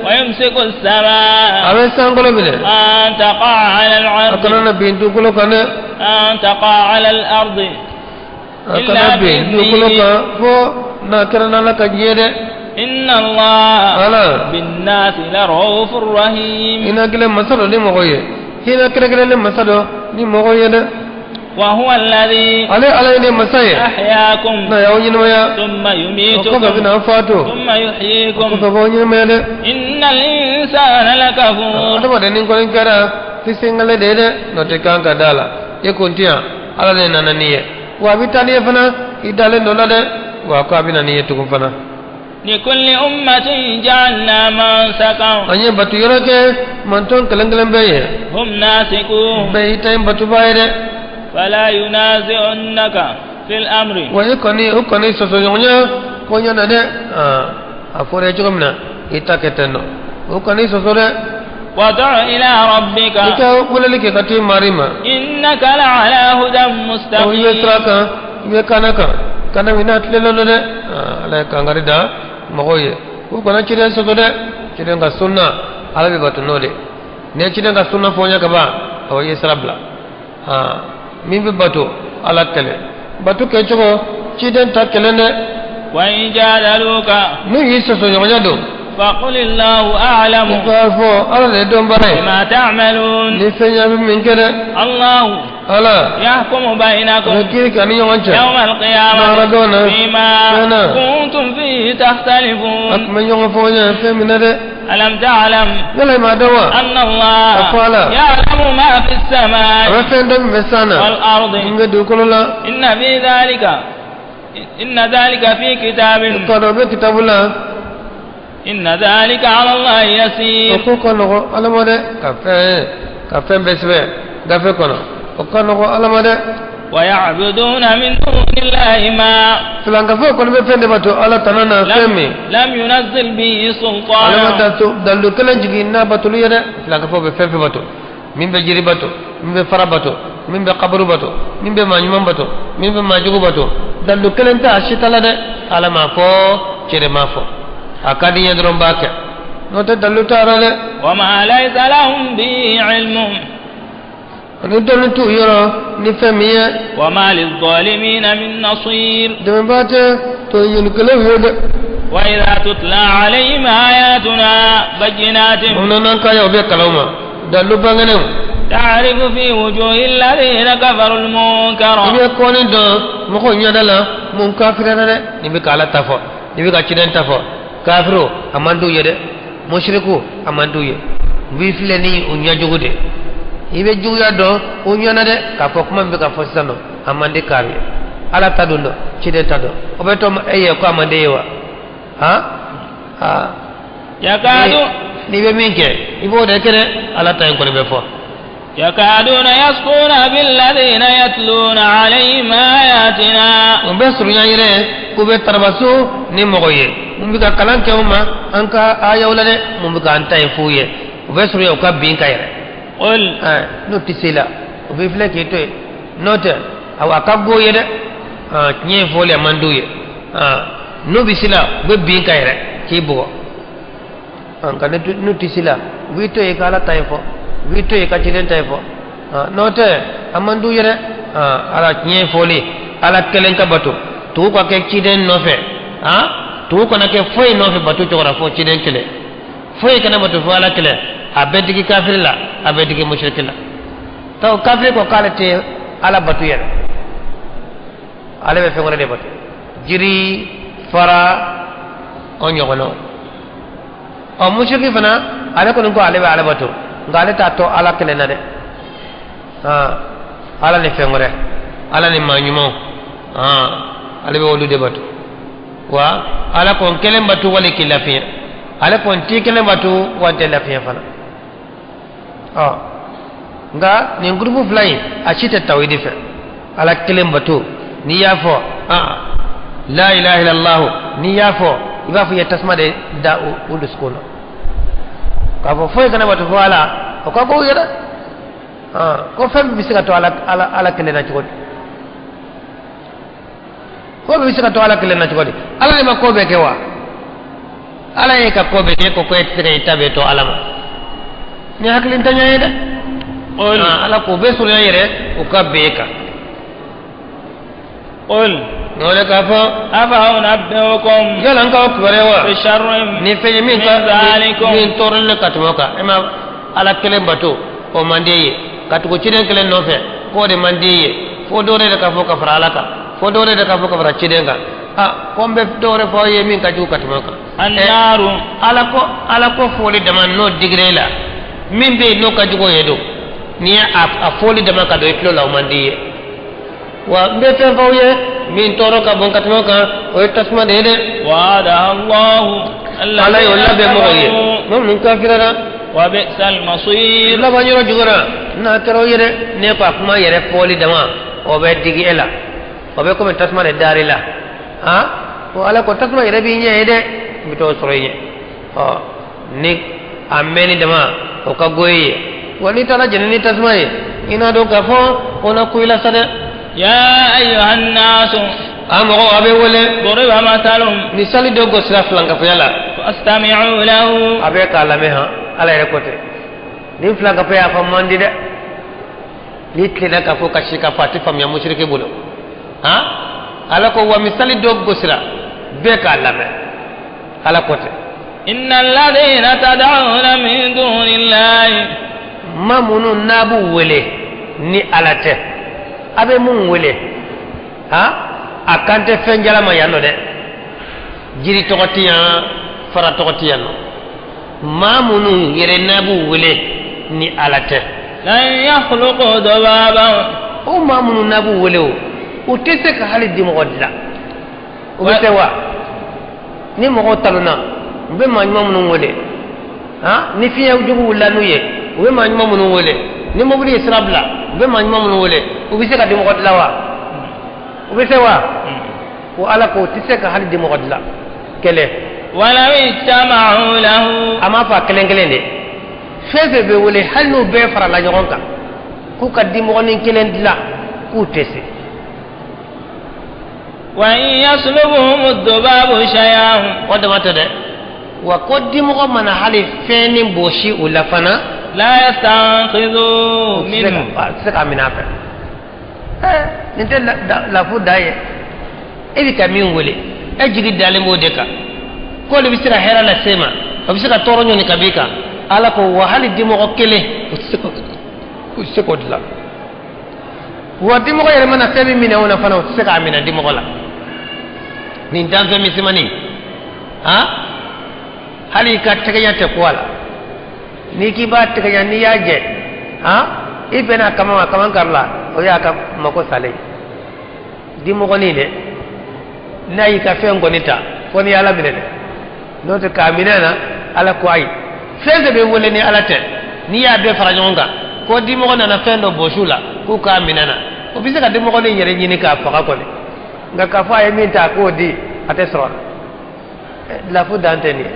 ويمسك السماء أن تقع على الأرض أن تقع على الأرض إلا بإذنه. إن الله بالناس لرؤوف رحيم. وهو الذي أحياكم ثم يميتكم ثم يحييكم إن الإنسان لكفور. لكل أمة جعلنا منسكا هم ناسكوه فلا ينازعنك في الأمر. وادع إلى ربك إنك لعلى هدى مستقيم. Min bɛ bato ala kɛlɛ bato kɛcogo ciden ta kɛlɛ dɛ. وإن جادلوك n'u y'i sɔsɔɲɔgɔnya don. فقل الله أعلم. I k'a fɔ ala de ye dɔnbaga ye. بما تعملون. Ni fɛn y'a bɛ min kɛ dɛ. الله ala يحكم بينكم. A bɛ kiiri kɛ a ni ɲɔgɔn cɛ. يوم القيامة. Lahara don na. فيما كنتم فيه تختلفون. A tun bɛ ɲɔgɔn fɔ ɲɛ fɛn min na dɛ. ألم تعلم yala i m'a dɔn wa. أن الله يعلم ما في السماء a bɛ fɛn dɔ min bɛ san na. والأرض min bɛ dugukolo la. إن في ذلك إن ذلك في كتاب. K'a dɔn o bɛ kitabu la. إن ذلك على الله يسير. O ko ka nɔgɔn Ala ma dɛ ka fɛn bɛɛ sɛbɛn gafe kɔnɔ o ka nɔgɔn Ala ma dɛ. ويعبدون من دون الله ما filankafo kɔni bɛ fɛn de bato Ala tana na fɛn min. لم ينزل به سلطانا. Ala ma dalilu kelen jigin n'a batolu ye dɛ. Filankafo bɛ fɛn fɛn bato min bɛ jiri bato min bɛ fara bato min bɛ kaburu bato min bɛ maa ɲuman bato min bɛ maa jugu bato dalilu kelen tɛ a si ta la dɛ. Ala m'a fɔ cɛ m'a fɔ a ka di n ye dɔrɔn n b'a kɛ n'o tɛ dalilu t'a rɔ dɛ. وما ليس لهم به علم. Ani dɔnni t'u yɔrɔ ni fɛn min ye. وما للظالمين من نصير. Dɛmɛbaa tɛ tɔɲɔnikɛlaw ye dɛ. وإذا تتلى عليهم آياتنا بينات. O nana ka y'o bɛ kalan ma dalilu bangenenw. تعرف في وجوه الذين كفروا المنكر. I bɛ kɔni dɔn mɔgɔw ɲɛda la mun kafiriyara dɛ. Nin bɛ ka Ala ta fɔ nin bɛ ka ciden ta fɔ kafiro a man d'u ye dɛ musiriku a man d'u ye u b'i filɛ ni u ɲɛjugu de i bɛ juguya dɔn o ɲɛna dɛ k'a fɔ kuma min bɛ ka fɔ sisan nɔ a man di kari ye Ala ta don dɔ ciden ta dɔn o bɛ to e ye ko a man di ye wa han aa n'i bɛ min kɛ i b'o de kɛ dɛ Ala ta in kɔni bɛ fɔ. يكادون يسقون بالذين يتلون عليهم آياتنا. U bɛ surunya yɛrɛ k'u bɛ tarabaso ni mɔgɔ ye mun bɛ ka kalan kɛ o ma an ka ayaw la dɛ mun bɛ k'an ta in f'u ye u bɛ surunya u ka bin ka yɛrɛ. قل n'o tɛ se la u bɛ filɛ k'i to yen n'o tɛ awa a ka go ye dɛ tiɲɛ in fɔli a man d'u ye n'u bɛ se la u bɛ bin ka yɛrɛ k'i bugɔ. Nka n'u tɛ s'i la, u b'i to yen ka Ala ta ye fɔ, u b'i to yen ka ciden ta ye fɔ. N'o tɛ a man d'u ye dɛ. Ala tiɲɛ fɔli, Ala kelen ka bato, tugu ka kɛ ciden nɔfɛ, tugu kana kɛ foyi nɔfɛ bato cogo la fo ciden kelen, foyi kana bato fo Ala kelen. A bɛ digi kafiri la, a bɛ digi musiriki la. Taw kafiri ko k'ale tɛ Ala bato yɛrɛ, ale bɛ fɛn wɛrɛ de bato, jiri, fara, o ɲɔgɔnnaw. Ɔ musiriki fana ale kɔni ko ale bɛ Ala bato, nka ale t'a to Ala kelen na dɛ. Ala ni fɛn wɛrɛ, Ala ni maa ɲumanw, ale bɛ olu de bato. Wa Ala ko n kelen bato wali k'i lafiɲɛ, ale ko n t'i kelen bato wa n tɛ lafiɲɛ fana. Ɔ nka nin gurupu fila in a si tɛ tawhidi fɛ. Ala kelen bato, n'i y'a fɔ la ilaha illallah, n'i y'a fɔ i b'a fɔ i ye tasuma de da u dusukun na, k'a fɔ foyi kana bato fo Ala, o ka ko yɛrɛ. Ko fɛn bɛ se ka to Ala kelen na cogo di? Ko bɛ se ka to Ala kelen na cogo di? Ala de ma ko bɛɛ kɛ wa? Ala ye ka ko bɛɛ kɛ, ko e tɛ se ka i ta bɛɛ to Ala ma. Ni hakilintanya ye dɛ. Ala k'o bɛɛ surunya yɛrɛ u ka bɛɛ kan. قل n'o de k'a fɔ afa unabbi'ukum yala n k'aw kibaruya wa bi sharrin ni fɛn ye min ka min dhalikum min tɔɔrɔlen don ka tɛmɛ o kan. E ma Ala kelen bato, o man di e ye, ka tugu ciden kelen nɔfɛ, k'o de man di e ye, fo dɔ wɛrɛ de ka fɔ ka fara Ala kan, fo dɔ wɛrɛ de ka fɔ ka fara ciden kan. Ko n bɛ dɔ wɛrɛ fɔ aw ye min ka jugu ka tɛmɛ o kan. Annaaru Ala ko fɔli dama n'o digira e la, min bɛ yen n'o ka jugu o ye don, n'i ye a fɔli dama ka don i tulo la, o man di i ye. Wa n bɛ fɛn f'aw ye min tɔɔrɔ ka bon ka tɛmɛ o kan, o ye tasuma de ye dɛ. Wa'adaha Allahu Ala y'o labɛn mɔgɔ ye mɔgɔ minnu kafirara. Wa bi'sal masir. Laban yɔrɔ jugura n'a kɛra o ye dɛ. Ne ko a kuma yɛrɛ fɔli dama o bɛ digi e la, o bɛ komi tasuma de dar'i la. Ko Ala ko tasuma yɛrɛ b'i ɲɛ ye dɛ, i bɛ t'o sɔrɔ i ɲɛ. Ɔ ni a mɛnni dama o ka go i ye, wa n'i taara jɛni ni tasuma ye, i n'a dɔn k'a fɔ o na ku i la sa dɛ. Ya ayyuhan nasu a mɔgɔw a bɛ wele duriba masalun misali dɔ gosira filankafoya la fastami'u lahu a bɛ k'a lamɛn. Han, Ala yɛrɛ ko ten, nin filankafoya a fɔ man di dɛ. N'i tilenna k'a fɔ ka si k'a fɔ a tɛ faamuya musirike bolo. Han, Ala ko wa misali dɔ gosira, bɛɛ k'a lamɛn. Ala ko ten innal ladhina tad'una min dunillahi ma minnu n'a b'u wele ni Ala tɛ, a bɛ mun wele? Han, a kan tɛ fɛn jala ma yan nɔ dɛ, jiri tɔgɔ tɛ yan, fara tɔgɔ tɛ yan nɔ. Maa minnu yɛrɛ n'a b'u wele ni Ala tɛ, lan yakhluqu dhubaban o maa minnu n'a b'u wele, o u tɛ se ka hali dimɔgɔ dilan. U bɛ se wa? Ni mɔgɔw talonna, u bɛ maa ɲuman minnu wele, han, ni fiɲɛ jugu wulila n'u ye, u bɛ maa ɲuman minnu wele, ni mobili ye sira bila, u bɛ maa ɲuman minnu wele, u bɛ se ka dimɔgɔ dilan wa? U bɛ se wa? Ko Ala ko u tɛ se ka hali dimɔgɔ dilan. Kelen walaw ijtama'u lahu a m'a fɔ a kelen kelen de, fɛn fɛn bɛ wele, hali n'u bɛɛ farala ɲɔgɔn kan k'u ka dimɔgɔnin kelen dilan, k'u tɛ se. Wa in yaslubhum dhubabu shay'an o dama tɛ dɛ, wa ko dimɔgɔ mana hali fɛn ni bɔsi u la fana, la yastanqidhu minhu a tɛ se k'a minɛ a fɛ. Nin tɛ lafu da ye. E bɛ ka min wele, e jigi dalen b'o de kan k'o de bɛ se ka hɛrɛ lase e ma, o bɛ se ka tɔɔrɔ ɲɔni ka b'i kan. Ala ko wa hali dimɔgɔ kelen o tɛ se k'o dilan. Wa dimɔgɔ yɛrɛ mana fɛn min minɛ o la fana, o tɛ se k'a minɛ dimɔgɔ la. Nin danfɛn misɛnmanin, han, hali i ka tɛgɛɲɛ tɛ ko a la. N'i k'i b'a tɛgɛɲɛ, n'i y'a jɛ, han, i bɛnna a kama ma, a kama kari la, o y'a ka mako salen ye. Dimɔgɔnin dɛ, n'a y'i ka fɛn kɔni ta, fo n'i y'Ala minɛ dɛ, n'o tɛ k'a minɛ na. Ala ko ayi, fɛn fɛn bɛ wele ni Ala tɛ, n'i y'a bɛɛ fara ɲɔgɔn kan, ko dimɔgɔ nana fɛn dɔ bɔsi u la k'u k'a minɛ na, o bɛ se ka dimɔgɔnin yɛrɛ ɲini k'a faga kɔni, nka k'a fɔ a ye min ta a k'o di, a tɛ sɔrɔ a la. Lafu dan tɛ nin ye.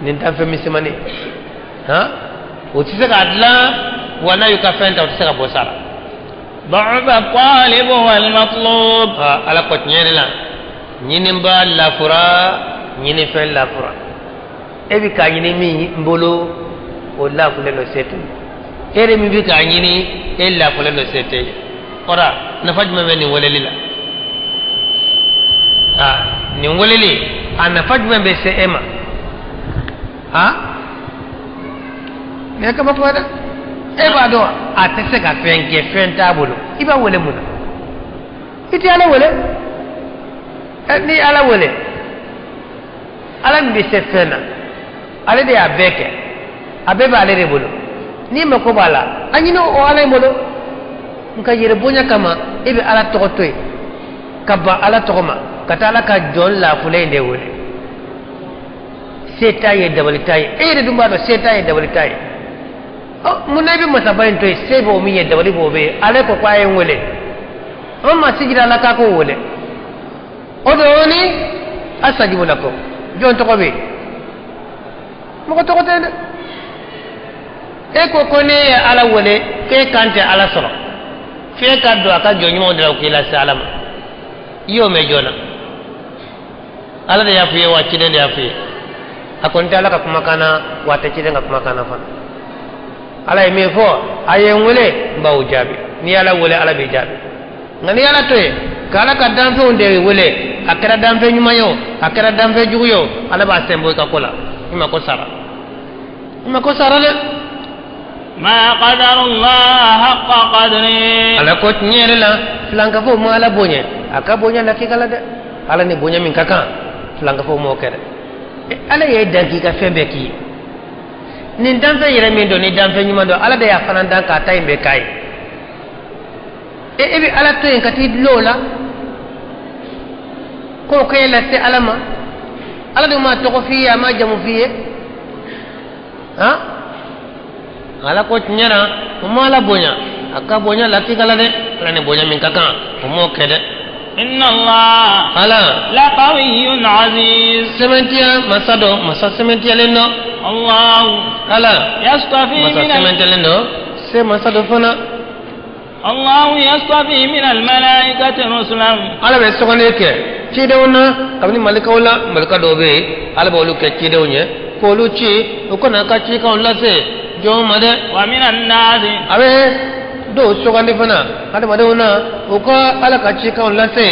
Nin danfɛn misɛnmanin, han, o tɛ se k'a dilan, wa n'a y'u ka fɛn ta, o tɛ se ka bɔ sa la. ضعف الطالب والمطلوب Ala ko tiɲɛ yɛrɛ la, ɲinibaa lafura, ɲinifɛn lafura. E bɛ k'a ɲini min n bolo o lafulen don se tɛ e yɛrɛ min bɛ k'a ɲini e lafulen don se tɛ ye kɔrɔ nafa jumɛn bɛ nin weleli la aa nin weleli a nafa jumɛn bɛ se e ma aa nin ye kabako ye dɛ e b'a dɔn a tɛ se ka fɛn kɛ fɛn t'a bolo i b'a wele mun na i tɛ ala wele n'i ala wele ala min bɛ se fɛn na ale de y'a bɛɛ kɛ a bɛɛ b'ale de bolo n'i mako b'a la a ɲini o ala in bolo nka yɛrɛ bonya kama e bɛ ala tɔgɔ to yen ka ban ala tɔgɔ ma ka taa ala ka jɔn lafulen in de wele se t'a ye dabali t'a ye e yɛrɛ dun b'a dɔn se t'a ye dabali t'a ye ɔ mun na i bɛ masaba in to yen se b'o min ye dabali b'o bɛ ye ale ko k'a ye n wele an ma si jira ala k'a k'o wele o dɔɔni astajibu lakum jɔn tɔgɔ bɛ yen mɔgɔ tɔgɔ tɛ dɛ e ko ko ne ye ala wele k'e kan tɛ ala sɔrɔ f'e ka don a ka jɔn ɲumanw de la o k'i lase ala ma i y'o mɛn joona ala de y'a f'i ye wa ciden de y'a f'i ye a kɔni tɛ ala ka kumakan na wa a tɛ ciden ka kumakan na fana ala ye min fɔ a ye n wele n b'aw jaabi n'i ye ala wele ala b'i jaabi nka n'i ala to yen ka ala ka danfɛnw de wele a kɛra danfɛn ɲuman ye o a kɛra danfɛn jugu ye o ala b'a sen bɔ i ka ko la i ma ko sara i ma ko sara dɛ. ma qadarullah haqqa qadri. Ala ko tiɲɛ yɛrɛ la filankafo ma ala bonya a ka bonya lakika la dɛ ala ni bonya min ka kan filankafo m'o kɛ dɛ ala y'e dan k'i ka fɛn bɛɛ k'i ye nin danfɛn yɛrɛ min don ni danfɛn ɲuman don ala de y'a fana dan k'a ta in bɛɛ k'a ye e bɛ ala to yen ka t'i dulon o la k'o k'e lase ala ma ala dun m'a tɔgɔ f'i ye a m'a jamu f'i ye han ala ko tiɲɛ na o ma ala bonya a ka bonya lakika la dɛ ala ni bonya min ka kan o m'o kɛ dɛ. Inna Allah ala laqawiyyun aziz. Sɛmɛntiya masa dɔ masa sɛmɛntiyalen dɔ. Allah ala yastafi masa sɛmɛntiyalen dɔ se masa dɔ fana. الله يصطفي من الملائكة رسلا ala bɛ sugandi kɛ cidenw na kabini malikaw la malika dɔw bɛ yen ala b'olu kɛ cidenw ye k'olu ci u kana ka cikanw lase jɔnw ma dɛ. wa mina naasi. A bɛ dɔw sugandi fana hadamadenw na u ka ala ka cikanw lase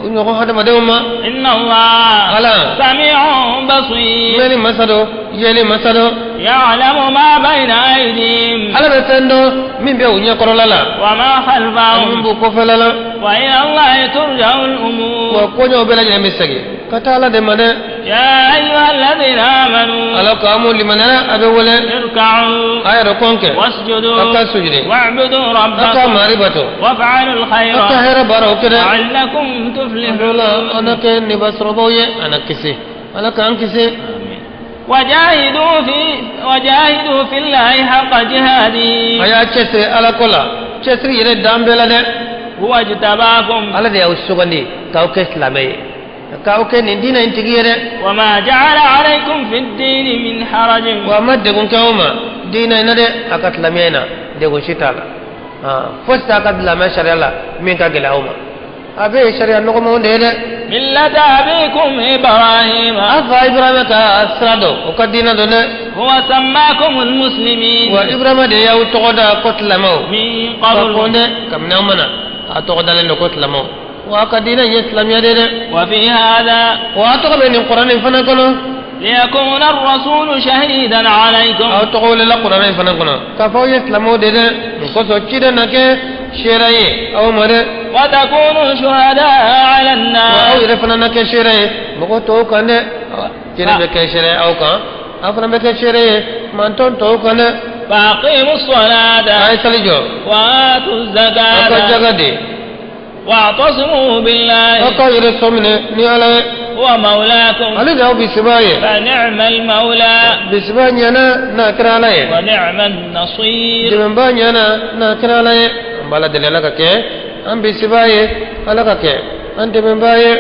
u ɲɔgɔn hadamadenw ma. Inna Allah ala sami'un basir. Mɛnni masa dɔ yeli masa dɔ. Ya'lamu ma bayna aydihim. Ala bɛ fɛn dɔn min bɛ u ɲɛkɔrɔla la. Wa ma khalfahum. Min b'u kɔfɛla la. Wa ila Allahi turja'ul umur. Wa koɲɛw bɛɛ lajɛlen bɛ segin ka taa ala de ma dɛ. Ya ayyuhalladhina amanu. Ala ko amu limaniyara a bɛ wele. Irka'u. A yɛrɛ kɔn kɛ. Wasjudu. A ka sujudi. Wa'budu rabbakum. A ka mari bato. Waf'alul khayra. A ka hɛrɛ baaraw kɛ dɛ. La'allakum tuflihun. Ala na kɛ nibasɔrɔbaw ye a na kisi ala k'an kisi. وجاهدوا في الله حق جهاده. A y'a cɛsiri ala ko la cɛsiri yɛrɛ dan bɛɛ la dɛ. هو اجتباكم. Ala de y'aw sugandi k'aw kɛ silamɛ ye k'aw kɛ nin diinɛ in tigi ye dɛ. وما جعل عليكم في الدين من حرج. Wa a ma degun kɛ aw ma diinɛ in na dɛ a ka silamɛya in na degun si t'a la fosi t'a ka silamɛya sariya la min ka gɛlɛn aw ma a bɛɛ ye sariya nɔgɔmanw de ye dɛ. ملة أبيكم إبراهيم. A fa Ibrahima ka sira dɔn o ka diinɛ dɔn dɛ. هو سماكم المسلمين. Wa Ibrahima de y'aw tɔgɔ da ko silamɛw. من قبل. Ka kɔn dɛ kabini aw ma na a tɔgɔ dalen don ko silamɛw. Wa a ka diinɛ in ye silamɛya de ye dɛ. وفي هذا. Wa a tɔgɔ bɛ nin kuranɛ in fana kɔnɔ. ليكون الرسول شهيدا عليكم. Aw tɔgɔ welela kuranɛ in fana kɔnɔ k'a fɔ aw ye silamɛw de ye dɛ nin kosɔn ciden na kɛ seere ye aw ma dɛ. وتكونوا شهداء على الناس. Wa aw yɛrɛ fana na kɛ seere ye mɔgɔ tɔw kan dɛ ciden bɛ kɛ seere ye aw kan aw fana bɛ kɛ seere ye mantɔn tɔw kan dɛ. فأقيموا الصلاة. A ye sali jɔ. وآتوا الزكاة. Aw ka jaga di. واعتصموا بالله. Aw k'aw yɛrɛ sɔ minɛ ni ala ye. هو مولاكم. Ale de y'aw bisimila ye. فنعم المولى. Bisimila ɲɛna n'a kɛra ala ye. ونعم النصير. Dɛmɛbaa ɲɛna n'a kɛra ala ye. An b'ala deli ala ka kɛ an bisimila ye ala ka kɛ an dɛmɛbaa ye.